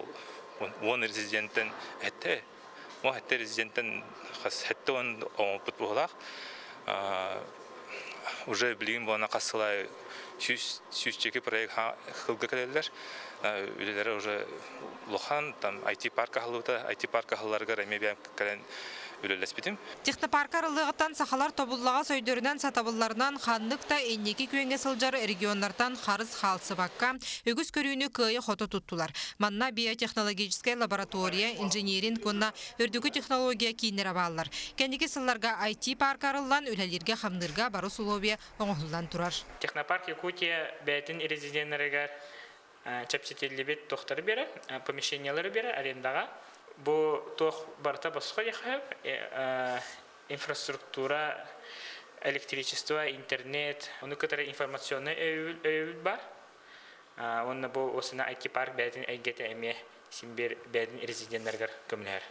уон резиденттэн этте уон этте резиденттэн хас хэтте уон оҥоппут быһыылаах уже билигин буолана хас сыл сүүсчэки проект хылга кэлэллэр үлэлэрэ уже улахан там IT-парк аһыллыбыта IT-парк аһылларыгар эмиэ бэйэм кэлэн үлэлэспитим. Технопарка арыллыаҕыттан сахалар тобуллаҕас өйдөрүнэн сатабылларынан ханнык да инники күөҥҥэ сылдьар регионнартан харыс хаалсыбакка, үгүс көрүүнү кыайа-хото туттулар. Манна биотехнологическай лаборатория, инжиниринг уонна үрдүкү технология кииннэрэ бааллар. Кэнники сылларга IT-парка арыллан үлэлииргэ-хамныырга бары усулуобуйа оҥоһуллан турар. Технопарк Якутия бэйэтин резиденнэригэр чэпчэтиллибит туохтары биэрэр, помещениелары биэрэр арендаҕа. Бу туох барыта босхо диэххэ сөп. Инфраструктура, электричество, интернет, ону кытары информационнай өйөбүл бар. Уонна бу осына IT-парк бэйэтин эйгэтэ эмиэ син биир бэйэтин резиденнэригэр көмөлөһөр.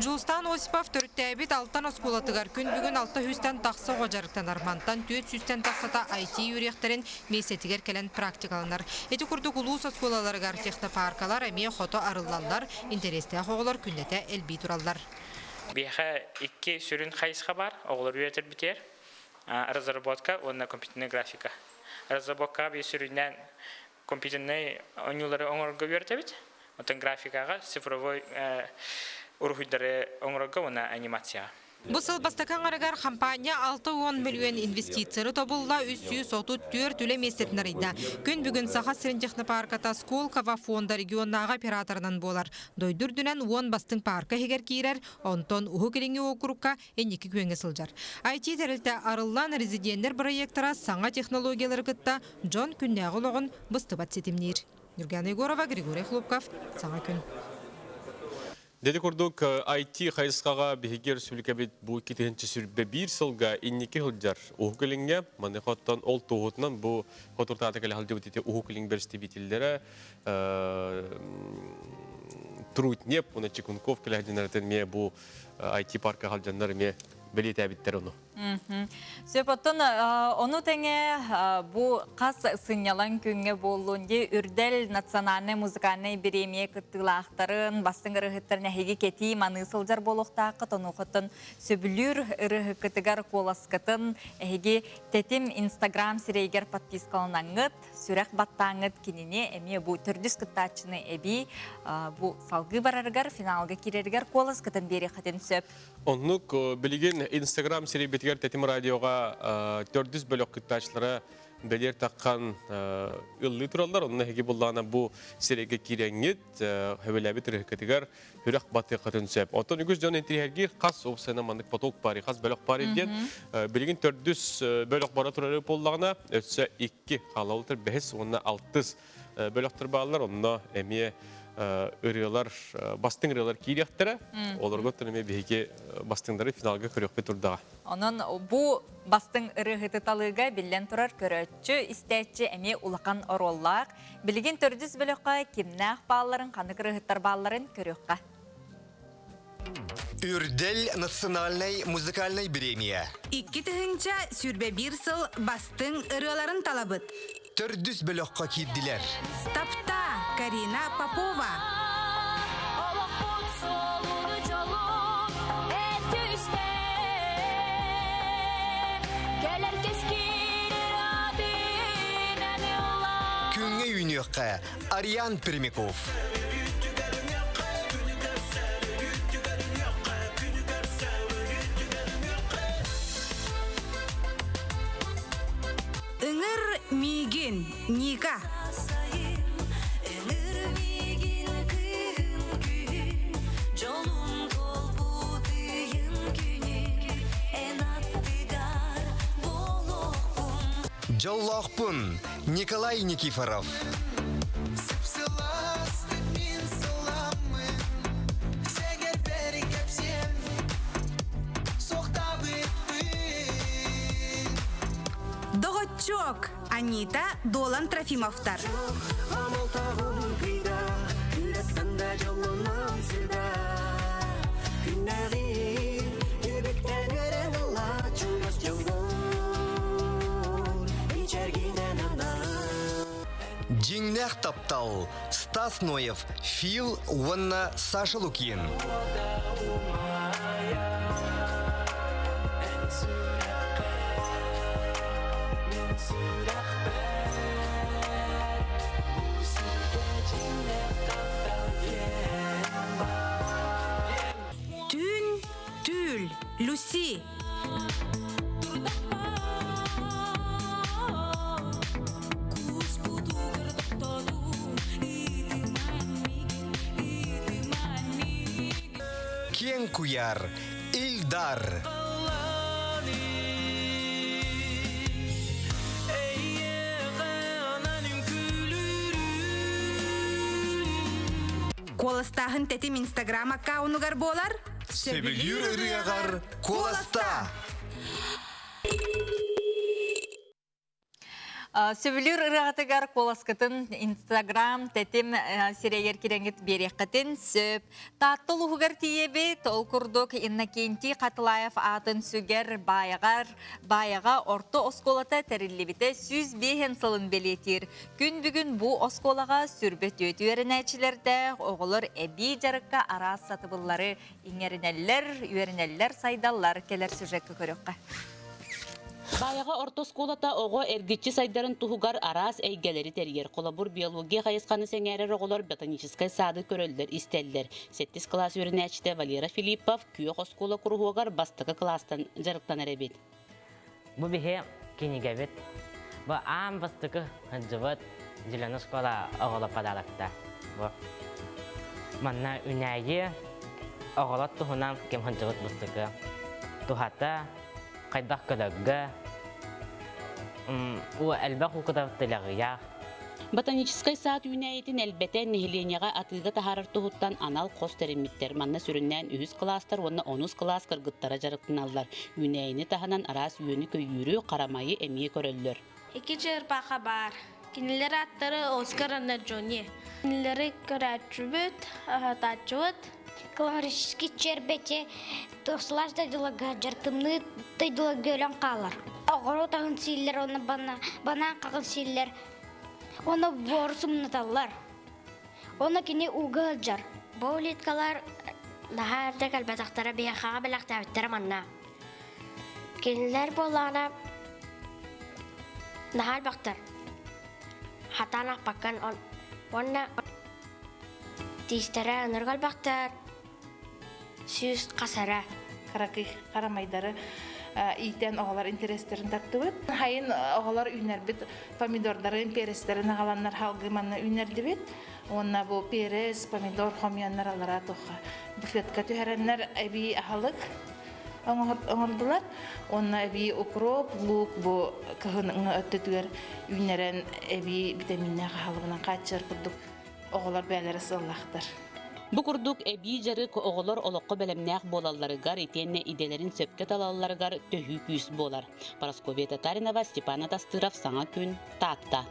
Дьулустаан Осипов төрүттээбит Алтан оскуолатыгар күн бүгүн алта сүүстэн тахса оҕо дьарыктанар. Мантан 400-тэн тахсата IT үөрэхтэрин миэстэтигэр кэлэн практикаланар. Ити курдук улуус оскуолаларыгар технопаркалар эмиэ хото арыллаллар, интэриэстээх оҕолор күннэтэ элбии тураллар. Биһиэхэ икки сүрүн хайысха баар, оҕолор үөрэтэрбитигэр разработка уонна компьютерная графика. Разработкаҕа биир сүрүннээн компьютернай оонньуулары оҥорорго үөрэтэбит. Оттон графикаҕа цифровой уруһуйдары оҥорорго уонна анимацияҕа. Бу сыл бастакы аҥарыгар хампаанньа 60 мөлүйүөн инвестицияны тобулла, 334 үлэ миэстэтин арыйда. Күн бүгүн Саха сирин технопарката Сколково фонда регионнааҕы операторынан буолар. Дойду үрдүнэн 10 бастыҥ паарка иһигэр киирэр, онтон Уһук Илиҥҥи уокурукка инники күөҥҥэ сылдьар. IT тэрилтэ арыллан резиденнэр бырайыактара саҥа технологиялары кытта дьон күннээҕи олоҕун быстыбат ситимниир. Нюргана Егорова, Григорий Хлопков, Саҥа күн. Деди курдук IT хайысхаҕа биһиги өрөспүүбүлүкэбит бу 2021 сылга инники сылдьар Уһук Илиҥҥэ. Маныаха оттон ол туоһутунан бу хотуртаата кэлэ сылдьыбыт ити Уһук Илин бэрэстэбиитэллэрэ Трутнев уонна Чекунков кэлэ сылдьаннарытын эмиэ бу IT-парка сылдьаннар эмиэ бэлиэтээбиттэр ону. Сөп оттон ону тэҥэ бу хас сынньалаҥ күҥҥэ буоллун дии Үрдэл национальнай музыкальнай бириэмийэ кыттыылаахтарын, бастыҥ ырыаһыттарын эһиги кэтии маныы сылдьар буолуохтааххыт. Онуохаттан сөбүлүүр ырыаһыккытыгар куоласкытын эһиги Тэтим Инстаграм сирэйигэр подпискаланаҥҥыт, сүрэх баттааҥҥыт кинини эмиэ бу төрдүс кыттааччыны эбии бу салгыы барарыгар, финалга киирэригэр куоласкытын биэриэххитин сөп. Оннук билигин Инстаграм сирэйбитигэр Тэтим радиоҕа төрдүс бөлөх кыттааччылара бэлиэр таххан ыллыы тураллар. Онно эһиги буллаҕына бу сирэйгэ киирэҥҥит, хөбүлээбит ырыһыккытыгар үрэх батыаххытын сөп. Оттон үгүс дьон интириэһиргиир хас уопсайынан маннык поток баар, хас бөлөх баар диэн. Билигин төрдүс бөлөх бара турары буоллаҕына, өссө икки хаалалытыр бэһис уонна алтыс бөлөхтөр бааллар, онно эмиэ ырыалар, бастыҥ ырыалар киириэхтэрэ. Олорго эмиэ биһиги бастыҥнары финалга көрүөхпүт турдаҕа. Онон бу бастыҥ ырыаһыты талыыга биллэн турар көрөөччү, истээччи эмиэ улахан оруоллаах. Билигин төрдүс бөлөххө кимнээх баалларын, ханнык ырыаһыттар баалларын көрүөххэ. Үрдэл национальнай музыкальнай бириэмийэ. 2021 сыл бастыҥ ырыаларын талабыт. Төрдүс бөлөххө киирдилэр. Тапта Карина Попова. Күҥҥэ үүнүөххэ Ариан Пермяков. Ыҥыр миигин, Ника. Дьоллоохпун, Николай Никифоров. Доҕоччуок, Анита Дуолан Трофимовтар. Дьиҥнээх таптал Стас Ноев, Фил уонна Саша Лукин. Түүн, түүл, Люси. Киэҥ куйаар, Ильдар. Куоластааһын тэтим Инстаграм аккаунугар буолар. Сөбүлүүр ырыаҕар куоласта! Сөбүлүүр ырыаҕытыгар куоласкытын Инстаграм тэтим сирэйгэр кирэҥҥит биэриэххитин сөп. Таатта улууһугар тиийэбит. Ол курдук Иннокентий Хатылаев аатын сүгэр Баайаҕар Баайаҕа орто оскуолата тэриллибитэ 105 сылын бэлиэтиир. Күн бүгүн бу оскуолаҕа сүрбэ түөт үөрэнээччилэрдээх оҕолор эбии дьарыкка араас сатыбыллары иҥэринэллэр, үөрэнэллэр, сайдаллар. Кэлэр сюжекка көрүөххэ. Баайаҕа орто оскуолата оҕо эргиччи сайдарын туһугар араас эйгэлэри тэрийэр. Холобур, биология хайысханы сэҥээрэр оҕолор ботаническай саады көрөллөр-истэллэр. Сэттис кылаас үөрэнээччитэ Валера Филиппов күөх оскуола куруһуогар бастакы кылаастан дьарыктанар эбит. Бу биһи кинигэбит. Бу аан бастакы сылдьыбыт Зеленая школа оҕолор подарокта. Бу манна үнээйи оҕолор туһунан ким сылдьыбыт бастакы туһата хайдах көрөргө уу элбэх укутар тилэҕийээх Ботаническай саад үүнээйитин элбэтэн нэһилиэнньэҕэ атыыга таһаарар туһуттан анал хос тэриммиттэр. Манна сүрүннээн үһүс кылаастар уонна онус кылаас кыргыттара дьарыктаналлар. Үүнээйини таһынан араас үөнү-көйүүрү, харамайы эмиэ көрөллөр. Икки черепаха баар. Кинилэр ааттары Оскар уонна Джонни. Кинилэри көрөөччүбүт, аһатааччыбыт. Классический чербэти туохсулаас дойдуларга дьар тымныы дойдуларга өлөн хаалар. Оҕуруот аһын сииллэр уонна банаан хаҕын сииллэр. Уонна буору сымнаталлар. Уонна кини ууга сылдьар. Бу улиткалар наһаа эрдэ кэлбэтэхтэрэ биһиэхэҕэ бэлэхтээбиттэрэ манна. Кинилэр буоллаҕына наһаа элбэхтэр. Хатаан ахпаккан уонна тиистэрэ ынырык элбэхтэр, сүүс хасара. Кыракый харамайдары иитэн оҕолор интэриэстэрин тартыбыт. Хайын оҕолор үүнэрбит помидордарын, перестэрин аҕаланнар халгыы манна үүнэрдибит. Уонна бу перес, помидор хомуйаннар алара туохха буфетка түһэрэннэр эбии аһылык оҥордулар. Уонна эбии укроп, лук бу кыһын өттүтүгэр үүннэрэн эбии витаминнээх аһылыгынан хааччыйар курдук оҕолор бэйэлэрэ сыаллаахтар. Бу курдук эбии дьарык оҕолор олоххо бэлэмнээх буолалларыгар итиэннэ идэлэрин сөпкө талалларыгар төһүү күүс буолар. Парасковья Татаринова, Степан Атастыров, Саҥа күн, Таатта.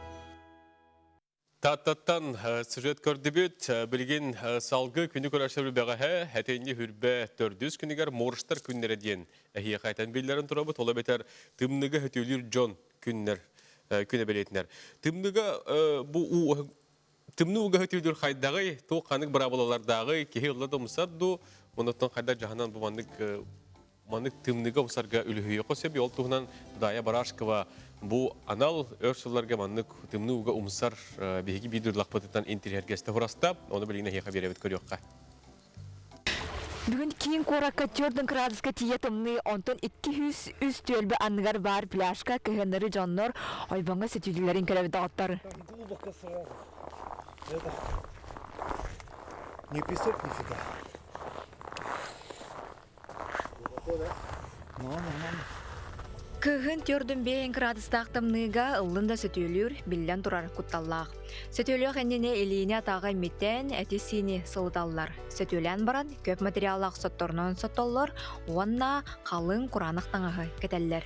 Тааттаттан сюжет көрдүбүт. Билигин салгы күнү көрөшөр бэҕэһэ хэтинни хүрбэ төрдүс күнүгэр моржтар күннэрэ диэн эһиэхэ этэн биллэрин турабыт. Ол эбэтэр тымныга хөтүлүүр дьон күннэр күнэ бэлиэтинэр. Тымныга бу тымныы уга хөтүлүүр хайдаҕый, туох ханнык быраабылалардааҕый, киһи ылла да умсар дуу, оннуттан хайдах дьаһанан бу маннык Маннык тымныыга умсарга үлүһүйүөххэ сөп. Ол туһунан Дая Барашкова бу анал өр сылларга маннык тымныы ууга умсар биһиги биир дойдулаахпытыттан интириэһиргэстэ хураста. Ону билигин эһиэхэ биэрэбит көрүөххэ. Бүгүн киин куоракка 4 градуска тиийэ тымныы, онтон 203 түөлбэ анныгар баар пляжка кыһыннары дьоннор ойбоҥҥо сөтүөлүүлэрин көрөбүт доҕоттор. Глубоко сразу. Это не песок нифига. Кыһын төрдүн бэйэн кыраадыстаах тымныыга ыллын да сөтүөлүүр, биллэн турар кутталлаах. Сөтүөлүөх иннинэ илиини атаҕа имитэн, эти-сиини сылыталлар. Сөтүөлээн баран көп материаллаах сотторунан соттоллор уонна халыҥ кураанах таҥаһы кэтэллэр.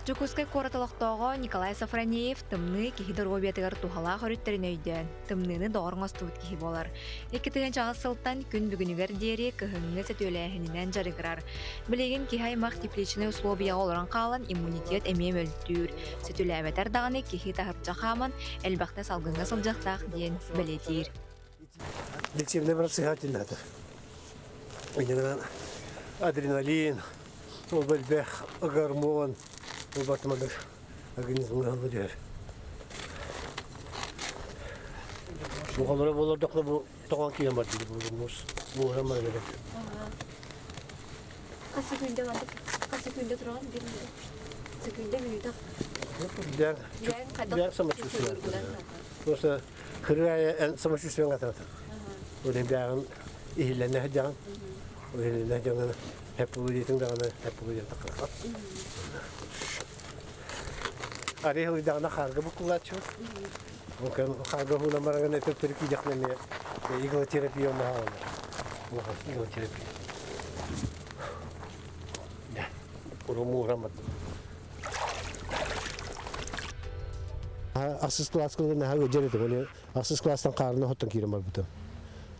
Дьокуускай куорат олохтооҕо Николай Софронеев тымныы киһи доруобуйатыгар туһалаах өрүттэрин өйдөөн, тымныыны доҕор оҥостубут киһи буолар. 2008 сылтан күн бүгүнүгэр диэри кыһыҥҥы сөтүөлээһининэн дьарыгырар. Билигин киһи аймах тепличнэй условияҕа олорон хаалан иммунитет эмиэ мөлтүүр. Сөтүөлээбэтэр даҕаны киһи таһырдьа хааман, элбэхтэ салгыҥҥа сылдьыахтаах диэн бэлиэтиир. Лечебный процесс надо. Адреналин, ол элбэх гормон, ол бартымадыр организмҥа ыллыыр. Бу болордохно бу тоҕон киирэн бардыгы бу муус мууһуран барар эбит. Хас секунда бардык? Хас секунда туран бир секунда минута. Бээн самочувствие. Просто Кырыайа самочувствиеҥ атаатар. Ол бэҕин иһиллэнэ сылдьаҕын. Ол иһиллэнэ сылдьаҕын хэппулуйдиэтиҥ даҕаны хэппулуйдиэн таххар. Арыы ылыйдаҕына хаарга буккуллааччыбыт. Ол кэм хаарга уһуунан бараҥын өтөптөрү киидэхинэ эмиэ иглотерапия онно Улахан иглотерапия. Урумуурамат. Ахсыс класска наһаа ыалдьар этим. Они ахсыс класстан хаарына хоттон киирэн барбытым.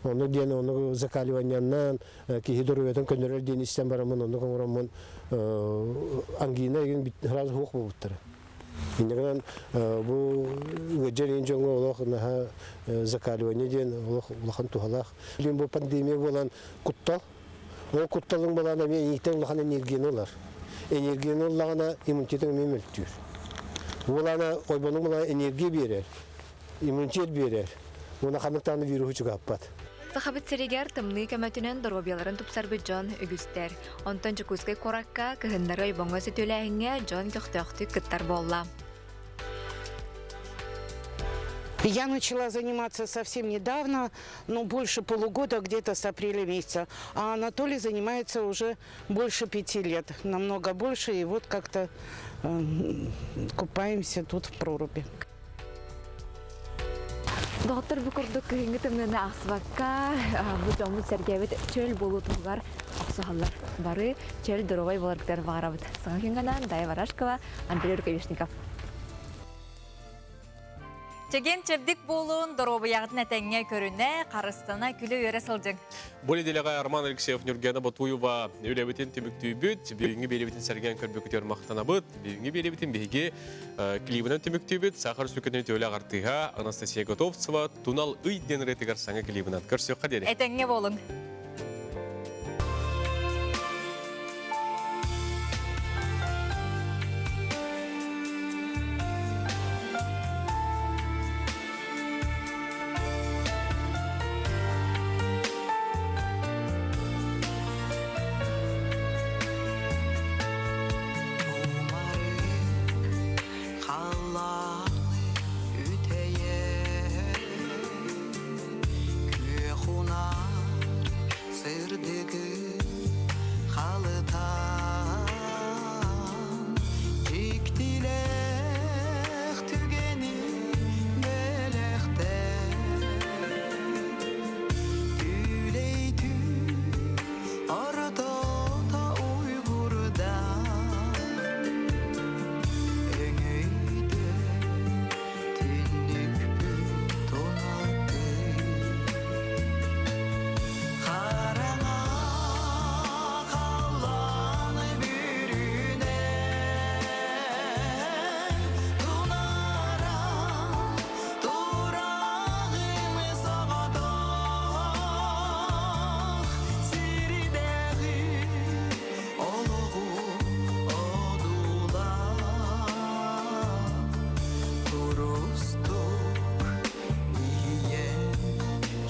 Онно диэн ону закаливанияннан киһи доруобуйатын көннөрөр диэн истэн бараммын оннук оҥороммун ангина игин сразу суох буолбуттара. Иннигинэн бу ыалдьар иин дьоҥҥо олох наһаа закаливание диэн олох улахан туһалаах. Билин бу пандемия буолан куттал. Ол кутталыҥ буолан эмиэ ииктэн улахан энергияны ылар. Энергияны ыллаҕына иммунитетыҥ эмиэ мөлтүүр. Буолаана ойбонуҥ буолаана энергия биэрэр, иммунитет биэрэр. Уонна ханнык даҕаны вируһу чугаһаппат. Сахабыт сиригэр тымныы көмөтүнэн доруобуйаларын тупсарбыт дьон үгүстэр. Онтон Дьокуускай куоракка кыһыннары ойбоҥҥо сөтүөлээһиҥҥэ дьон көхтөөхтүк кыттар буолла. Я начала заниматься совсем недавно, но больше полугода, где-то с апреля месяца. А Анатолий занимается уже больше 5 лет, намного больше, и вот как-то купаемся тут в проруби. Доҕоттор, бу курдук кыһыҥҥы тымныыны аахсыбакка, бу дьоммут сэргээбит чөл буолуу туһугар охсуһаллар. Бары чөл доруобай буоларгытыгар баҕарабыт. Саҥа күҥҥэ Дая Барашкова, Андрей Рукавишников. Чэгиэн чэбдик буолун, доруобуйаҕытын этэҥҥэ көрүнэ, харыстана, күлэ-үөрэ сылдьыҥ. Бу нэдиэлэҕэ Роман Алексеев, Нюргена Ботуева үлэбитин түмүктүүбүт, бүгүҥҥү биэриибитин сэргээн көрбүкүтүгэр махтанабыт. Бүгүҥҥү биэриибитин биһиги клибынан түмүктүүбүт. Саха Өрөспүүбүлүкэтин үтүөлээх артыыһа Анастасия Готовцева «Тунал ый» диэн ырыатыгар саҥа клибынан көрсүөххэ диэри. Этэҥҥэ буолуҥ. Халлаан үтэйэр күөх унаар сырдыгы халытан дьиктилээх түгэни бэлэхтээ Түлэй түүн ортото уйгурда Өҥөйдө түннүкпүт туналтый Хараҥа халлаан бүрүнэн Тунааран тураҕын соҕотох Сирдээҕи олоҕу одуулаан Курустук иһийэн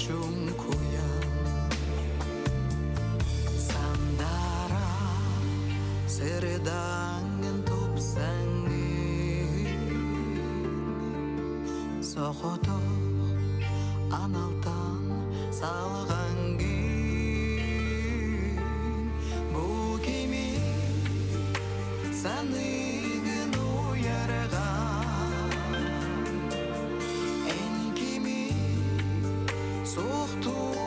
чуҥкуйан Сандаара сырдаҥын тупсаҥын Соҕотох аналтан салҕаҥҥын Бу кими саныыгын уйарга Эн кими суохтуу